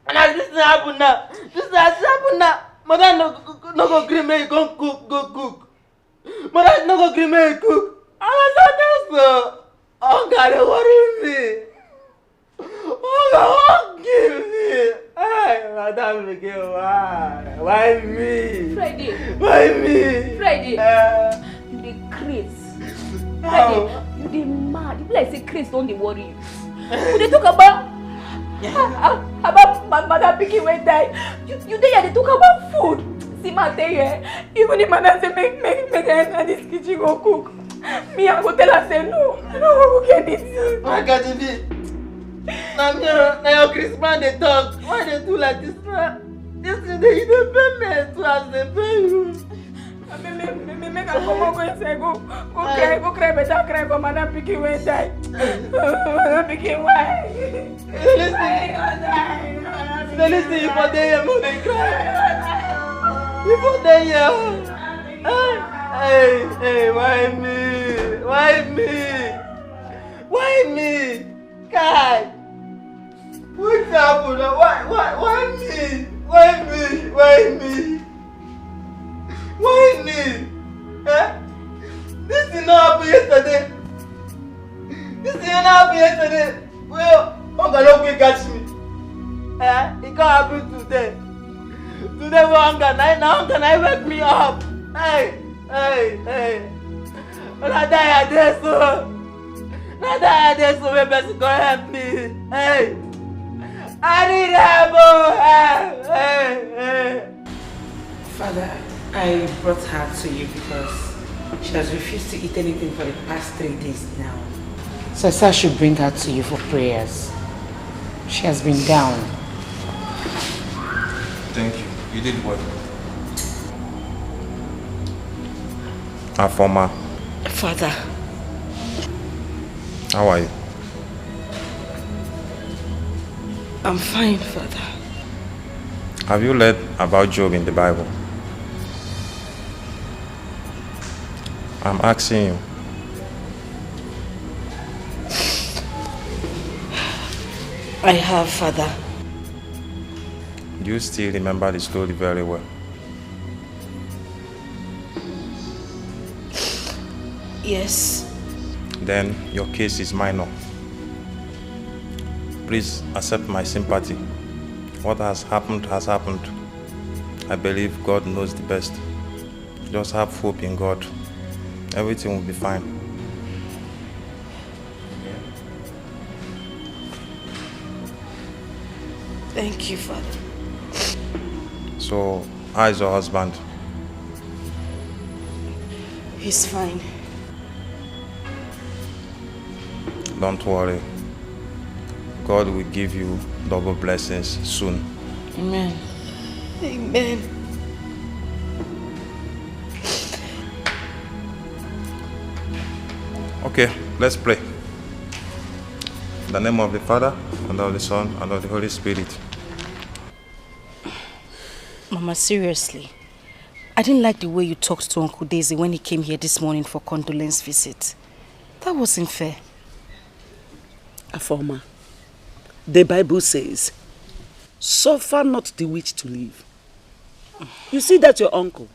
And as this thing happen now, this thing as it happen now, mother no go, no go gree make you come cook, go cook. Mother no go gree make you cook. And as I dey so, hunger dey worry me. Hunger wan kill me. Hey, madam again, why? Why me? Friday. Why me? Friday. Eh. You dey craze. Friday, you dey mad. You be like say craze don dey worry you. We dey talk about, ah, ah, about ma-, madam pikin wey die. You, you dey here dey talk about food. See, ma tell you, eh, even if madam say make, make, make I enter this kitchen go cook, me, I go tell her say no, I no go cook anything. Why can't it be? Na me, na your Christmas dey talk. Why dey do like this now? This thing dey, you dey pay me too as dey pay you. Make, make, make, make I comot go inside, go, go cry, go cry better cry for madam pikin wey die. Madam pikin, why? Listen, listen, you for dey here, no dey cry. You for dey here. Hey, hey, why me? Why me? Why me? Kai! Wetin happen now? Why, why, why me? Why me? Why me? Why me? Eh? This thing no happen yesterday. This thing no happen yesterday. Well, hunger no quick catch me. Eh? It can't happen today. Today we hunger. Now, now hunger now wake me up. Hey, hey, hey. When I die, I dey so. When I die, I dey so. When person go help me. Hey. I need help. Oh. Hey, hey, hey. Father, I brought her to you because she has refused to eat anything for the past three days now. So I said I should bring her to you for prayers. She has been down. Thank you. You did well. Afoma. Father. How are you? I'm fine, Father. Have you read about Job in the Bible? I'm asking you. I have, Father. Do you still remember the story very well? Yes. Then your case is minor. Please accept my sympathy. What has happened has happened. I believe God knows the best. Just have hope in God. Everything will be fine. Thank you, Father. So, how is your husband? He's fine. Don't worry. God will give you double blessings soon. Amen. Amen. Okay, let's pray. In the name of the Father, and of the Son, and of the Holy Spirit. Mama, seriously, I didn't like the way you talked to Uncle Daisy when he came here this morning for condolence visit. That wasn't fair. Afoma, the Bible says, "Suffer not the witch to live." You see that your uncle?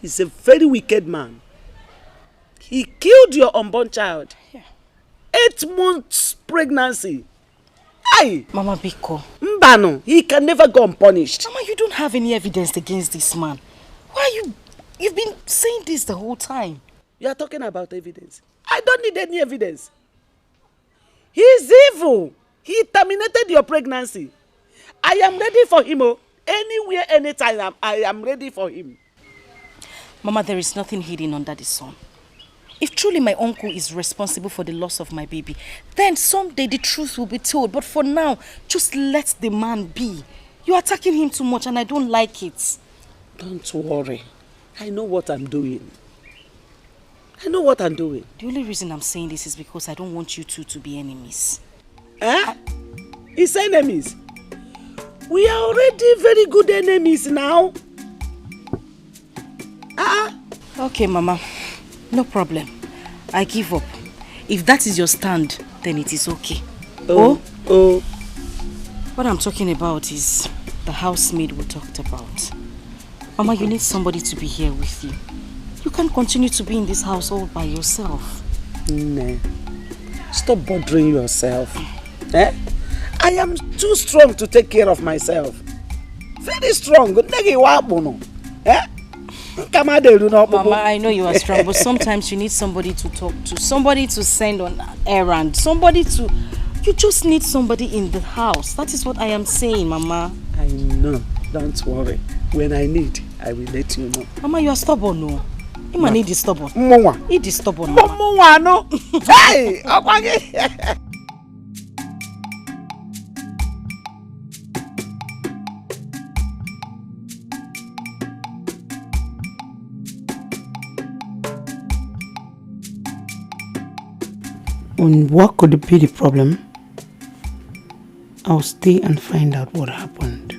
He's a very wicked man. He killed your unborn child. Yeah. Eight months pregnancy. Aye! Mama Biko. Mbano, he can never go unpunished. Mama, you don't have any evidence against this man. Why you, you've been saying this the whole time. You are talking about evidence. I don't need any evidence. He's evil. He terminated your pregnancy. I am ready for him. Oh. Anywhere, anytime, I'm, I am ready for him. Mama, there is nothing hidden under the sun. If truly my uncle is responsible for the loss of my baby, then someday the truth will be told. But for now, just let the man be. You're attacking him too much and I don't like it. Don't worry. I know what I'm doing. I know what I'm doing. The only reason I'm saying this is because I don't want you two to be enemies. Eh? It's enemies. We are already very good enemies now. Ah. Okay, Mama. No problem. I give up. If that is your stand, then it is okay. Oh, oh. What I'm talking about is the housemaid we talked about. Mama, you need somebody to be here with you. You can't continue to be in this house all by yourself. Nne, stop bothering yourself. Eh? I am too strong to take care of myself. Very strong. Nne gị wa akpụnụ. Eh? Mama, I know you are strong, but sometimes you need somebody to talk to, somebody to send on errand, somebody to. You just need somebody in the house. That is what I am saying, Mama. I know. Don't worry. When I need, I will let you know. Mama, you are stubborn, no? Ima need is stubborn. Mụnwa. It is stubborn. Mụnwa, no. Hey, And what could be the problem? I'll stay and find out what happened.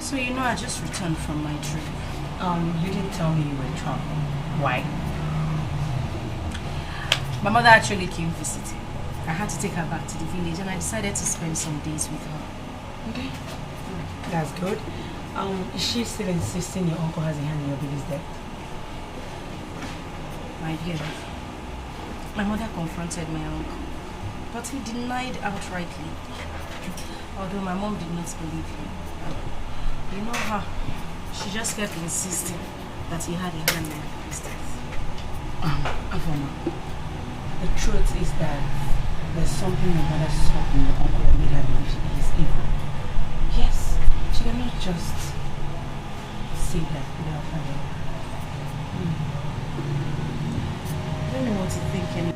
So you know, I just returned from my trip. Um, you didn't tell me you were traveling. Why? My mother actually came visiting. I had to take her back to the village, and I decided to spend some days with her. Okay. That's good. Um, is she still insisting your uncle has a hand in your baby's death? My dear, my mother confronted my uncle, but he denied outrightly. Although my mom did not believe him. You know her. She just kept insisting that he had a hand in his death. Um, Avoma, the truth is that there's something your mother saw in your uncle that made her believe he is evil. Yes, she cannot just say that without having. Hmm. I don't know what to think anymore.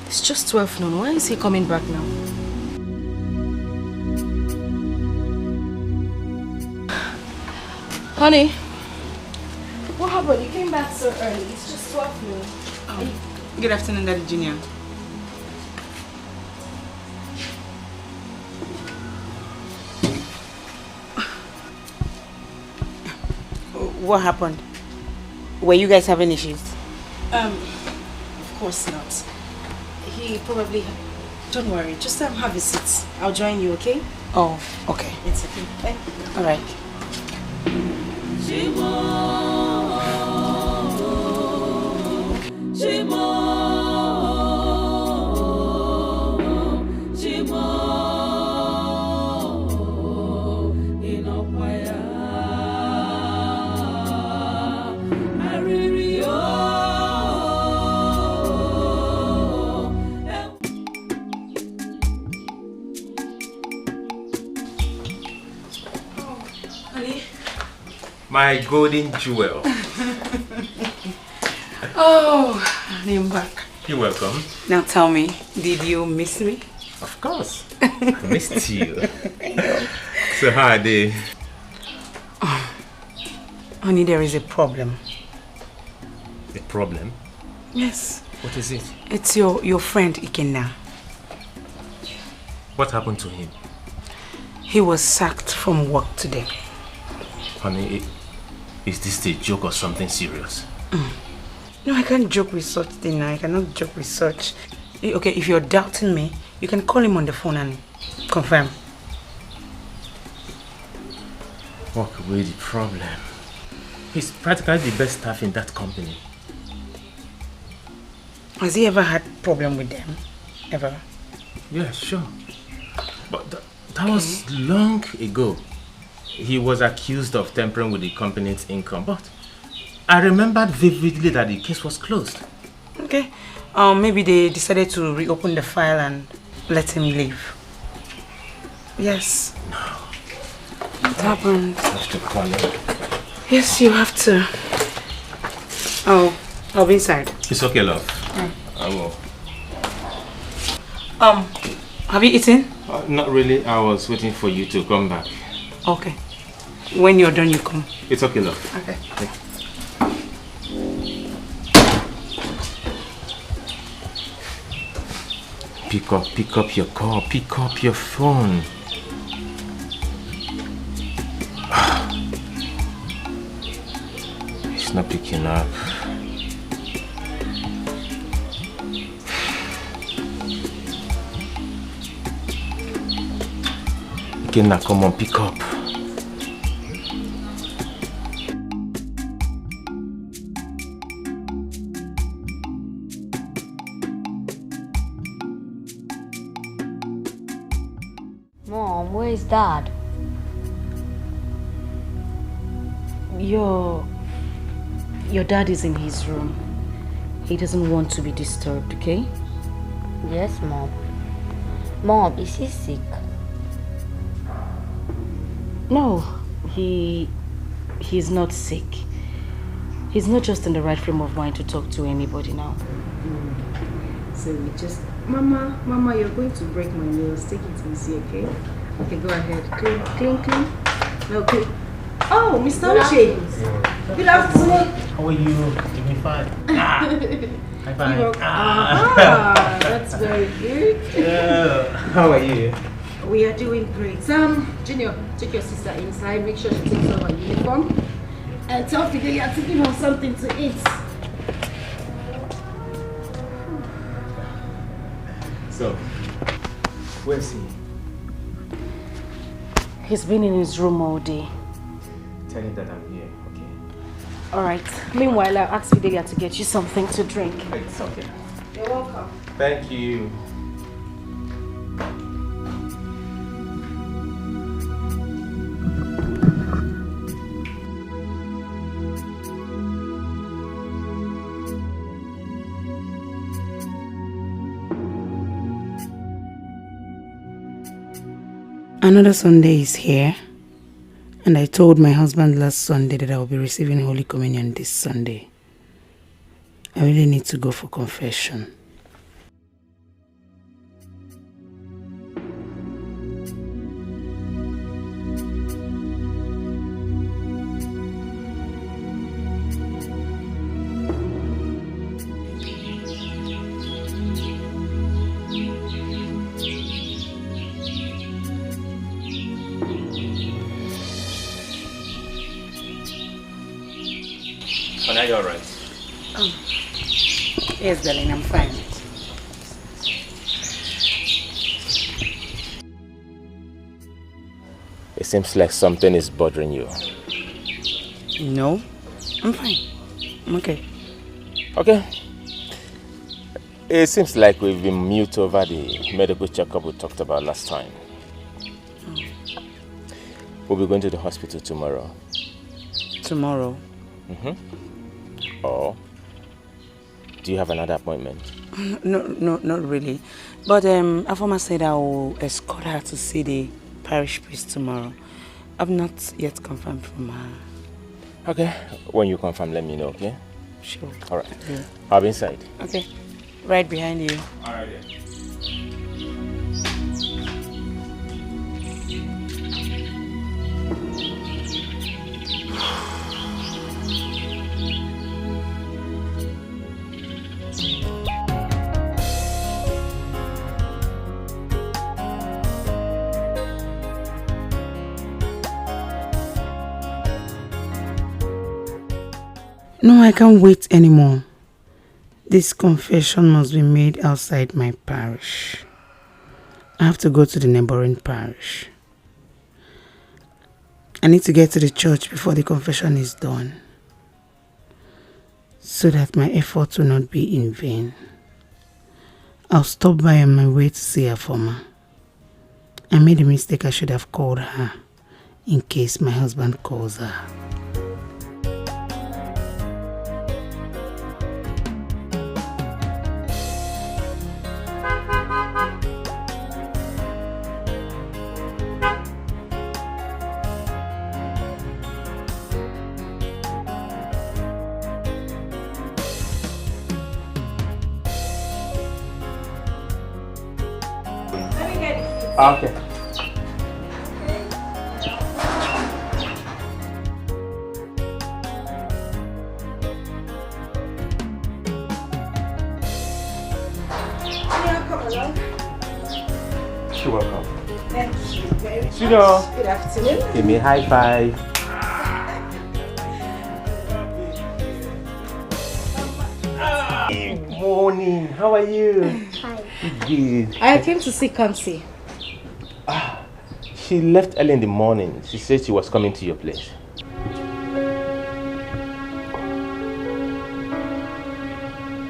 It's just twelve noon. Why is he coming back now? Honey, what happened? You came back so early. It's just twelve noon. Um, good afternoon, Daddy Junior. What happened? Were you guys having issues? Um, of course not. He probably. Don't worry. Just um, have a seat. I'll join you, okay? Oh, okay. It's okay. Thank you. All right. My golden jewel. Oh, I'm back. You're welcome. Now tell me, did you miss me? Of course. I missed you. So how are they? Honey, there is a problem. A problem? Yes. What is it? It's your, your friend Ikenna. What happened to him? He was sacked from work today. Honey, is this a joke or something serious? Mm. No, I can't joke with such thing. I cannot joke with such. Okay, if you're doubting me, you can call him on the phone and confirm. Walk away the problem. He's practically the best staff in that company. Has he ever had problem with them? Ever? Yeah, sure. But th- that was long ago. He was accused of tampering with the company's income, but I remembered vividly that the case was closed. Okay. Um, maybe they decided to reopen the file and let him leave. Yes. What happened? I have to call him. Yes, you have to. Oh, I'll be inside. It's okay, love. I will. Um, have you eaten? Uh, not really. I was waiting for you to come back. Okay. When you're done, you come. It's okay, love. Okay. Pick up, pick up your call, pick up your phone. It's not picking up. Ikenna, come on, pick up. Mom, where is dad? Your your dad is in his room. He doesn't want to be disturbed, okay? Yes, mom. Mom, is he sick? No, he he's not sick. He's not just in the right frame of mind to talk to anybody now. So we just, Mama, Mama, you're going to break my nails. Take it easy, okay? Okay, go ahead. Clean, clean, clean. No, clean. Oh, Mister Uche. Good afternoon. How are you? Give me five. Ah. High five. Ah. Ah, that's very good. Yeah. How are you? We are doing great. Um, Junior, take your sister inside. Make sure she takes off her uniform and tell Fidelia to give her something to eat. So, where's he? He's been in his room all day. Tell him that I'm here, okay? All right. Meanwhile, I'll ask Fidelia to get you something to drink. It's okay. You're welcome. Thank you. Another Sunday is here, and I told my husband last Sunday that I will be receiving Holy Communion this Sunday. I really need to go for confession. Are you alright? Yes, darling, I'm fine. It seems like something is bothering you. No, I'm fine. I'm okay. Okay. It seems like we've been mute over the medical checkup we talked about last time. We'll be going to the hospital tomorrow. Tomorrow. Mm-hmm. Or do you have another appointment? No, no, not really. But um, Afoma said I will escort her to see the parish priest tomorrow. I've not yet confirmed from her. Okay. When you confirm, let me know, okay? Sure. All right. Yeah. I'll be inside. Okay. Right behind you. All right, then. No, I can't wait anymore. This confession must be made outside my parish. I have to go to the neighboring parish. I need to get to the church before the confession is done, so that my efforts will not be in vain. I'll stop by on my way to see her former. I made a mistake. I should have called her in case my husband calls her. Okay. You're welcome. Thank you very much. Good afternoon. Give me a high five. Good morning. How are you? Hi. Good. I came to see Kamsi. Ah, she left early in the morning. She said she was coming to your place.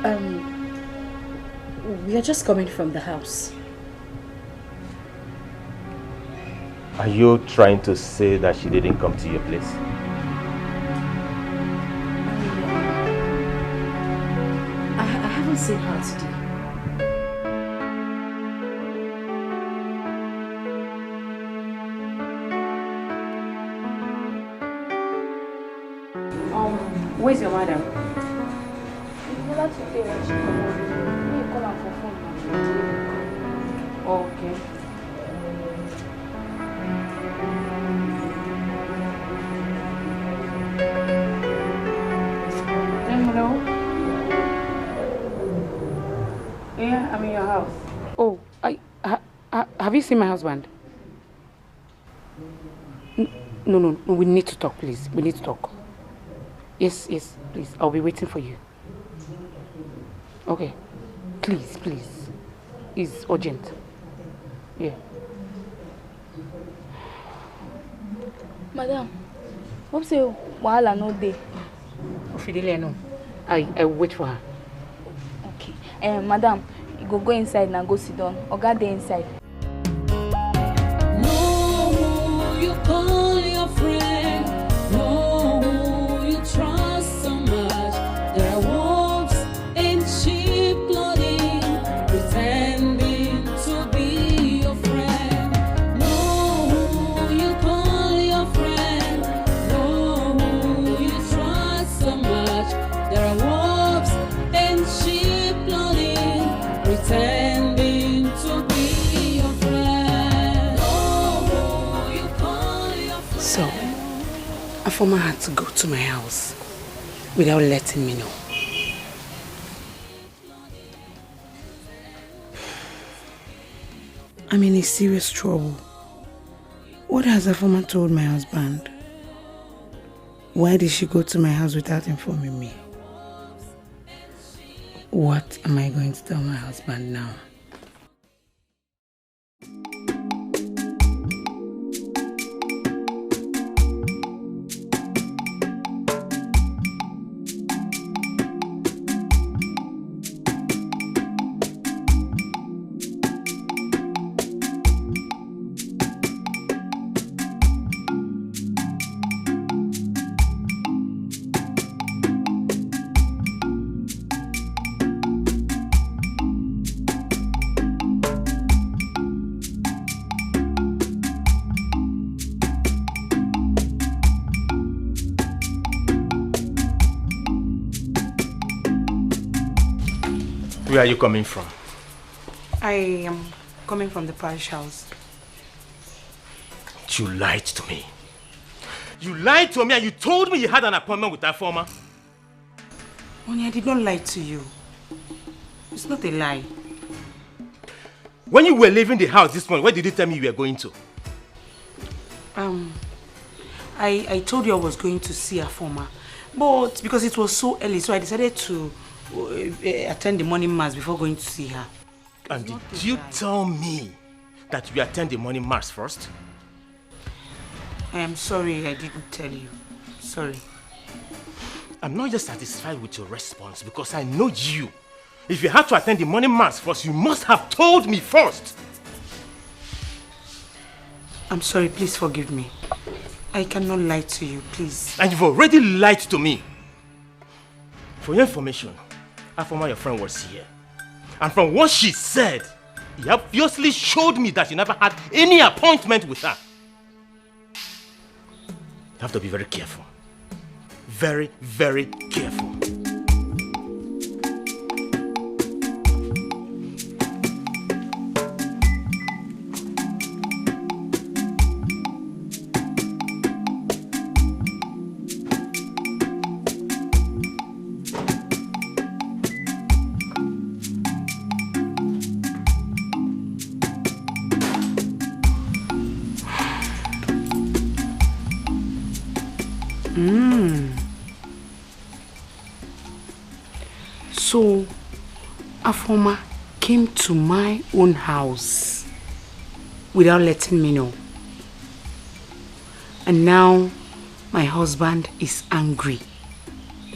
Um, we are just coming from the house. Are you trying to say that she didn't come to your place? I, I haven't seen her today. Um, where's your mother? She never today when she come out. Me call her for phone now. Okay. Hello? Yeah, I'm in your house. Oh, I, ha, ha, have you seen my husband? N-, no, no, no, we need to talk, please. We need to talk. Yes, yes, please. I'll be waiting for you. Okay. Please, please. It's urgent. Yeah. Madam, hope say wahala no dey. Ofidelia, no. I, I wait for her. Okay. Eh, madam, you go go inside now, go sit down. Oga dey inside. Know who you call your friend. Know who you trust so much. There are wolves in sheep clothing, pretending to be your friend. Know who you call your friend. Know who you trust so much. There are wolves in sheep clothing, pretending to be your friend. Know who you call your friend. So, Afoma had to go to my house without letting me know. I'm in a serious trouble. What has Afoma told my husband? Why did she go to my house without informing me? What am I going to tell my husband now? Where are you coming from? I am coming from the parish house. You lied to me. You lied to me and you told me you had an appointment with that former. Honey, I did not lie to you. It's not a lie. When you were leaving the house this morning, where did you tell me you were going to? Um, I, I told you I was going to see Afoma. But because it was so early, so I decided to uh, attend the morning mass before going to see her. And did you tell me that you attend the morning mass first? I am sorry I didn't tell you. Sorry. I'm not just satisfied with your response because I know you. If you had to attend the morning mass first, you must have told me first. I'm sorry, please forgive me. I cannot lie to you, please. And you've already lied to me. For your information, Afoma, your friend, was here. And from what she said, he obviously showed me that you never had any appointment with her. You have to be very careful. Very, very careful. Mm. So, Afoma came to my own house without letting me know. And now, my husband is angry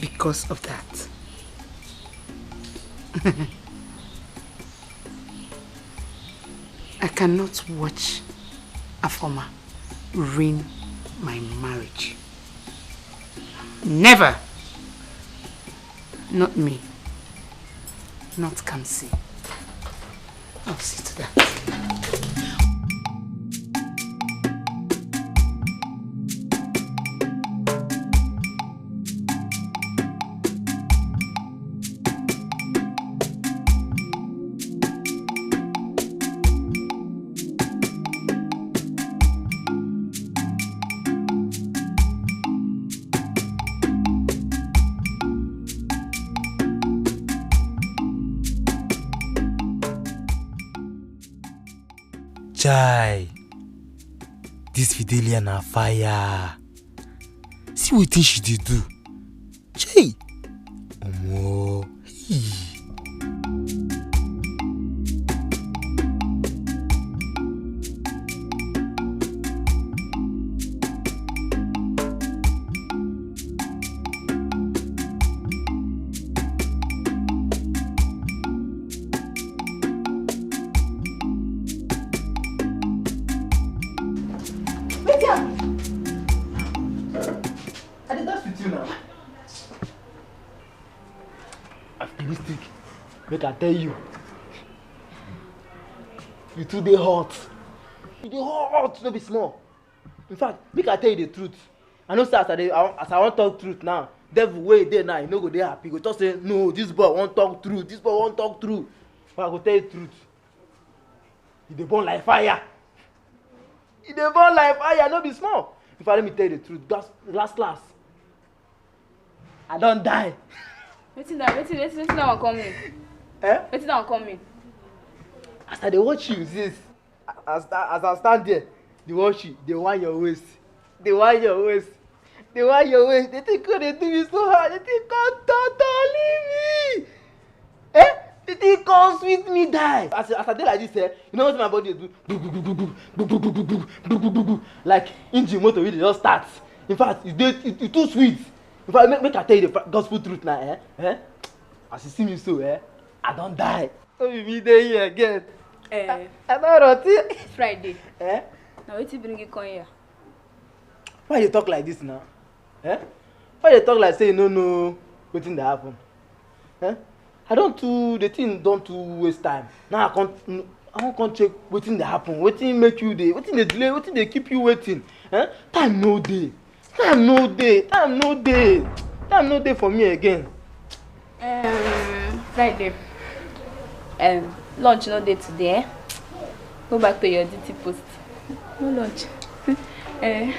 because of that. I cannot watch Afoma ruin my marriage. Never! Not me. Not Kamsi. I'll see to that. Chai, this Fidelia na fire. See wetin she dey do. Chai, omo, hey. Wetin happen? I dey dance with you now. After this thing, make I tell you. You too dey hot. You dey hot, no be small. In fact, make I tell you the truth. I know say as I dey, as I wan talk truth now, devil wey dey now, he no go dey happy. He go talk say, no, this boy wan talk truth. This boy wan talk truth. But I go tell you truth. You dey burn like fire. You dey burn like fire, no be small. In fact, let me tell you the truth. Last, last, last, I don die. Wetin that, wetin, wetin, wetin that one come mean? Eh? Wetin that one come mean? As I dey watch you, sis, as, as I stand there, dey watch you, dey whine your waist, dey whine your waist, dey whine your waist. The thing come dey do me so hard. The thing come totori me. Eh? The thing come sweet me die. As, as I dey like this, eh, you know wetin my body dey do? Like engine motor wey dey just start. In fact, e dey, e, e too sweet. In fact, make, make I tell you the gospel truth now, eh? Eh? As you see me so, eh, I don die. No be me dey here again. Eh. I, I don rot. Friday. Eh? Na wetin bring you come here? Why you talk like this now? Eh? Why you talk like say you no know wetin dey happen? Eh? I don too, the thing don too waste time. Now I come, I wan come check wetin dey happen, wetin make you dey, wetin dey delay, wetin dey keep you waiting. Eh? Time no dey. Time no dey. Time no dey. Time no dey for me again. Um, Friday. Um, lunch no dey today, eh? Go back to your duty post. No lunch. Eh.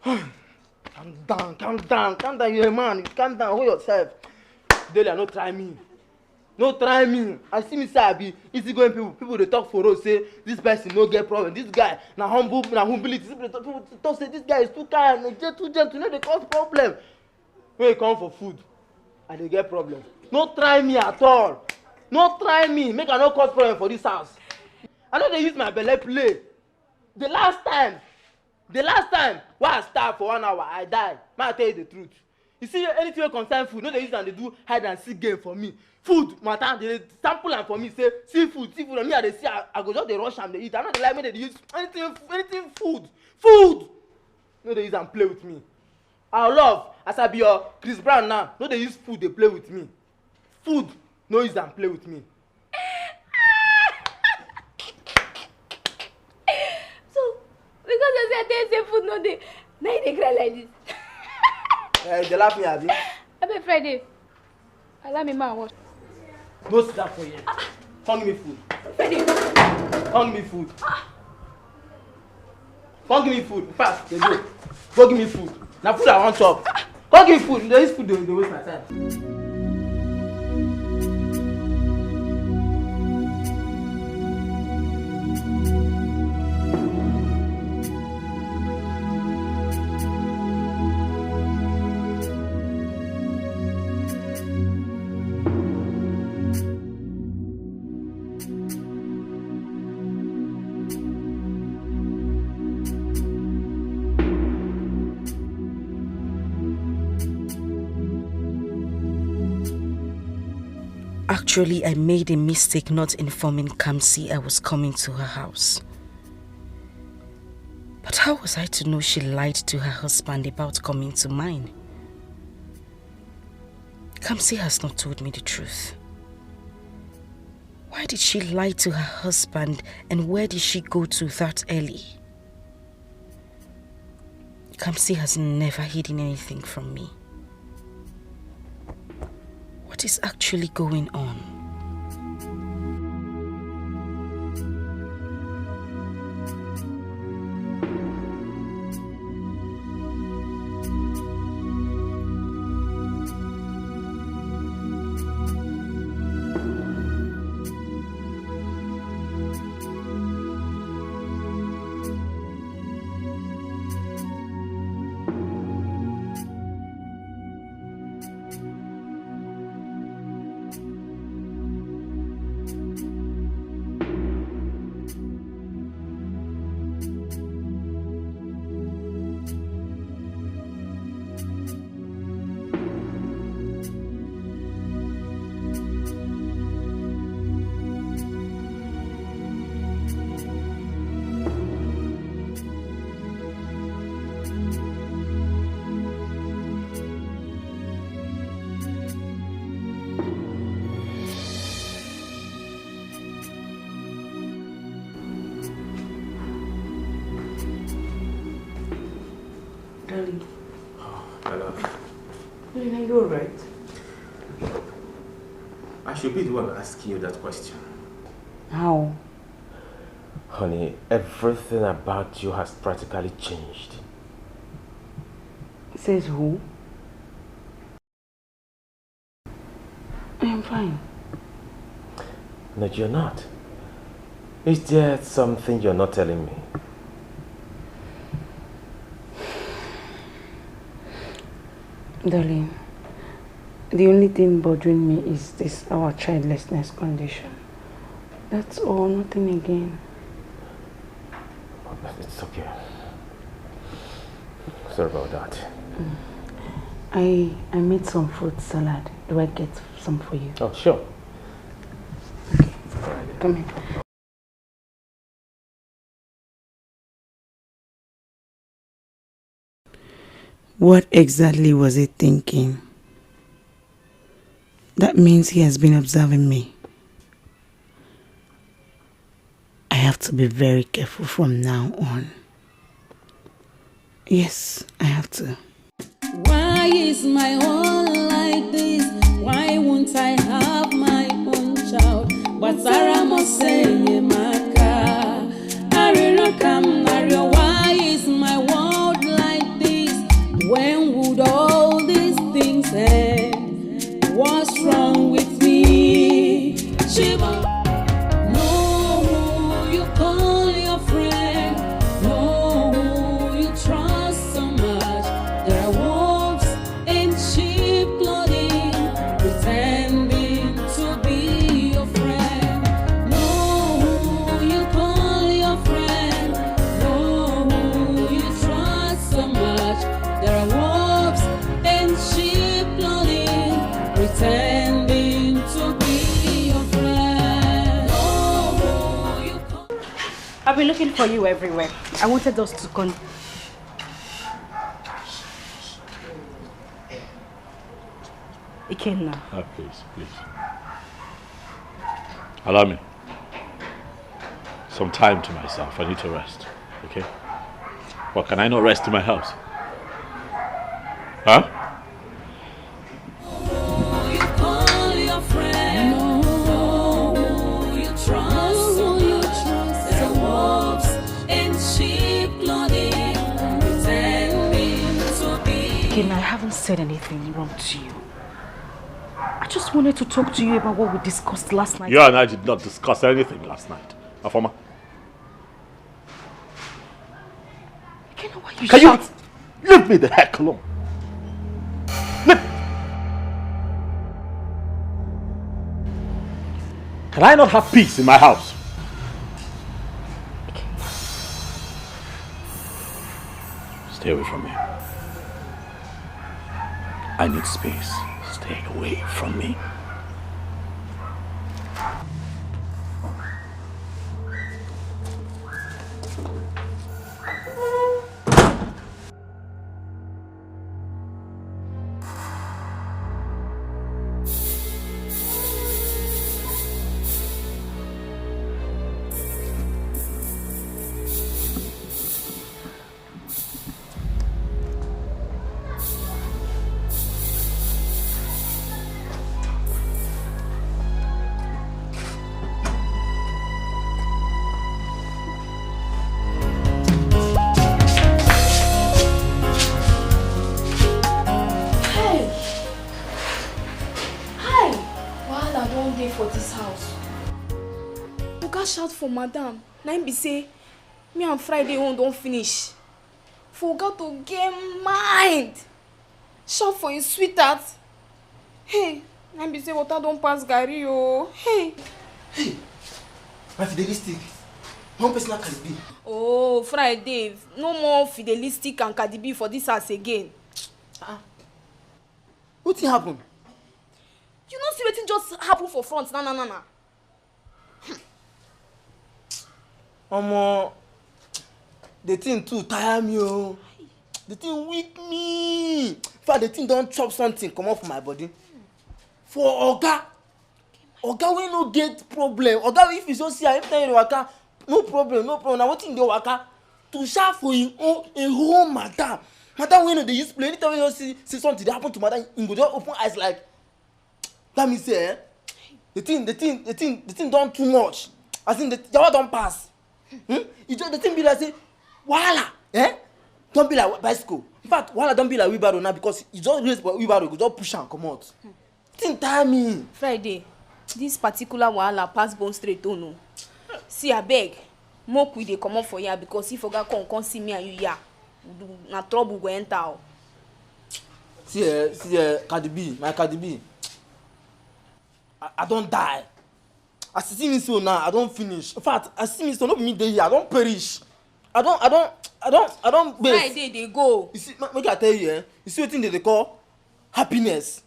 Calm down, calm down, calm down. You're a man. Calm down. Hold yourself. Delia, no try me. No try me. I see me say I be easygoing people. People dey talk for road say this person no get problem. This guy na humble, na humility. People dey talk, people dey talk say this guy is too kind, e dey too gentle, no dey cause problem. When e come for food, I dey get problem. No try me at all. No try me. Make I no cause problem for this house. I no dey use my belle play. The last time, the last time wey I starve for one hour, I die. Make I tell you the truth. You see, anything wey concern food, no dey use am dey do hide and seek game for me. Food matter, dey sample am for me, say, "See food, see food." And me, I dey see, I, I go just dey rush am, dey eat. I no dey like make dem dey use anything, anything food. Food! No dey use am play with me. Our love, as I be your Chris Brown now, no dey use food dey play with me. Food, no use am play with me. So, because you say, say food no dey, na you dey cry like this. Eh, you dey laugh me, abi? Abeg, Friday, allow me, ma, watch. No sit down for here. Come give me food. Friday. Come give me food. Come give me food. Fast, dey go. Go give me food. Na food I wan chop. Come give me food. Dey use food dey dey waste my time. Actually, I made a mistake not informing Kamsi I was coming to her house. But how was I to know she lied to her husband about coming to mine? Kamsi has not told me the truth. Why did she lie to her husband, and where did she go to that early? Kamsi has never hidden anything from me. What is actually going on? Darling. Hello. Darling, are you alright? I should be the one asking you that question. How? Honey, everything about you has practically changed. Says who? I am fine. No, you're not. Is there something you're not telling me? Darling, the only thing bothering me is this our childlessness condition. That's all, nothing again. It's okay. Sorry about that. I I made some fruit salad. Do I get some for you? Oh, sure. Come here. What exactly was he thinking? That means he has been observing me. I have to be very careful from now on. Yes, I have to. Why is my own like this? Why won't I have my own child? But Sarah must say, Maka, Arira Kam, Ario, why is my world like this? When would all these things end? What's wrong with me? Shiva, know who you call your friend, know who you trust so much. There are wolves in sheep clothing, pretending to be your friend. Know who you call your friend, know Pretending to be your friend. Know who you call. I've been looking for you everywhere. I wanted us to con- Ikenna. Ah, please, please. Allow me some time to myself. I need to rest. Okay? Well, can I not rest in my house? Huh? You call your friend, know who you trust so much. There are wolves in sheep clothing, pretending to be. Again, I haven't said anything wrong to you. I just wanted to talk to you about what we discussed last night. You and I did not discuss anything last night. Afoma. Ikenna, why you Can you shout? Leave me the heck alone? Leave. Can I not have peace in my house? Stay away from me. I need space. Stay away from me. Hey! Hi! Wahala don dey for this house. Oga shout for madam. Na im be say me and Friday own don finish. For oga to get mind. Shout for him sweetheart. Hey, na im be say water don pass garri o. Hey. Hey, my fidelistic. One person like Cardi B. Oh, Friday. No more fidelistic and Cardi B for this house again. Ah. Wetin happen? You no see wetin just happen for front na na na na. Omo, the thing too tire me o. The thing weak me. In fact, the thing don chop something comot for my body. For oga, oga wey no get problem. Oga, if you so see am, anytime you dey waka, no problem, no problem. Na wetin dey waka to shout for him own, him own madam. Madam wey no dey use play. Anytime wey you see, see something dey happen to madam, him go just open eyes like, that means say, eh, the thing, the thing, the thing, the thing don too much. As in, the yawa don pass. Hmm? E just, the thing be like say wahala, eh, don be like bicycle. In fact, wahala don be like wheelbarrow now, because e just raise wheelbarrow, e go just push am comot. Thing tire me. Friday, this particular wahala pass Bond Street own o. See, abeg, make we dey comot for here, because if oga come, come see me and you here, na trouble go enter o. See, eh, see, eh, Cardi B, my Cardi B. I, I don die. As you see me so now, I don finish. In fact, as you see me so, no be me dey here, I don perish. I don, I don, I don, I don waste. Friday dey go. You see, ma-, make I tell you, eh? You see wetin dem dey call happiness,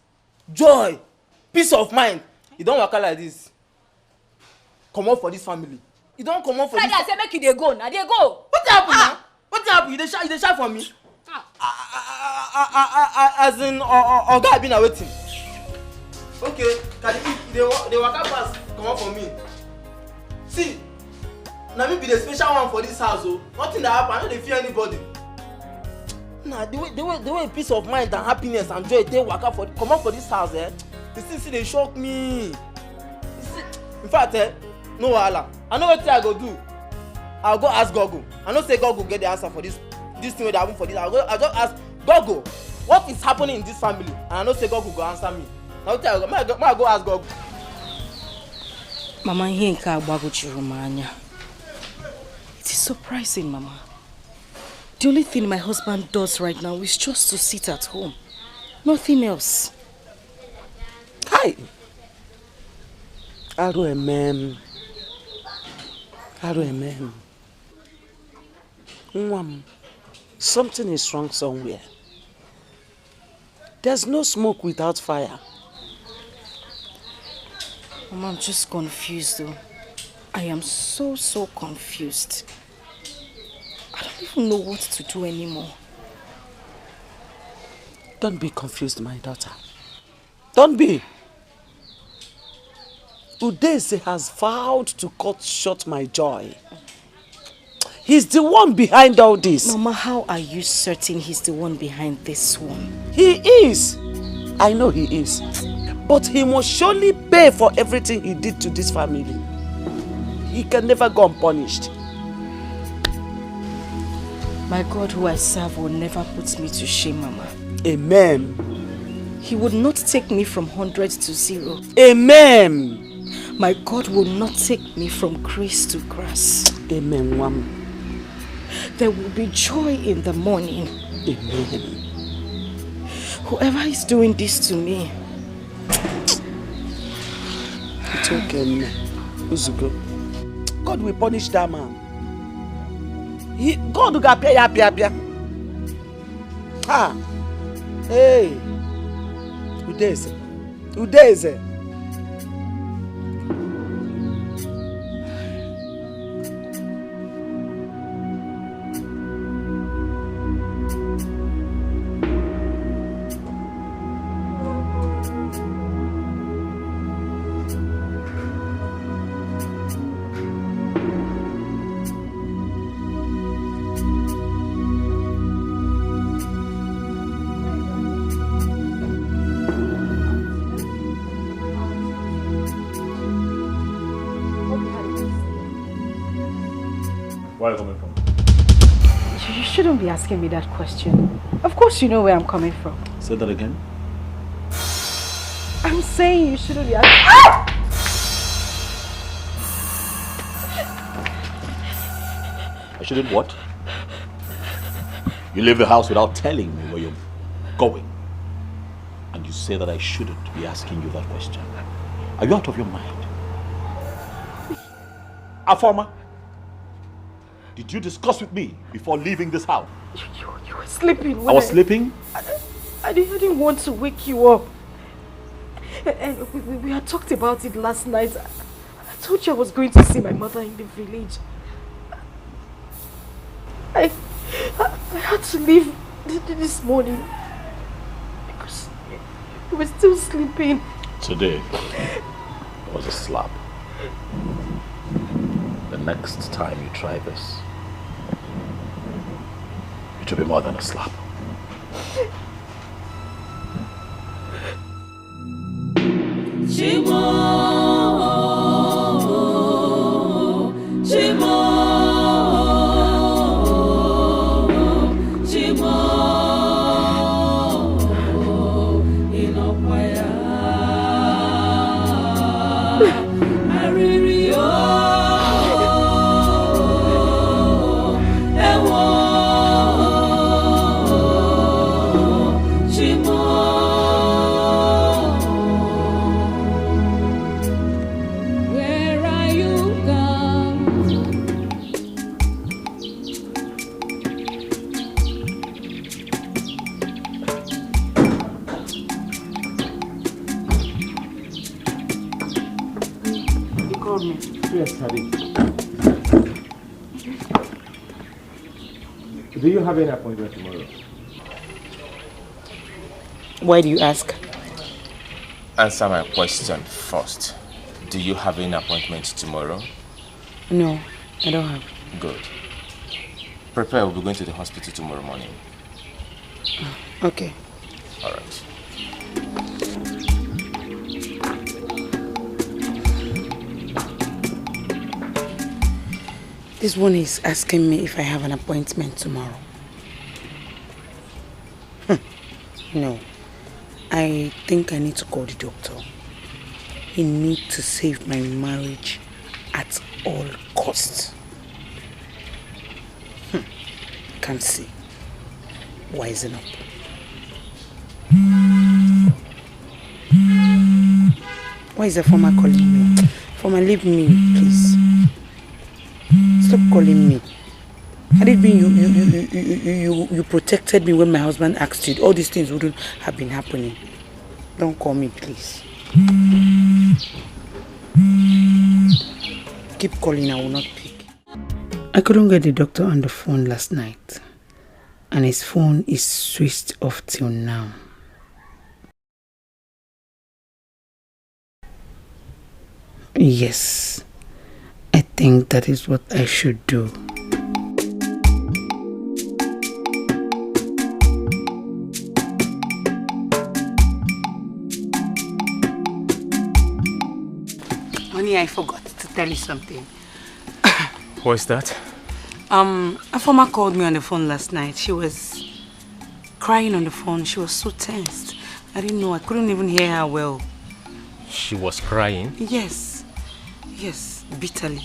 joy, peace of mind. You don waka like this. Comot for this family. You don comot for Friday, this I say make you dey go, na dey go. Wetin happen now? Wetin happen? You dey shout, you dey shout for me? Ah. Ah, ah, ah, ah, ah, ah, ah, as in, o-, o-, oga, abi na wetin? Okay, Cardi B, you dey wa-, dey waka pass comot for me. See, na me be the special one for this house o. Nothing dey happen, I no dey fear anybody. Na the way, the way, the way peace of mind and happiness and joy take waka for, comot for this house, eh? The thing still dey shock me. You see, in fact, eh, no wahala. I know wetin I go do. I go ask Google. I know say Google get the answer for this, this thing wey dey happen for this. I go, I just ask Google, what is happening in this family? And I know say Google go answer me. Na wetin I go, make I go, make I go ask Google. Mama, ihe nke a gbagwojuru m anya. It is surprising, Mama. The only thing my husband does right now is just to sit at home. Nothing else. Kai! Arụ eme m. Arụ eme m. Nwa m, something is wrong somewhere. There's no smoke without fire. Mama, I'm just confused though. I am so, so confused. I don't even know what to do anymore. Don't be confused, my daughter. Don't be. Udeze has vowed to cut short my joy. He's the one behind all this. Mama, how are you certain he's the one behind this one? He is. I know he is. But he must surely pay for everything he did to this family. He can never go unpunished. My God who I serve will never put me to shame, Mama. Amen. He would not take me from hundred to zero. Amen. My God will not take me from grace to grass. Amen, Mom. There will be joy in the morning. Amen. Whoever is doing this to me. It's okay, Nne. Uzuko. God will punish that man. He, God will appear, appear, appear. Ah. Hey. Udeze. Udeze. Where are you coming from? You, you shouldn't be asking me that question. Of course you know where I'm coming from. Say that again. I'm saying you shouldn't be asking. I shouldn't what? You leave the house without telling me where you're going. And you say that I shouldn't be asking you that question. Are you out of your mind? Afoma, did you discuss with me before leaving this house? You, you, you were sleeping. I was sleeping? I, I, didn't, I didn't want to wake you up. And we, we, we had talked about it last night. I told you I was going to see my mother in the village. I, I, I had to leave th- th- this morning because you were still sleeping. Today was a slap. The next time you try this, it will be more than a slap. Chimo, Chimo, Chimo, ị nọkwa ya? Arịrị o, ewo, Chimo. Where are you gone? You called me. Yes, Tade. Do you have an appointment tomorrow? Why do you ask? Answer my question first. Do you have an appointment tomorrow? No, I don't have. Good. Prepare, we'll be going to the hospital tomorrow morning. Okay. All right. This one is asking me if I have an appointment tomorrow. Hmm. No. I think I need to call the doctor. He need to save my marriage at all costs. Hmm. Can't see. Wising up. Why is the former calling me? Former, leave me, please. Stop calling me. Had it been you, you, you, you, you, you, you protected me when my husband asked you, all these things wouldn't have been happening. Don't call me, please. Keep calling, I will not pick. I couldn't get the doctor on the phone last night, and his phone is switched off till now. Yes, I think that is what I should do. Honey, I forgot to tell you something. What's that? Um, Afoma called me on the phone last night. She was crying on the phone. She was so tensed. I didn't know. I couldn't even hear her well. She was crying? Yes. Yes, bitterly.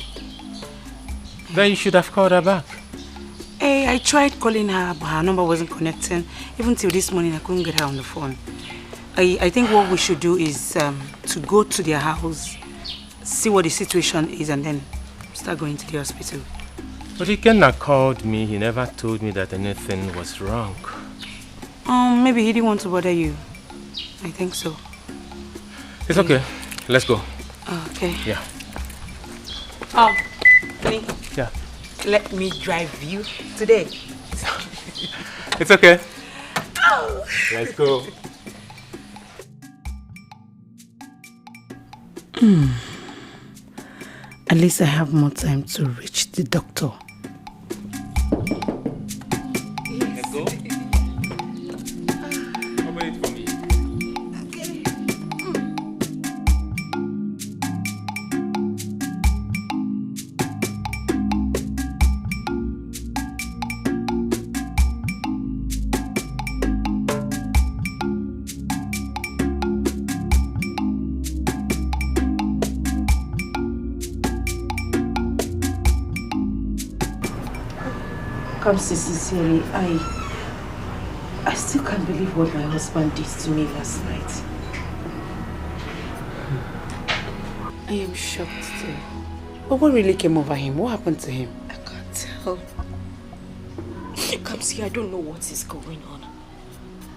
Then you should have called her back. Hey, I tried calling her, but her number wasn't connecting. Even till this morning, I couldn't get her on the phone. I, I think what we should do is um, to go to their house, see what the situation is, and then start going to the hospital. But Ikenna called me. He never told me that anything was wrong. Um, maybe he didn't want to bother you. I think so. It's okay. Let's go. Okay. Yeah. Oh, honey. Yeah. Let me drive you today. It's okay. Let's go. At least I have more time to reach the doctor. Let's go. Open it for me. Come see, sincerely, I, I still can't believe what my husband did to me last night. I am shocked too. But what really came over him? What happened to him? I can't tell. Come see, I don't know what is going on.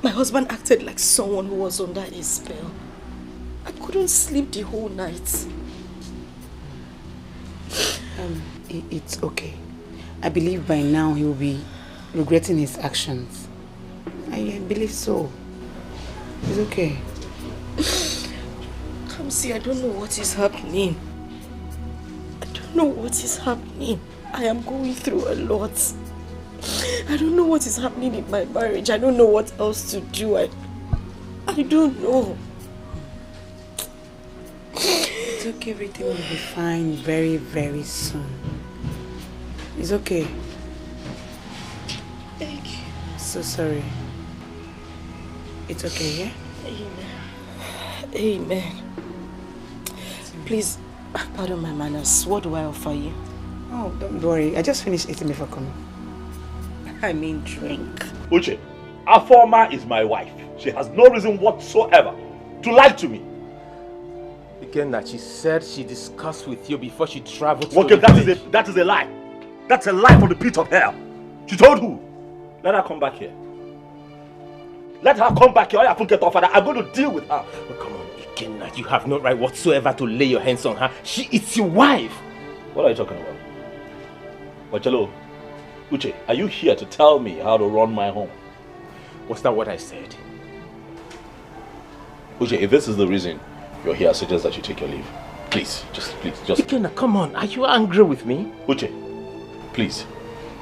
My husband acted like someone who was under a spell. I couldn't sleep the whole night. Um, i- it's okay. I believe by now he will be regretting his actions. I, I believe so. It's okay. Come see, I don't know what is happening. I don't know what is happening. I am going through a lot. I don't know what is happening in my marriage. I don't know what else to do. I, I don't know. It's okay, everything will be fine very, very soon. It's okay. Thank you. So sorry. It's okay, yeah? Amen. Amen. Please, pardon my manners. What do I offer you? Oh, don't worry. I just finished eating before coming. I mean, drink. Uche, Afoma is my wife. She has no reason whatsoever to lie to me. Ikenna, she said she discussed with you before she traveled to Okay, the that is village. a that is a lie. That's a lie from the pit of hell. She told who? Let her come back here. Let her come back here. Oya, forget her father. I'm going to deal with her. Oh, come on, Ikenna, you have no right whatsoever to lay your hands on her. She is your wife. What are you talking about? Ochelo, Uche, are you here to tell me how to run my home? Was that what I said? Uche, if this is the reason you're here, I suggest that you take your leave. Please, just please, just. Ikenna, come on. Are you angry with me? Uche, please,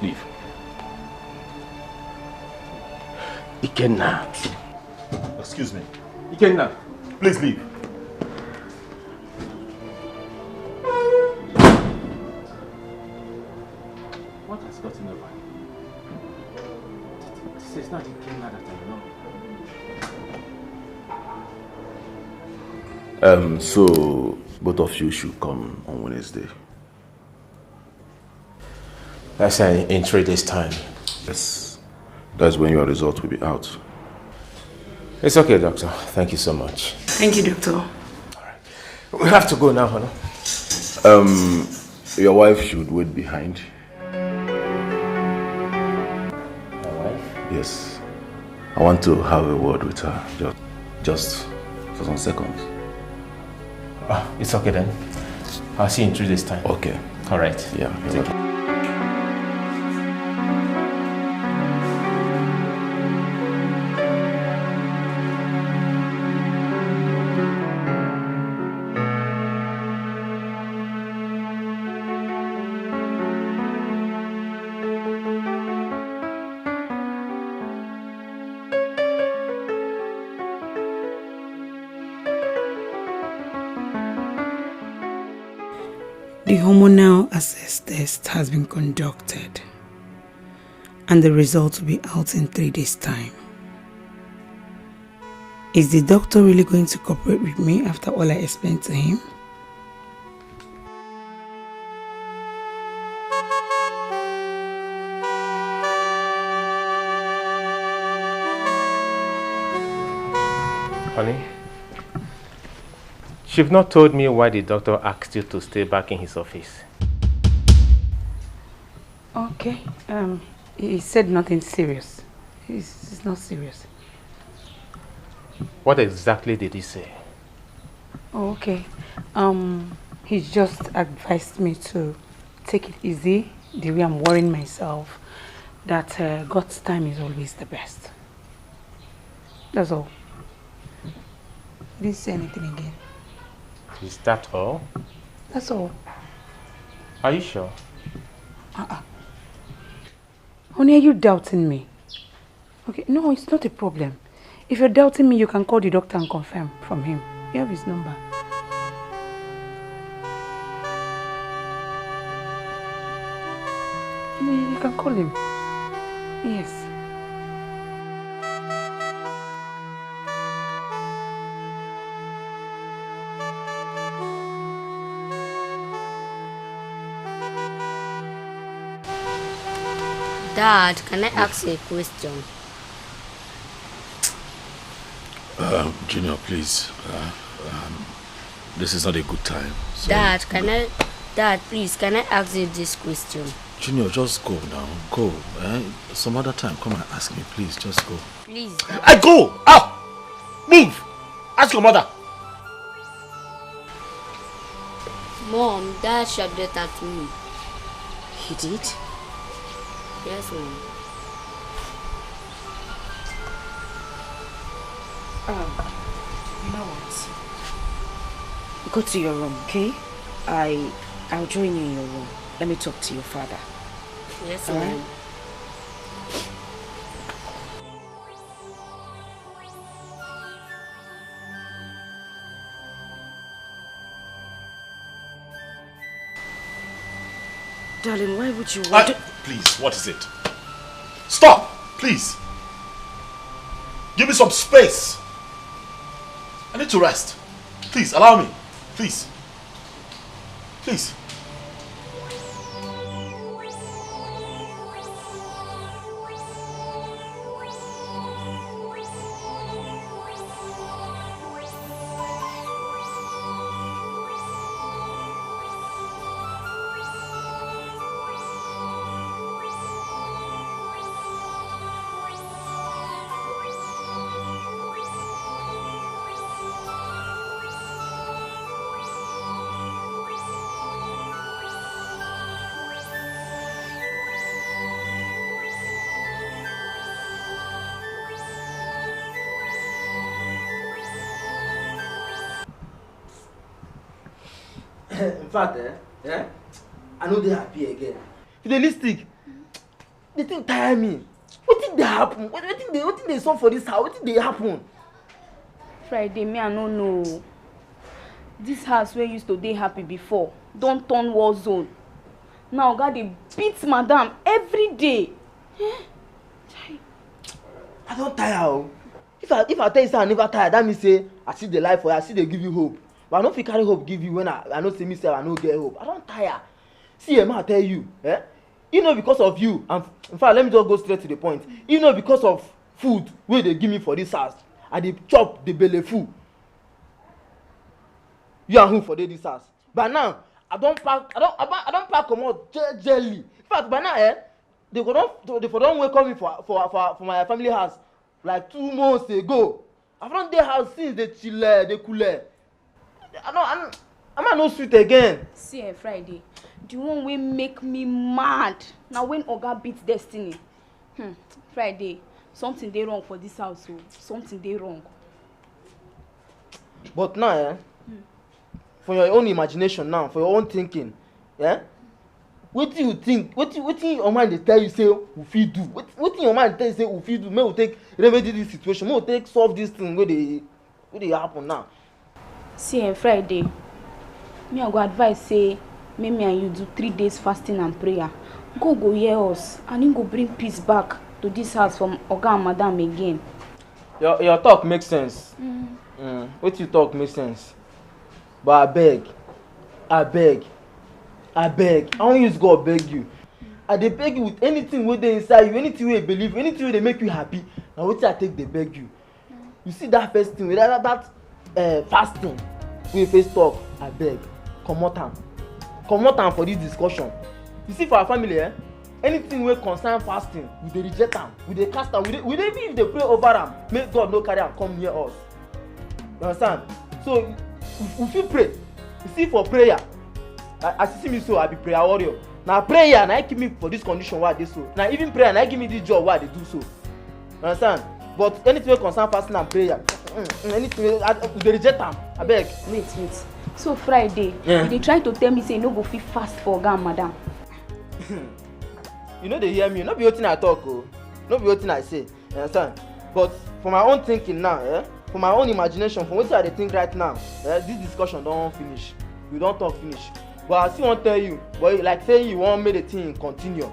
leave. Ikenna. Excuse me. Ikenna. Please leave. What has gotten over you? This is not Ikenna that I know. Um, so both of you should come on Wednesday. That's in, in three days' time. Yes. That's when your result will be out. It's okay, doctor. Thank you so much. Thank you, doctor. We have to go now, honey. Um, your wife should wait behind. My wife? Yes. I want to have a word with her. Just, just for some seconds. Ah, it's okay then. I'll see you in three days' time. Okay. All right. Yeah. Take care. The hormonal assess test has been conducted, and the results will be out in three days' time. Is the doctor really going to cooperate with me after all I explained to him? Honey, you've not told me why the doctor asked you to stay back in his office. Okay, um, he said nothing serious. It's, it's not serious. What exactly did he say? Oh, okay. Um, he just advised me to take it easy, the way I'm worrying myself, that uh, God's time is always the best. That's all. He didn't say anything again. Is that all? That's all. Are you sure? Uh-uh. Honey, are you doubting me? Okay, no, it's not a problem. If you're doubting me, you can call the doctor and confirm from him. You have his number. You you can call him. Yes. Dad, can I ask you a question? Um, Junior, please. Uh, um, this is not a good time. So Dad, can I? Dad, please, can I ask you this question? Junior, just go now. Go. Eh? Some other time, come and ask me, please. Just go. Please. I go! Out! Move! Ask your mother. Mom, Dad shouted at me. He did? Yes, Mom. Um, you know what? Go to your room, okay? I I'll join you in your room. Let me talk to your father. Yes, All right. Mom. Darling, why would you I, want to... please, what is it? Stop! Please! Give me some space! I need to rest. Please, allow me. Please. Please. In fact, eh, eh, I no dey happy again. You dey listen? The thing tire me. Wetin dey happen? Wetin dey wetin dey sup for this house? Wetin dey happen? Friday, me I no know o. This house wey used to dey happy before don turn war zone. Now oga dey beat madam every day. Eh? Chai. I don tire o. If I if I tell you say I never tire, that mean say I still dey lie for you. I still dey give you hope. But I no fit carry hope give you when I I know say me sef I no get hope. I don tire. See, eh, ma tell you, eh? If no because of you, and in fact, let me just go straight to the point. If no because of food wey dey give me for this house, I dey chop the belle full. You and who for dey this house? By now, I don pack, I don, I don, I don pack comot je- jelly. In fact, by now, eh, they go don, they for don welcome me for for for for my family house like two months ago. I don dey house since dey chill, eh, dey cool. Eh. I no, I no, Am I no sweet again? See, eh, Friday, the one wey make me mad na when Oga beat Destiny. Hmm, Friday, something dey wrong for this house o. Something dey wrong. But now, eh, for your own imagination now, for your own thinking, eh, wetin you think, wetin wetin your mind dey tell you say we fit do? Wetin wetin your mind tell you say we fit do? Make we take remedy this situation, make we take solve this thing wey dey wey dey happen now. See, eh, Friday, me I go advise say make me and you do three days fasting and prayer. God go hear us and he go bring peace back to this house from Oga and Madam again. Your your talk make sense. Mm. Mm, wetin you talk make sense. But abeg, abeg, abeg, I wan use God beg you. I dey beg you with anything wey dey inside you, anything wey you believe, anything wey dey make you happy. Na wetin I take dey beg you. You see that first thing, that that, that uh, fasting wey you first talk, abeg, comot am, comot am for this discussion. You see, for our family, eh, anything wey concern fasting, we dey reject am, we dey cast am, we dey we dey even dey pray over am, make God no carry am come near us. You understand? So we, we fit pray. You see, for prayer, a- as you see me so, I be prayer warrior. Na prayer na keep me for this condition wey I dey so. Na even prayer na give me this job wey I dey do so. You understand? But anything wey concern fasting and prayer, mm, mm, anything wey I, we dey reject am. Abeg. Wait, wait. So Friday, yeah, you dey try to tell me say you no go fit fast for Oga and Madam? You no dey hear me. No be wetin I talk o. No be wetin I say. You understand? But for my own thinking now, eh, for my own imagination, for wetin I dey think right now, eh, this discussion don finish. We don talk finish. But I still wan tell you, but like say you wan make the thing continue.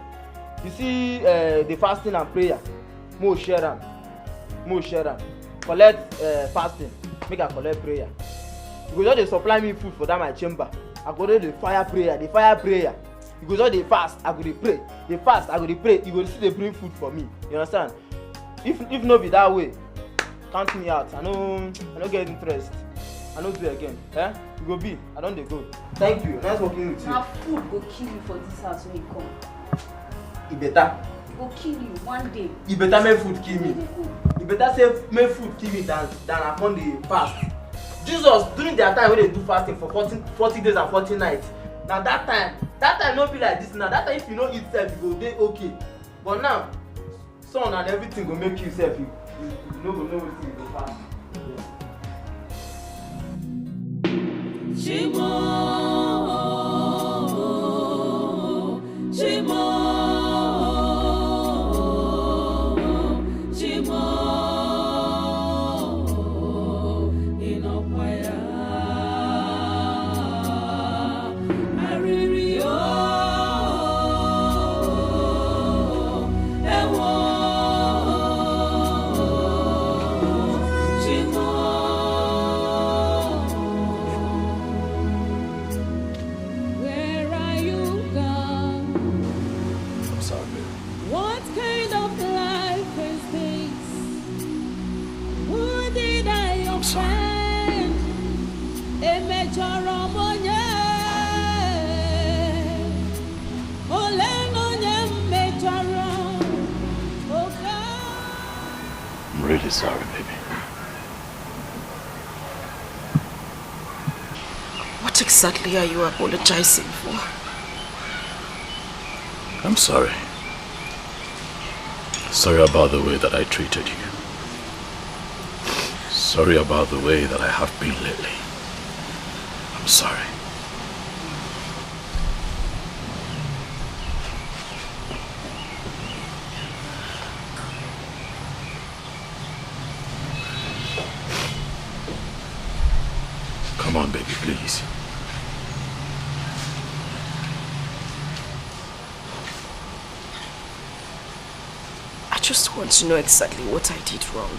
You see, uh, the fasting and prayer, mo share am, mo share am. Collect uh, fasting, make I collect prayer. You go just dey supply me food for that my chamber. I go dey dey fire prayer, dey fire prayer. You go just dey fast, I go dey pray. Dey fast, I go dey pray. You go still dey bring food for me. You understand? If if no be that way, count me out. I no I no get interest. I no do again. Eh? You go be. I don dey go. Thank you. Nice working with you. Na food go kill you for this house when you come. E better. E go kill you one day. E better make food kill me. E better say make food kill me than than I come dey fast. Jesus, during their time wey dey do fasting for forty forty days and forty nights, na that time that time no be like this now. That time, if you no eat sef, you go dey okay. But now, sun and everything go make you sef, you you no go know wetin you go pass. Chimo, Chimo, Chimo, ị nọkwa ya? Arịrị o, ewo, Chimo. Where are you gone? I'm sorry, baby. What kind of life is this? Who did I offend? Emechọrọ m onye? Ole na onye m mechọrọ? Oh God. I'm really sorry, baby. What exactly are you apologizing for? I'm sorry. Sorry about the way that I treated you. Sorry about the way that I have been lately. I'm sorry. Come on, baby, please. I just want to know exactly what I did wrong.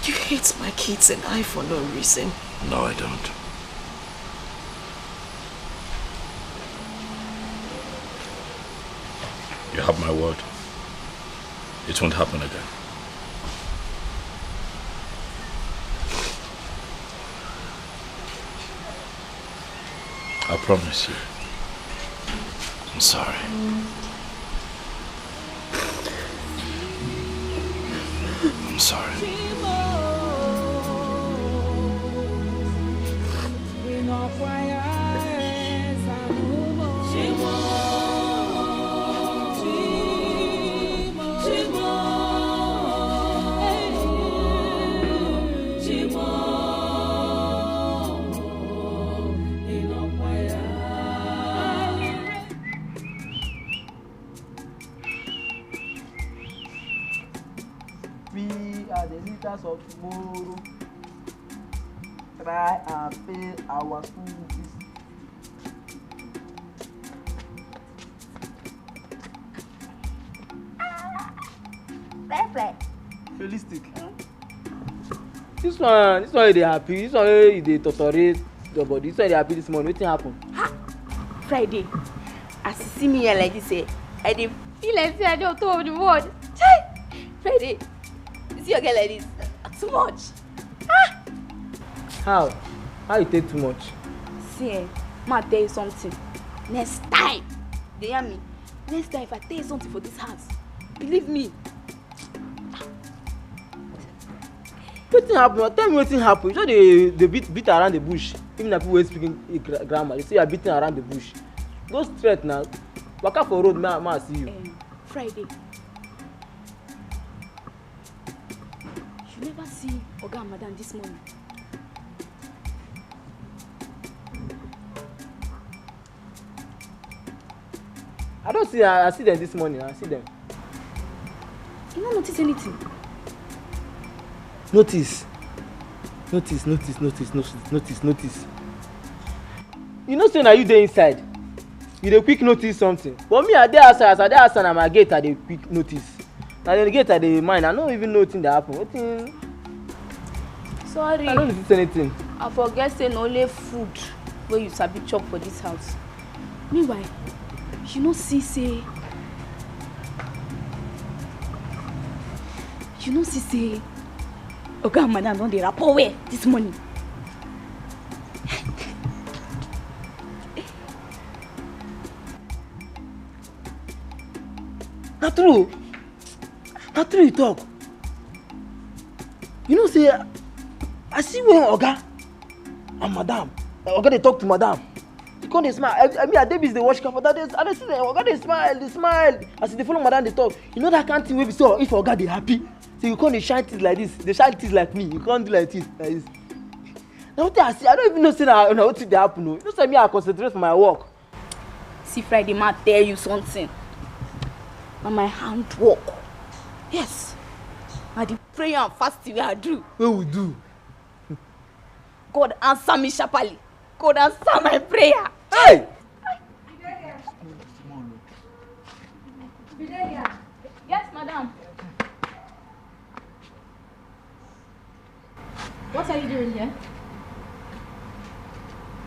You hate my kids and I for no reason. No, I don't. You have my word. It won't happen again. I promise you. I'm sorry. I'm sorry. We are the leaders of tomorrow. Try and pay our school fees. Play, play. Realistic. This one, this one you dey happy. This one wey you dey totori your body. This one you dey happy this morning. Wetin happen? Ha! Friday. As you see me here like this, eh, I dey feel like say I dey on top of the world. Chai! Friday. You see your girl like this? Too much. Ah! How? How you take too much? See, eh, ma tell you something. Next time, dey hear me? Next time, if I tell you something for this house, believe me. Wetin happen? Tell me wetin happen. You just dey dey beat beat around the bush. Even na people wey speak in gra- grammar, you say you are beating around the bush. Go straight now. Waka for road, ma ma see you. Um, Friday. You never see Oga and Madam this morning? I don see, I, I see them this morning. I see them. You no notice anything? Notice. Notice, notice, notice, notice, notice, notice. You know say na you dey inside. You dey quick notice something. But me, I dey outside. As I dey outside, na my gate I dey quick notice. Na the gate I dey mind. I no even know wetin dey happen. Wetin? Sorry. I no notice anything. I forget say na only food wey you sabi chop for this house. Meanwhile, you no see say you no see say Oga and Madam don dey rapport well this morning. Na true. Na true you talk. You know say I see when Oga and Madam, Oga dey talk to Madam. He come dey smile. I, I mean, I dey busy dey watch camera. I dey, I dey see the Oga dey smile, dey smile. As he dey follow Madam dey talk, you know that kind thing wey be so if Oga dey happy, so you come dey shine teeth like this, dey shine teeth like me. You come do like this, like this. Na wetin I see. I don't even know say na na wetin dey happen o. You know say me I concentrate for my work. See Friday, ma tell you something. Na my handwork. Yes. Na the prayer and fasting wey I do. Wey we do. God answer me sharply. God answer my prayer. Hey! Fidelia. Yes, madam. What are you doing here?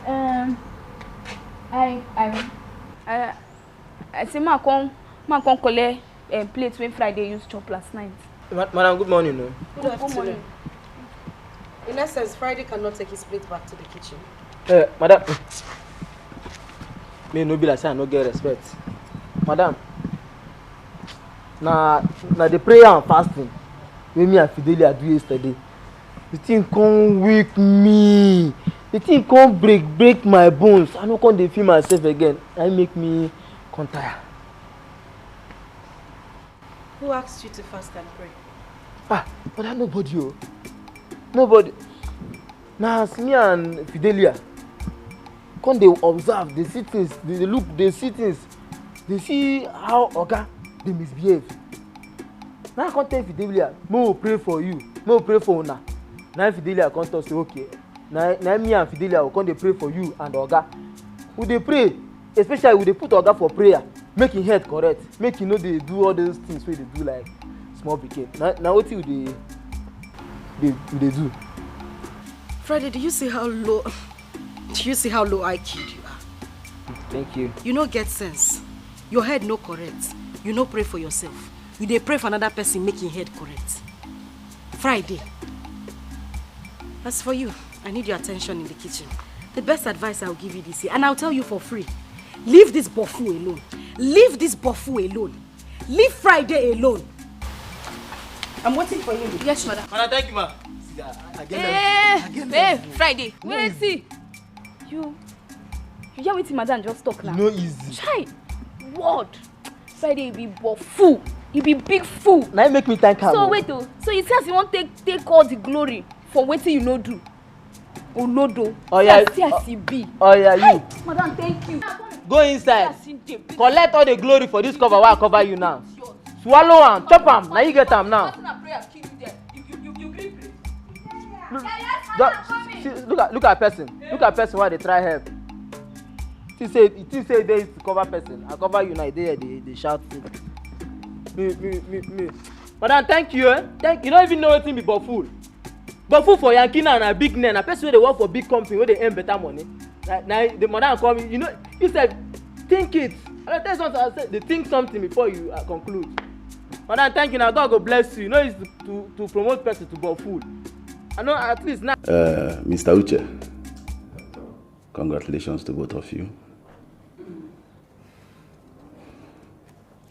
Um, I, I, I, I say ma come, ma come collect um, plate when Friday use chop last night. Ma- madam, good morning o. Good afternoon. In essence, Friday cannot take his plate back to the kitchen. Eh, madam, me no be like say I no get respect. Madam, na na the prayer and fasting wey me and Fidelia do yesterday. The thing come weak me. The thing come break break my bones. I no come dey feel myself again. Na im make me come tire. Who asked you to fast and pray? Ah, but I nobody o. Nobody. Na as me and Fidelia come dey observe, dey see things, dey dey look, dey see things, dey see how oga dey misbehave. Na I come tell Fidelia, make we pray for you, make we pray for una. Na Fidelia come talk say okay. Na na me and Fidelia go come dey pray for you and oga. We dey pray, especially we dey put oga for prayer, make him head correct, make he no dey do all those things wey dey do like small pikin. Na na wetin we dey dey we dey do. Friday, do you see how low do you see how low I Q you are? Thank you. You no get sense. Your head no correct. You no pray for yourself. You dey pray for another person make him head correct. Friday. As for you, I need your attention in the kitchen. The best advice I'll give you this year, and I'll tell you for free, leave this bofu alone. Leave this bofu alone. Leave Friday alone. I'm waiting for you. Yes, madam. Madam, thank you, ma. See, I, I get Eh, level. I get eh, level. Friday. Wait, see. You, you hear wetin madam just talk now? No easy. Chai, word. Friday, you be bo- fool. You be big fool. Na im make me thank am So o. Wait o. So you see as you wan take take all the glory for wetin you no do? Olodo. Oh yeah. See as, see as e be. Oh yeah, you. Madam, thank you. Go inside. See as e dey be. Collect all the glory for this cover wey I cover you now. Swallow am, chop am. Na you get am now. Fasting and prayer kill you there. You gree pray. Just see, look at look at person. Look at person wey dey try help. Think say think say dey to cover person. I cover you now. Dey dey dey shout. Me me me me. Madam, thank you. Eh? Thank you. You don't even know wetin be boful. Boful for Yankee now na big name. Na person wey dey work for big company wey dey earn better money. Na na the madam call me. You know you said think it. I tell you something. I said dey think something before you uh, conclude. Madam, thank you. Now God go bless you. You know it's to to promote person to boful. I know at least now. Uh, Mister Uche, congratulations to both of you.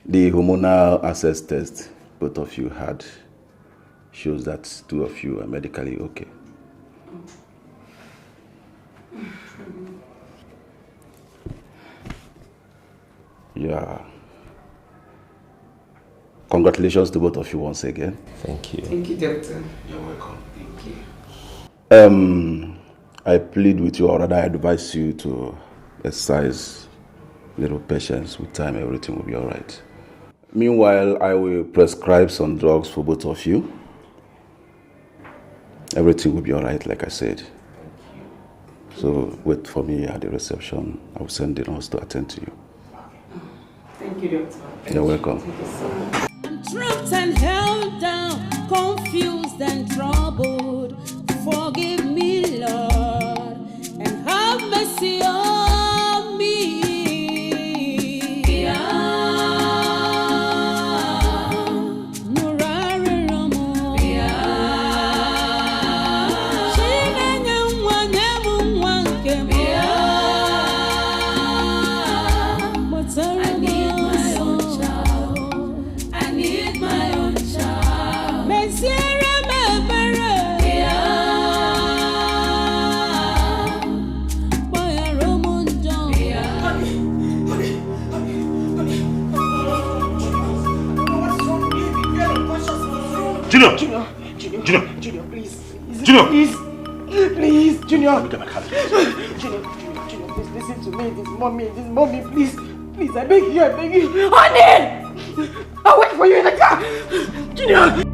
The hormonal access test both of you had shows that two of you are medically okay. Yeah. Congratulations to both of you once again. Thank you. Thank you, doctor. You're welcome. Thank you. Um, I plead with you, or rather, I advise you to exercise little patience. With time, everything will be all right. Meanwhile, I will prescribe some drugs for both of you. Everything will be all right, like I said. So wait for me at the reception. I will send the nurse to attend to you. Thank you, doctor. You're welcome. Thank you so much. I'm trapped and held down, confused and troubled. Forgive me, Lord, and have mercy on me. Nụrụ arịrịọ m. Chinenye nwa, nye m nwa nke m. Kpọtara m ọsọ. I need my own child. Meziere m ebere. Gbaghara ụmụ njọ. Junior! Junior, Junior, Junior! Junior, please. Junior! Please. Please, Junior. Look at my calendar. Junior, Junior, Junior, please listen to me. This mommy, this mommy, please. Please, I beg you, I beg you. Honey! I'll wait for you in the car. Junior!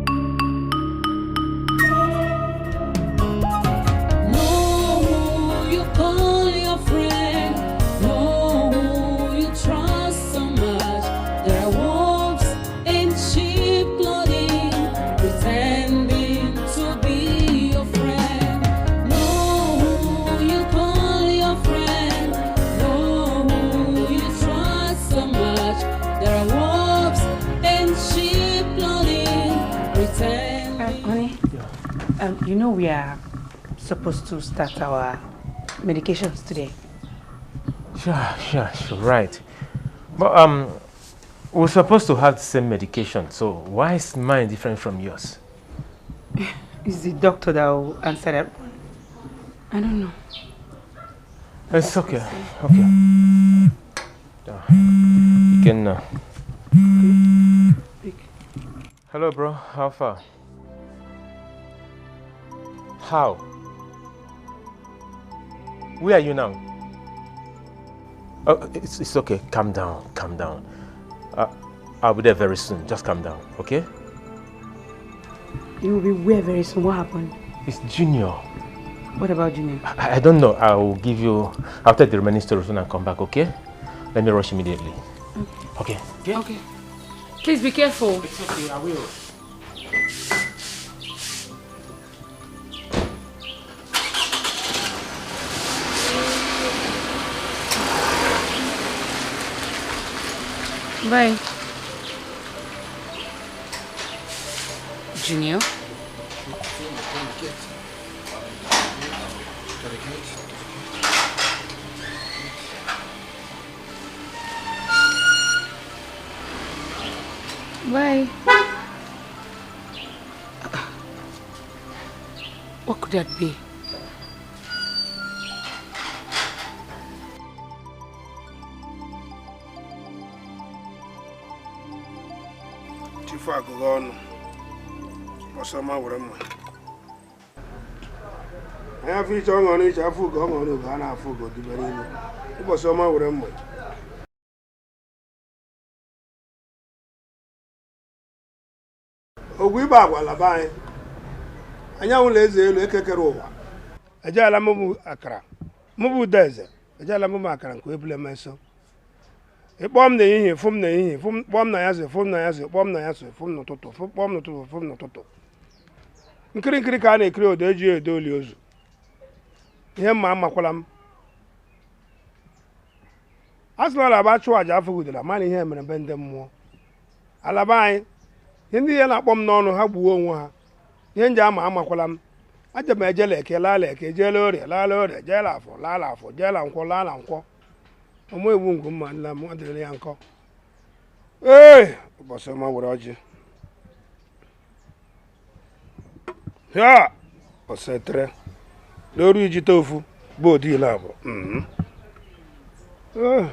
Know who you call your friend. Know who you trust so much. There are wolves in sheep clothing, pretending to be your friend. Know who you call your friend. Know who you trust so much. There are wolves in sheep clothing, pretending. Um, honey, um, you know we are supposed to start our medications today. Sure, sure, sure, right. But um, we're supposed to have the same medication, so why is mine different from yours? It's the doctor that will answer that one. I don't know. It's okay. Okay. Ah, Ikenna. Hello, bro. How far? How? Where are you now? Oh, it's, it's okay. Calm down. Calm down. Uh, I'll be there very soon. Just calm down, okay? You will be where very soon? What happened? It's Junior. What about Junior? I, I don't know. I will give you. I'll take the remaining stories when I come back, okay? Let me rush immediately. Okay. Okay. Please be careful. It's okay. I will. Bye. Junior? Bye. What could that be? Chifu agụghị ọnụ, ọsọ ma were mma. Anyị afọ iche ọṅụ ọnụ iche, afọ ugo ọṅụ ọnụ ugo, a na-afọ ugo dibere ime. Ụbọchị ọma were mma. Ogwu ịba agwala be anyị. Anyanwụ na eze elu ekekere ụwa. Ejela m bụ akara. Mụ bụ Udeze. Ejela m bụ akara nke ebule m eso. Ị kpọọ m n'ehihie, fụ m n'ehihie, fụ m, kpọọ m na ya sị, fụ m na ya sị, kpọọ m na ya sị, fụ m n'ụtụtụ, fụ, kpọọ m n'ụtụtụ, fụ m n'ụtụtụ. Nkiri nkiri ka a na-ekiri odo eji edo oli ozu. Ihe mma amakwala m. A sị na ọ na-abụ a chụọ aja afọ udele, ma na ihe mere be ndị mmụọ. Ala be anyị, ihe ndị ya na-akpọ m n'ọnụ, ha gbuo onwe ha. Ihe nje ama amakwala m. Aja m ejela eke, laala eke, jeela orie, laala orie, jeela afọ, laala afọ, jeela nkwọ, laala nkwọ. Ọmụ egbu ngwu mma, nna m, ọ dịrịla ya nkọ. Ee, ụbọchị ọma were ọjị. Ya, osetere. N'oru ijite ofu, bụ odi ile abụọ. Mhm. Eh.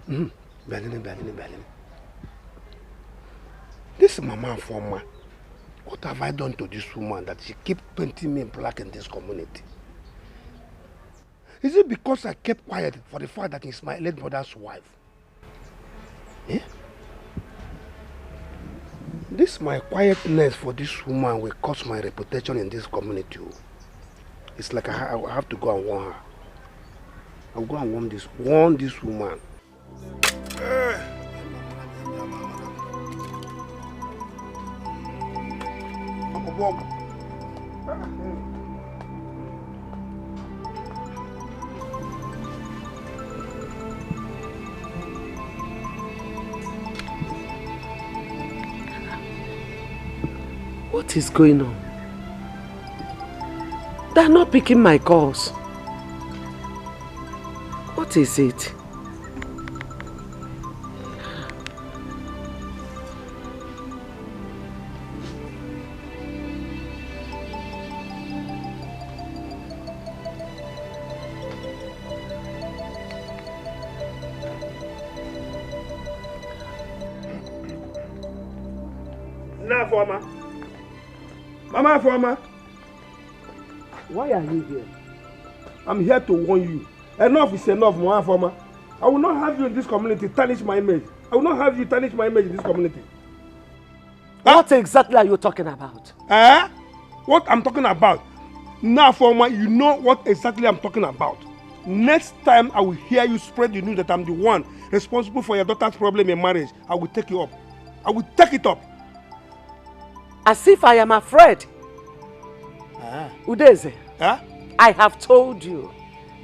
Mhm. Bịanene, bịanene, bịanene. This Mama Afoma, what have I done to this woman that she keep painting me black in this community? Is it because I kept quiet for the fact that he's my late brother's wife? Eh? This my quietness for this woman will cost my reputation in this community. Oh. It's like I, ha- I have to go and warn her. I'll go and warn this, warn this woman. What is going on? They're not picking my calls. What is it? Nne Afoma. Mama Afoma. Why are you here? I'm here to warn you. Enough is enough, Mama Afoma. I will not have you in this community tarnish my image. I will not have you tarnish my image in this community. What exactly are you talking about? Eh? What I'm talking about? Now, Afoma, you know what exactly I'm talking about. Next time I will hear you spread the news that I'm the one responsible for your daughter's problem in marriage, I will take you up. I will take it up. As if I am afraid. Ah. Udeze, eh? I have told you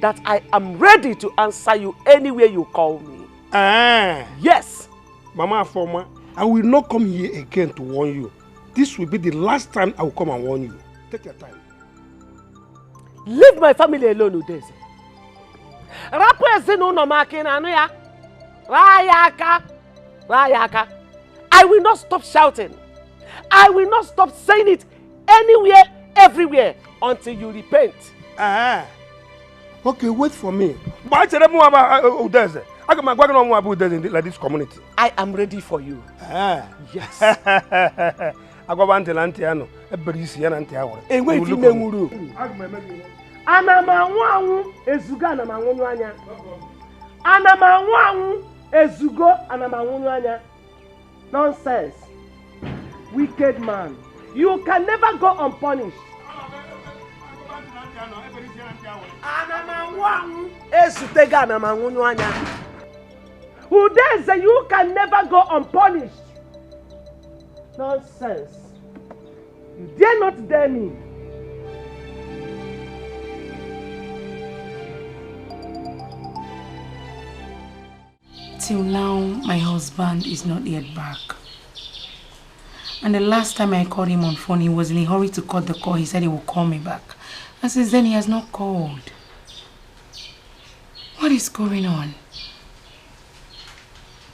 that I am ready to answer you anywhere you call me. Eh. Yes. Mama Afoma, I will not come here again to warn you. This will be the last time I will come and warn you. Take your time. Leave my family alone, Udeze. Rapụ ezinụlọ m aka, ị na-anụ ya? Raa ya aka. Raa ya aka. I will not stop shouting. I will not stop saying it anywhere, everywhere until you repent. Ah. Okay, wait for me. Mgbe a chere m nwa bụ, uh, uh, Udeze. Aga m agwa gị na ọnwa bụ Udeze in the, like this community. I am ready for you. Ah. Yes. Agwaba ntị na ntị anụ, ebere isi ya na ntị awụrụ. Enweghị ife ime nwuru. Aga m eme gị ihe. Ana m anwụ anwụ, ezugo ana m anwụnyụ anya. Ana m anwụ anwụ, ezugo ana m anwụnyụ anya. Nonsense. Wicked man. You can never go unpunished. Ana m anwụ anwụ, ezutego ana m anwụnyụ anya. Udeze, you can never go unpunished. Nonsense. You dare not dare me. Till now, my husband is not yet back. And the last time I called him on phone, he was in a hurry to cut the call. He said he will call me back. And since then, he has not called. What is going on?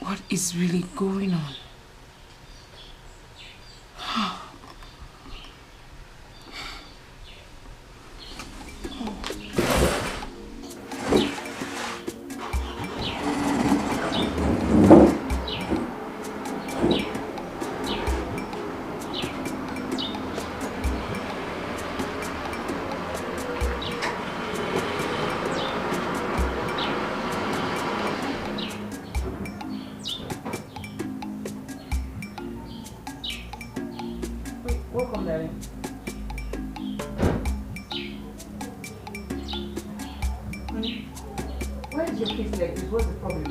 What is really going on? Come, darling. Honey, why is your face like this? What's the problem?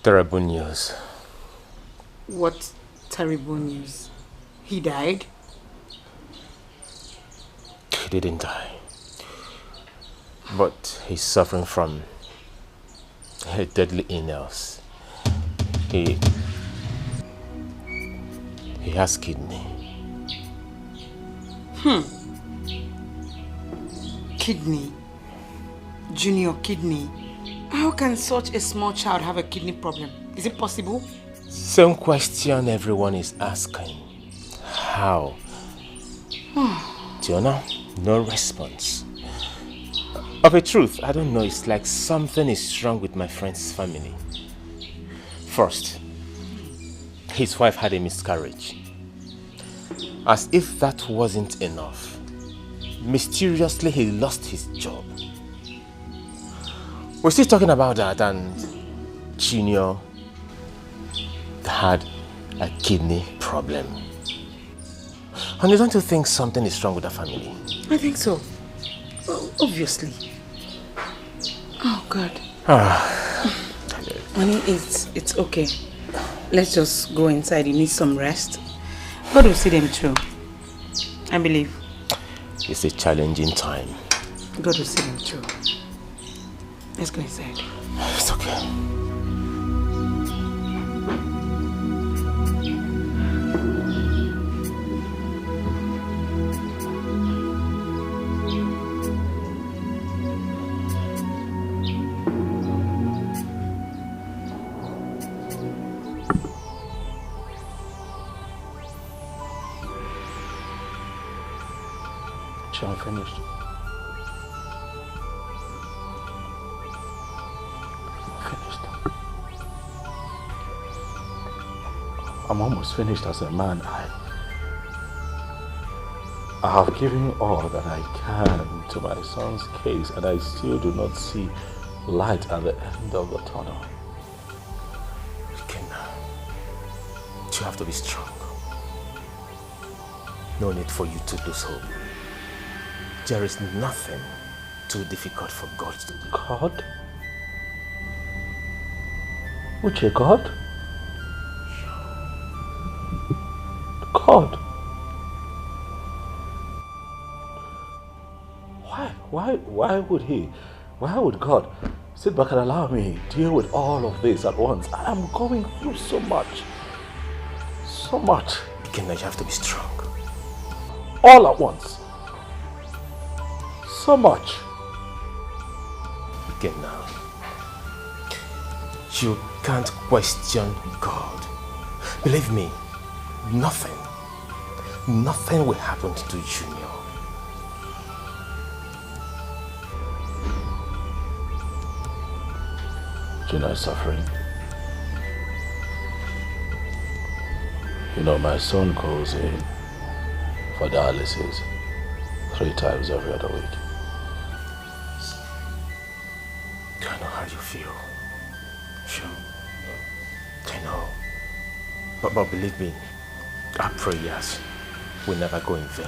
Terrible news. What terrible news? He died? He didn't die. But he's suffering from a deadly illness. He he has kidney. Kidney. Junior, kidney. How can such a small child have a kidney problem? Is it possible? Same question everyone is asking. How? Tiona, no response. Of a truth, I don't know. It's like something is wrong with my friend's family. First, his wife had a miscarriage. As if that wasn't enough, mysteriously he lost his job. We're still talking about that, and Junior had a kidney problem. Honey, don't you think something is wrong with the family? I think so. O- Obviously. Oh, God. Honey, it's, it's okay. Let's just go inside. You need some rest. God will see them through. I believe. It's a challenging time. God will see them through. Let's go inside. It's okay. She unfinished. Finished. I'm almost finished as a man. I, I have given all that I can to my son's case, and I still do not see light at the end of the tunnel. Ikenna, you have to be strong. No need for you to lose hope. There is nothing too difficult for God to do. God? Uche, God? God? Why, why, why would he, why would God sit back and allow me deal with all of this at once? I am going through so much. So much. Ikenna, you have to be strong. All at once. So much. Ikenna, you can't question God. Believe me, nothing, nothing will happen to Junior. Junior is suffering. You know, my son goes in for dialysis three times every other week. I know how you feel. Sure. I know. But, but believe me, our prayers will never go in vain.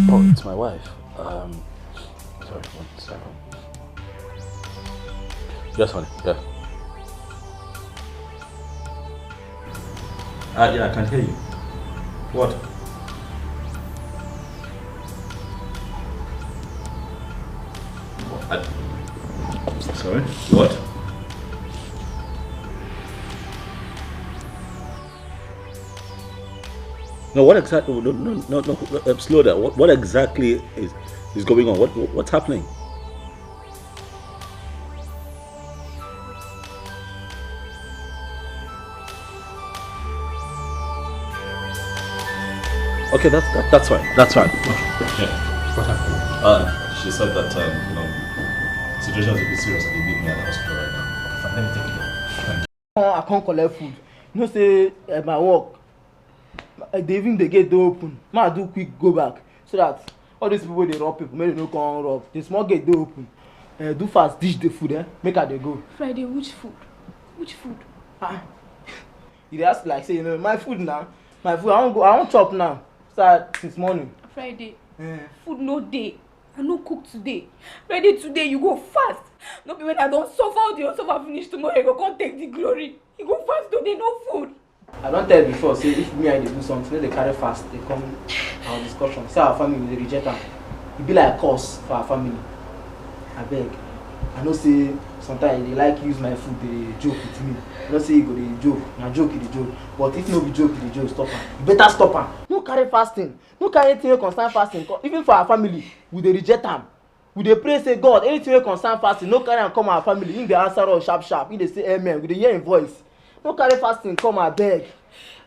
Oh, it's my wife. Um, sorry, one second. Yes, honey. Yeah. Uh, yeah, I can hear you. What? What? Sorry? What? No, what exactly? No, no, no, no, no, uh, slow down. What, what exactly is is going on? What, what what's happening? Okay, that's that, that's fine. That's fine. Yeah. What happened? Uh, she said that um, you know, situation is a bit serious and they need me at the hospital right now. Fine, let me take it. I come collect food. You know say uh, my work. Eh, they even the gate dey open. Ma do quick go back so that all these people dey rob people, make they no come rob. The small gate dey open. Eh, do fast, dish the food, eh? Make I dey go. Friday, which food? Which food? Ah, you dey ask like say you know my food now. My food, I wan go, I wan chop now. Start since morning. Friday, eh, food no dey. I no cook today. Friday, today you go fast. No be when I don suffer, all the suffer finish, tomorrow you go come take the glory. You go fast today, no food. I don tell before say if me and you dey do something, no dey carry fast dey come our discussion. Say our family dey reject am. E be like curse for our family. Abeg, I know say sometimes you dey like use my food dey joke with me. I know say you go dey joke, na joke you dey joke. But if no be joke you dey joke, stop am. You better stop am. No carry fasting, no carry anything wey concern fasting. Co-, even for our family, we dey reject am. We dey pray say, God, anything wey concern fasting, no carry am come our family. Him dey answer us sharp sharp. Him dey say amen. We dey hear him voice. No carry fasting come, abeg.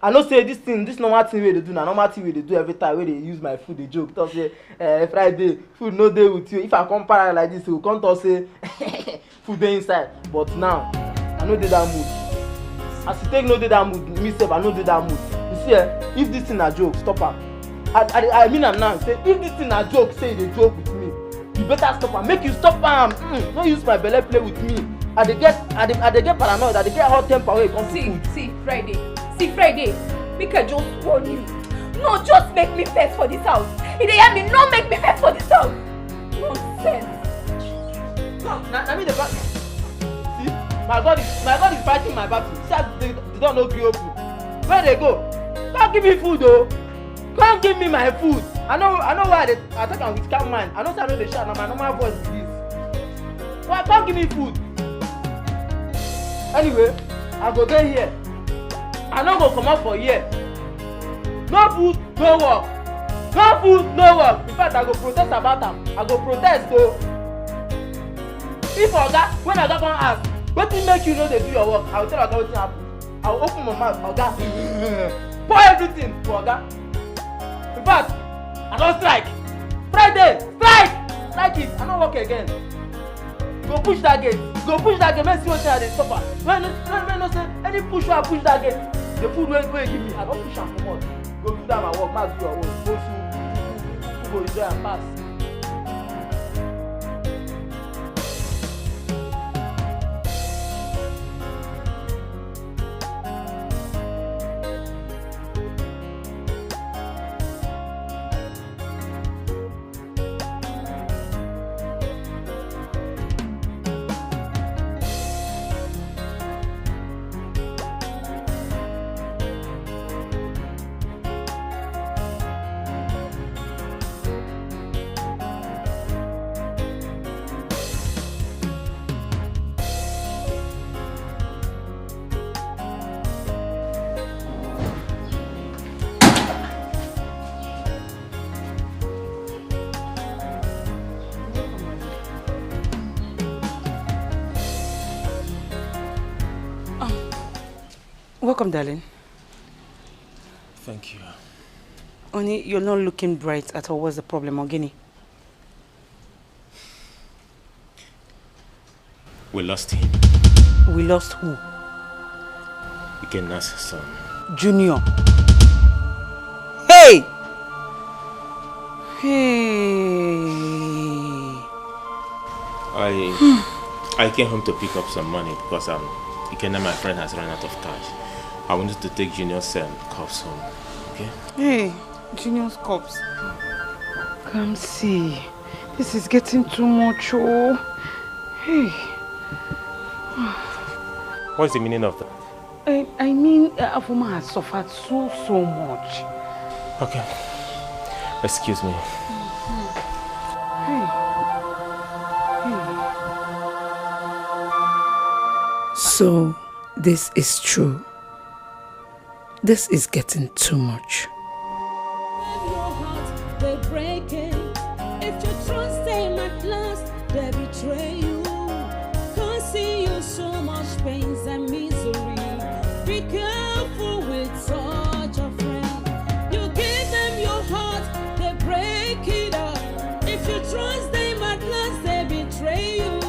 I know say this thing, this normal thing wey dey do, na normal thing wey dey do every time, wey dey use my food dey joke. Talk say, eh, Friday, food no dey with you. If I come para like this, he go come talk say food dey inside. But now, I no dey that mood. As you take no dey that mood, me sef, I no dey that mood. You see, eh, if this thing na joke, stop am. I, I, I mean am now. Say if this thing na joke, say you dey joke with me, you better stop am. Make you stop am. Mm, no use my belle play with me. I dey get, I dey, I dey get paranoid. I dey get hot temper wey e come to see food. See, Friday. See, Friday. Make I just warn you. No, just make me first for this house. You dey hear me? No make me first for this house. Nonsense. No, na, na me dey back. See, my God is, my God is fighting my battle. See as the, the door no gree open. Where they go? Come give me food, oh. Come give me my food. I know, I know why I dey, I talk am with calm mind. I know say I no dey shout, na my normal voice be this. Why, come give me food. Anyway, I go dey here. I no go comot for here. No food, no work. No food, no work. In fact, I go protest about am. I go protest o. If oga, when oga come ask, wetin make you no dey do your work? I go tell oga wetin happen. I go open my mouth, oga. Pour everything for oga. In fact, I don strike. Friday, strike! Strike it. I no work again. Go push that gate. Go push that gate. Make see wetin I dey suffer. When, when, when no say any push wey I push that gate, the food wey, wey you give me, I don push am comot. Go do that my work. Make I do your own. Go sue. Who go enjoy am pass? Welcome, darling. Thank you. Honey, you're not looking bright at all. What's the problem, Ogini? We lost him. We lost who? Ikenna's son. Junior. Hey! Hey! I I came home to pick up some money because um Ikenna, my friend, has run out of cash. I wanted to take Junior's um, cups home. Okay? Hey, Junior's cups. Come see. This is getting too much, oh. Hey. What's the meaning of that? I, I mean, uh, Afoma has suffered so, so much. Okay. Excuse me. Hey. Hey. So, this is true. This is getting too much. Your heart, they break it. If you trust them at last, they betray you. Causing you so much pains and misery. Be careful with such a friend. You give them your heart, they break it up. If you trust them at last, they betray you.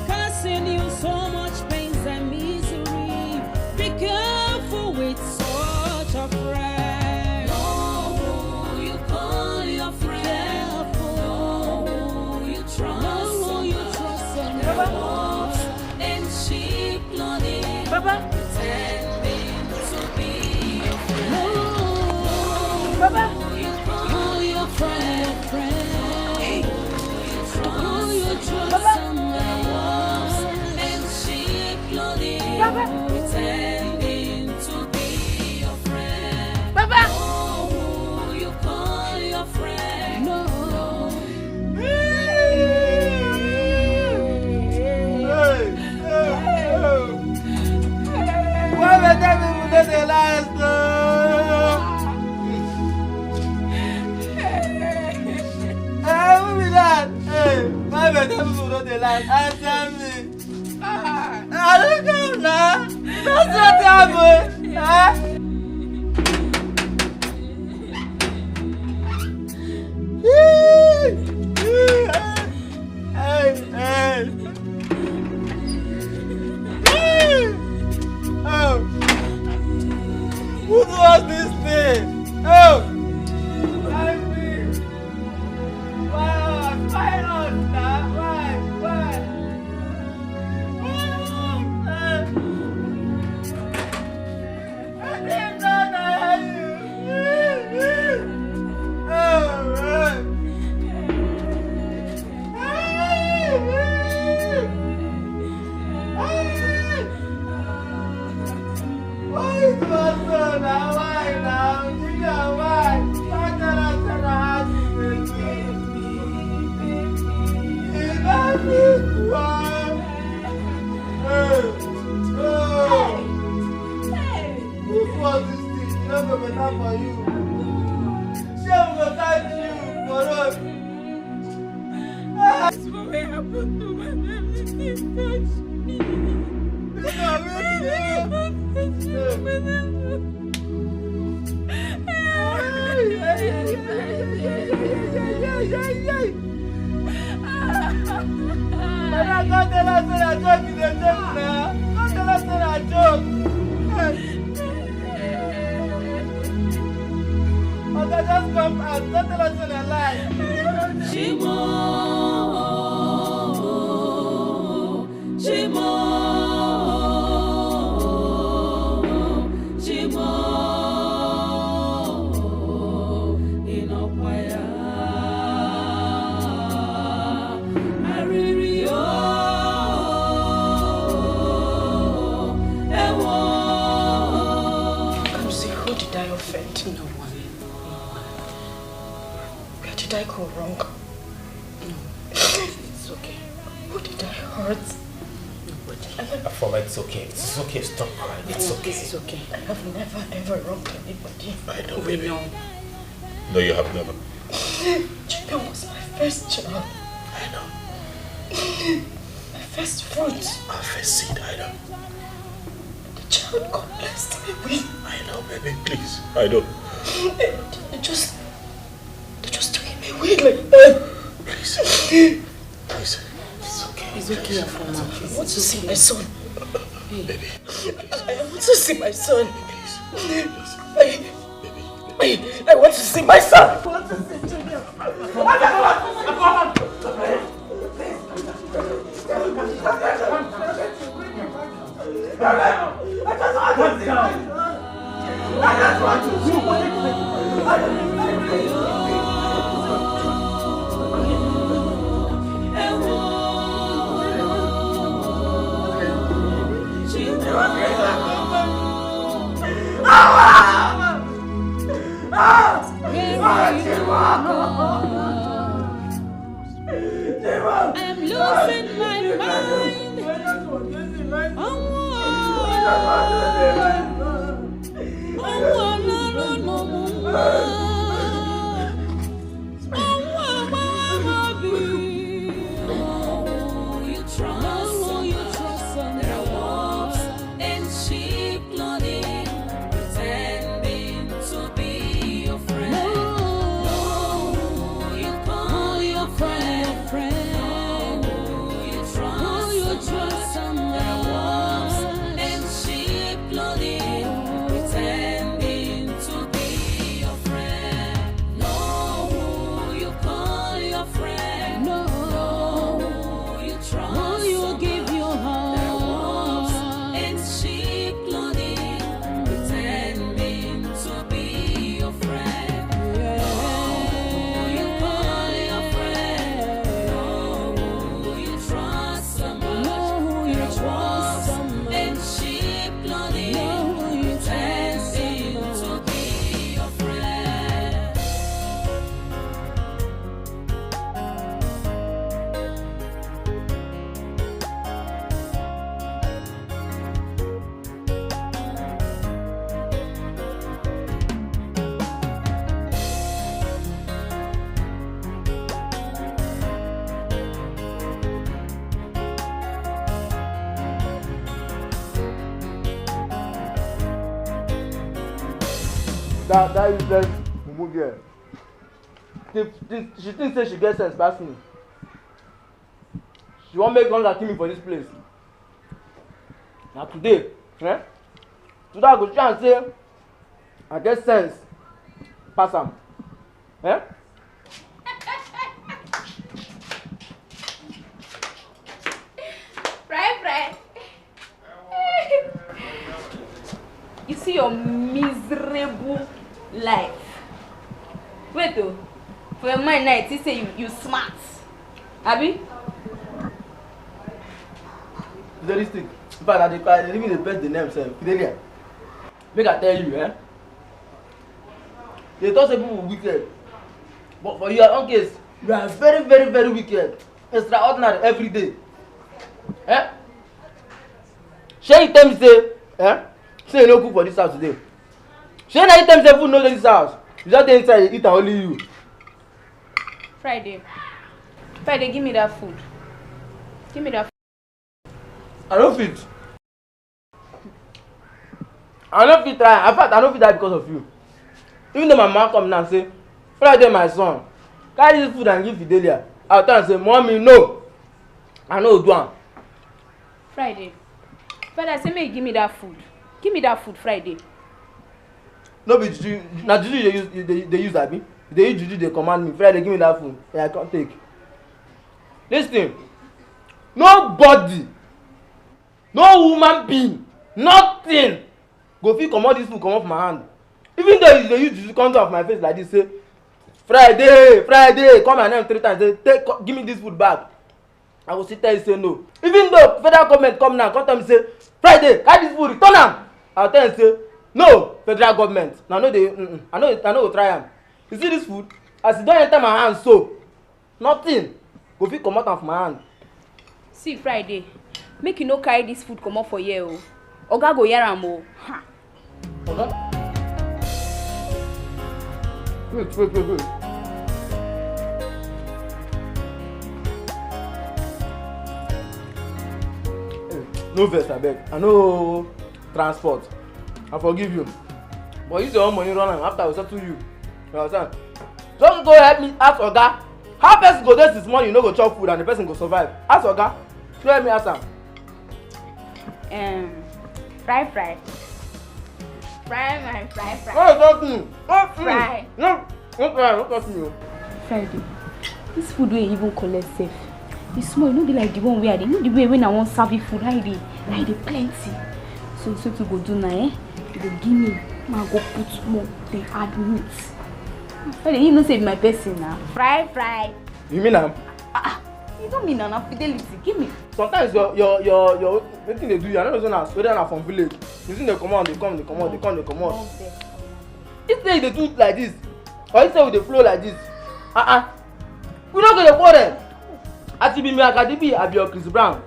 Causing you so much pains and misery. Be careful with such a friend. Better people no dey like answer me. Ah, I don't come now. That's what happen. Ah. Hey, hey. Hey. Oh. Who do us this thing? Oh. Help me. Why us? Why us now? Why? Why? Why us? Eh. I didn't know that. Oh, eh. Who was this thing? You never better for you. Shame go catch you for road. This one wey happen to my everything touch me. This one wey dey Madam, don't tell us say na joke you dey joke na. Don't tell us say na joke. Hey. Oga, just come out. Don't tell us say na lie. Shimo, Shimo, Shimo, Inokwaya, Ariri o, Ewo. Come see, who did I offend? No one. Where did I go wrong? No. It's okay. Who did I hurt? Nobody. Afoma, it's okay. It's okay. Stop crying. It's okay. It's okay. I have never ever wronged anybody. I know, baby. We know. No, you have never. Chicken was my first child. I know. My first fruit. Our first seed, I know. The child God blessed me with. I know, baby, please. I know. They just, they just took him away like that. Please. Please. It's okay. It's okay, Afoma. I want to see my son. Baby. I want to see my son. Please. I, I, I want to see my son. I want to see Junior. I just want to see. I just want to see. I'm losing my mind. Ọnwụ, ọnwụ Ọlọ́run ló mú wá. Ọnwụ agbawa m obi. Who you trust, who you trust, there are wolves in sheep clothing, pretending to be your friend. Know who you call your friend. Know who you trust. Who you trust. There are wolves in sheep clothing, That that useless mumu girl. She, she, she think say she get sense pass me. She wan make hunger kill me for this place. Na today, eh? Today I go show am say I get sense pass am. Eh? Fry, fry. You see your miserable life. Wait oh, for your mind now, you think say you, you smart. Abi? There is thing. In fact, I dey cry, I dey even dey press the name sef. Fidelia. Make I tell you, eh? They talk say people wicked. But for your own case, you are very, very, very wicked. Extraordinary every day. Eh? Shey you tell me say, eh? Say you no cook for this house today. Shey na you tell me say food no dey this house. You just dey inside dey eat and only you. Friday. Friday, give me that food. Give me that I no fit. I no fit try. In fact, I no fit die because of you. Even though my mama come now say, Friday, my son, carry this food and give Fidelia. I tell am say, Mommy, no. I no do am. Friday. Friday, I say make you give me that food. Give me that food, Friday. No be juju, na juju you dey use, you dey, dey use, abi? You dey use juju dey command me. Friday, give me that food. Yeah, I come take. Listen, nobody, no human being, nothing go fit comot this food comot for my hand. Even though you dey use juju come do am for my face like this, say, Friday, Friday, call my name three times, say, take, co-, give me this food back. I go still tell you say no. Even though federal government come now, come tell me say, Friday, carry this food, return am. I go tell you say, no, federal government. Na no dey, mm-mm. I no, I no go try am. You see this food? As e don enter my hand so, nothing go fit comot am for my hand. See, Friday, make you no carry this food comot for here o. Oga go hear am o. Ha. Oga? Wait, wait, wait, wait. Hey, no vex, abeg. I no transport. I forgive you. But use your own money run am after I settle you. You understand? Just go help me ask Oga. How person go dey this morning, you no go chop food and the person go survive? Ask Oga. Go help me ask am. Um, fry, fry. Fry, my fry, fry. No touch me. Touch me. Fry. No, no fry, no touch me. Friday. This food wey you even collect sef, e small, e no be like the one wey I dey, you know the way when I wan serve you food, how e dey, how e dey plenty. So, so to go do now, eh? You go give me, ma go put more, then add meat. Friday, you know say you be my person na. Fry, fry. You mean am? Ah, ah, you know me na, na Fidelity, give me. Sometimes your, your, your, your, wetin dey do you, I no know say na, whether na from village. You see, dey comot, dey come, dey comot, dey come, dey comot. If say you dey do like this, or if say we dey flow like this, uh-uh, we no go dey quarrel. As e be me, Akadibi, I be your Chris Brown.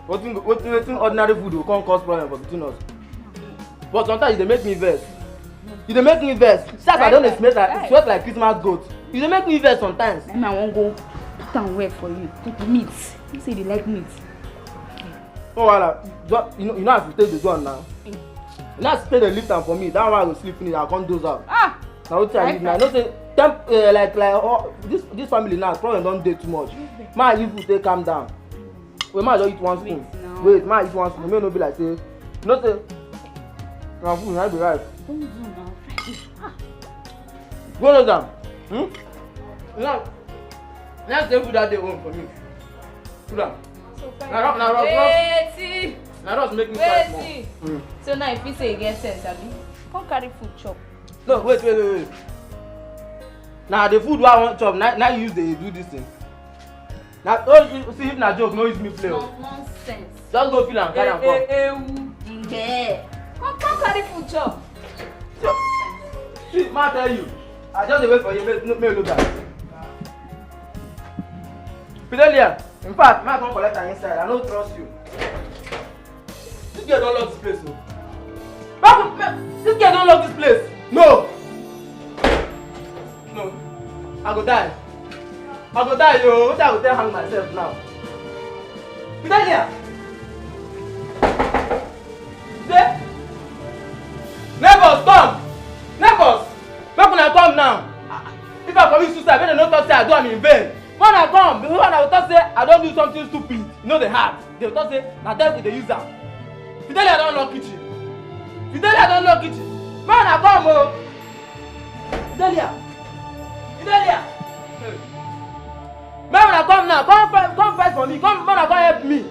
Wetin go, wetin, wetin ordinary food go come cause problem for between us? But sometimes you dey make me vex. You dey make me vex. See as I don dey sweat like, sweat like Christmas goat. You dey make me vex sometimes. Then I wan go put am well for you. Put meat. You say you dey like meat. No wahala. Just, you know, you know as you take dey do am now. You know as you take dey lift am for me. That one I go sleep finish, I come doze out. Ah! Na wetin I need now. I know say temp, uh, like, like, oh, this, this family now, problem don dey too much. Ma, if you take calm down. Wait, ma, just eat one spoon. Wait, ma, eat one spoon. Make no be like say, you know say, na food, na be rice. Don't do now. Ah. Go no down. Hmm? Now, now say food that dey own for me. Food am. Na rough, na rough, rough. Wetin? Na rough make me cry small. Wetin? Mm. So now if you say you get sense, abi? Come carry food chop. No, wait, wait, wait, wait. Na the food wey I wan chop, na, na you use dey do this thing. Na, oh, you see, if na joke, no use me play o. No nonsense. Just go feel am, carry am come. Eh, eh, ewu. Ngbe. Come, come carry food chop. See, ma tell you, I just dey wait for you, make, make you look am. Fidelia, in fact, ma come collect am inside, I no trust you. This girl don lock this place o. Back, back, this girl don lock this place. No. No. I go die. I go die o. Wetin I go take hang myself now? Fidelia. Dey. Neighbors, come. Neighbors. Make dem no talk say I do am in vain. When I come, when I talk say I don do something stupid, e no dey hard. Dem talk say na devil dey use am. Fidelia don lock kitchen. Fidelia don lock kitchen. Make una come o. Fidelia. Fidelia. Hey. Make una come now. Come fight, come fight for me. Come, make una come help me.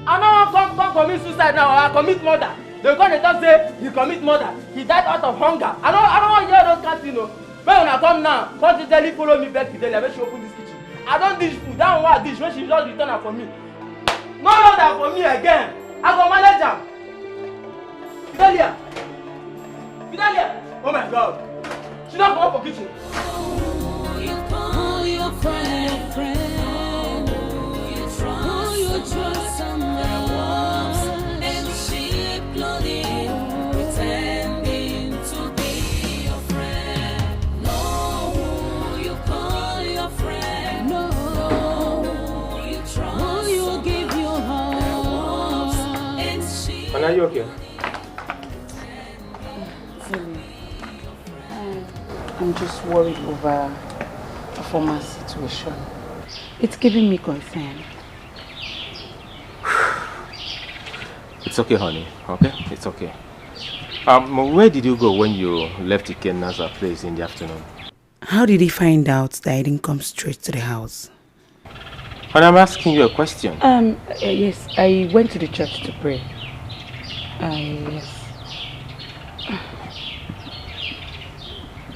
I no wan come, come commit suicide now. I commit murder. Dem come dey talk say he commit murder. He died out of hunger. I no, I no wan hear those kind thing o. Make una come now. Come jejely follow me beg Fidelia make she open this kitchen. I don dish food. That one wey I dish, make she just return am for me. No load am for me again. I go manage am. Fidelia. Fidelia. Oh my God. She don comot for kitchen. You call your friend, friend. You trust, you trust someone, and she clothing, pretending to be your friend. No, who you call your friend? No, who you trust? Who you give your heart? And she And are you okay? Really, um, I'm just worried over a former situation. It's giving me concern. It's okay, honey. Okay? It's okay. Um, where did you go when you left Ikenna's place in the afternoon? How did he find out that I didn't come straight to the house? And I'm asking you a question. Um, uh, yes, I went to the church to pray. Uh, yes.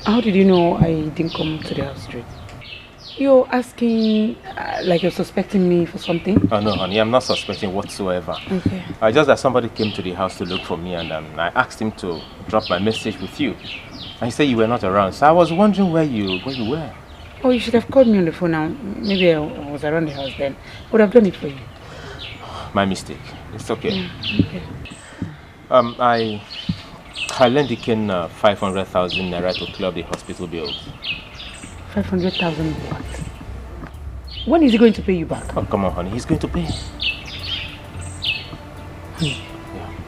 How did you know I didn't come to the house straight? You're asking uh, like you're suspecting me for something? Oh, no, honey, I'm not suspecting whatsoever. Okay. I just that somebody came to the house to look for me, and um, I asked him to drop my message with you. And he said you were not around, so I was wondering where you where you were. Oh, you should have called me on the phone now. Maybe I was around the house then. I would have done it for you. My mistake. It's okay. Mm, okay. Um, I I lent Ikenna uh, five hundred thousand naira to clear up the hospital bills. Five hundred thousand what? When is he going to pay you back? Oh, come on, honey. He's going to pay. Honey,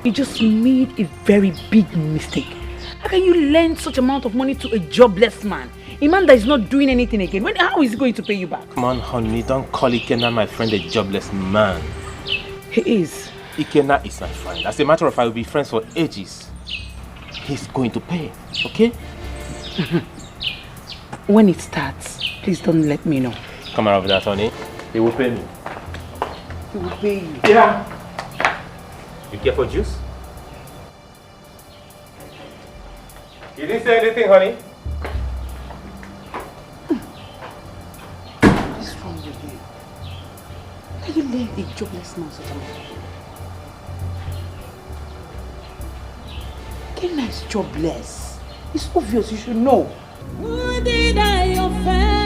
you just made a very big mistake. How can you lend such amount of money to a jobless man? A man that is not doing anything again. When, how is he going to pay you back? Come on, honey, don't call Ikenna my friend a jobless man. He is. Ikenna is my friend. As a matter of fact, we'll be friends for ages. He's going to pay, okay? When it starts, please don't let me know. Come out of that, honey. He will pay me. He will pay you. Yeah. You care for juice? You didn't say anything, honey. What is wrong with you? Can you leave a jobless man such a man? Kenna is jobless. It's obvious, you should know. Who did I offend?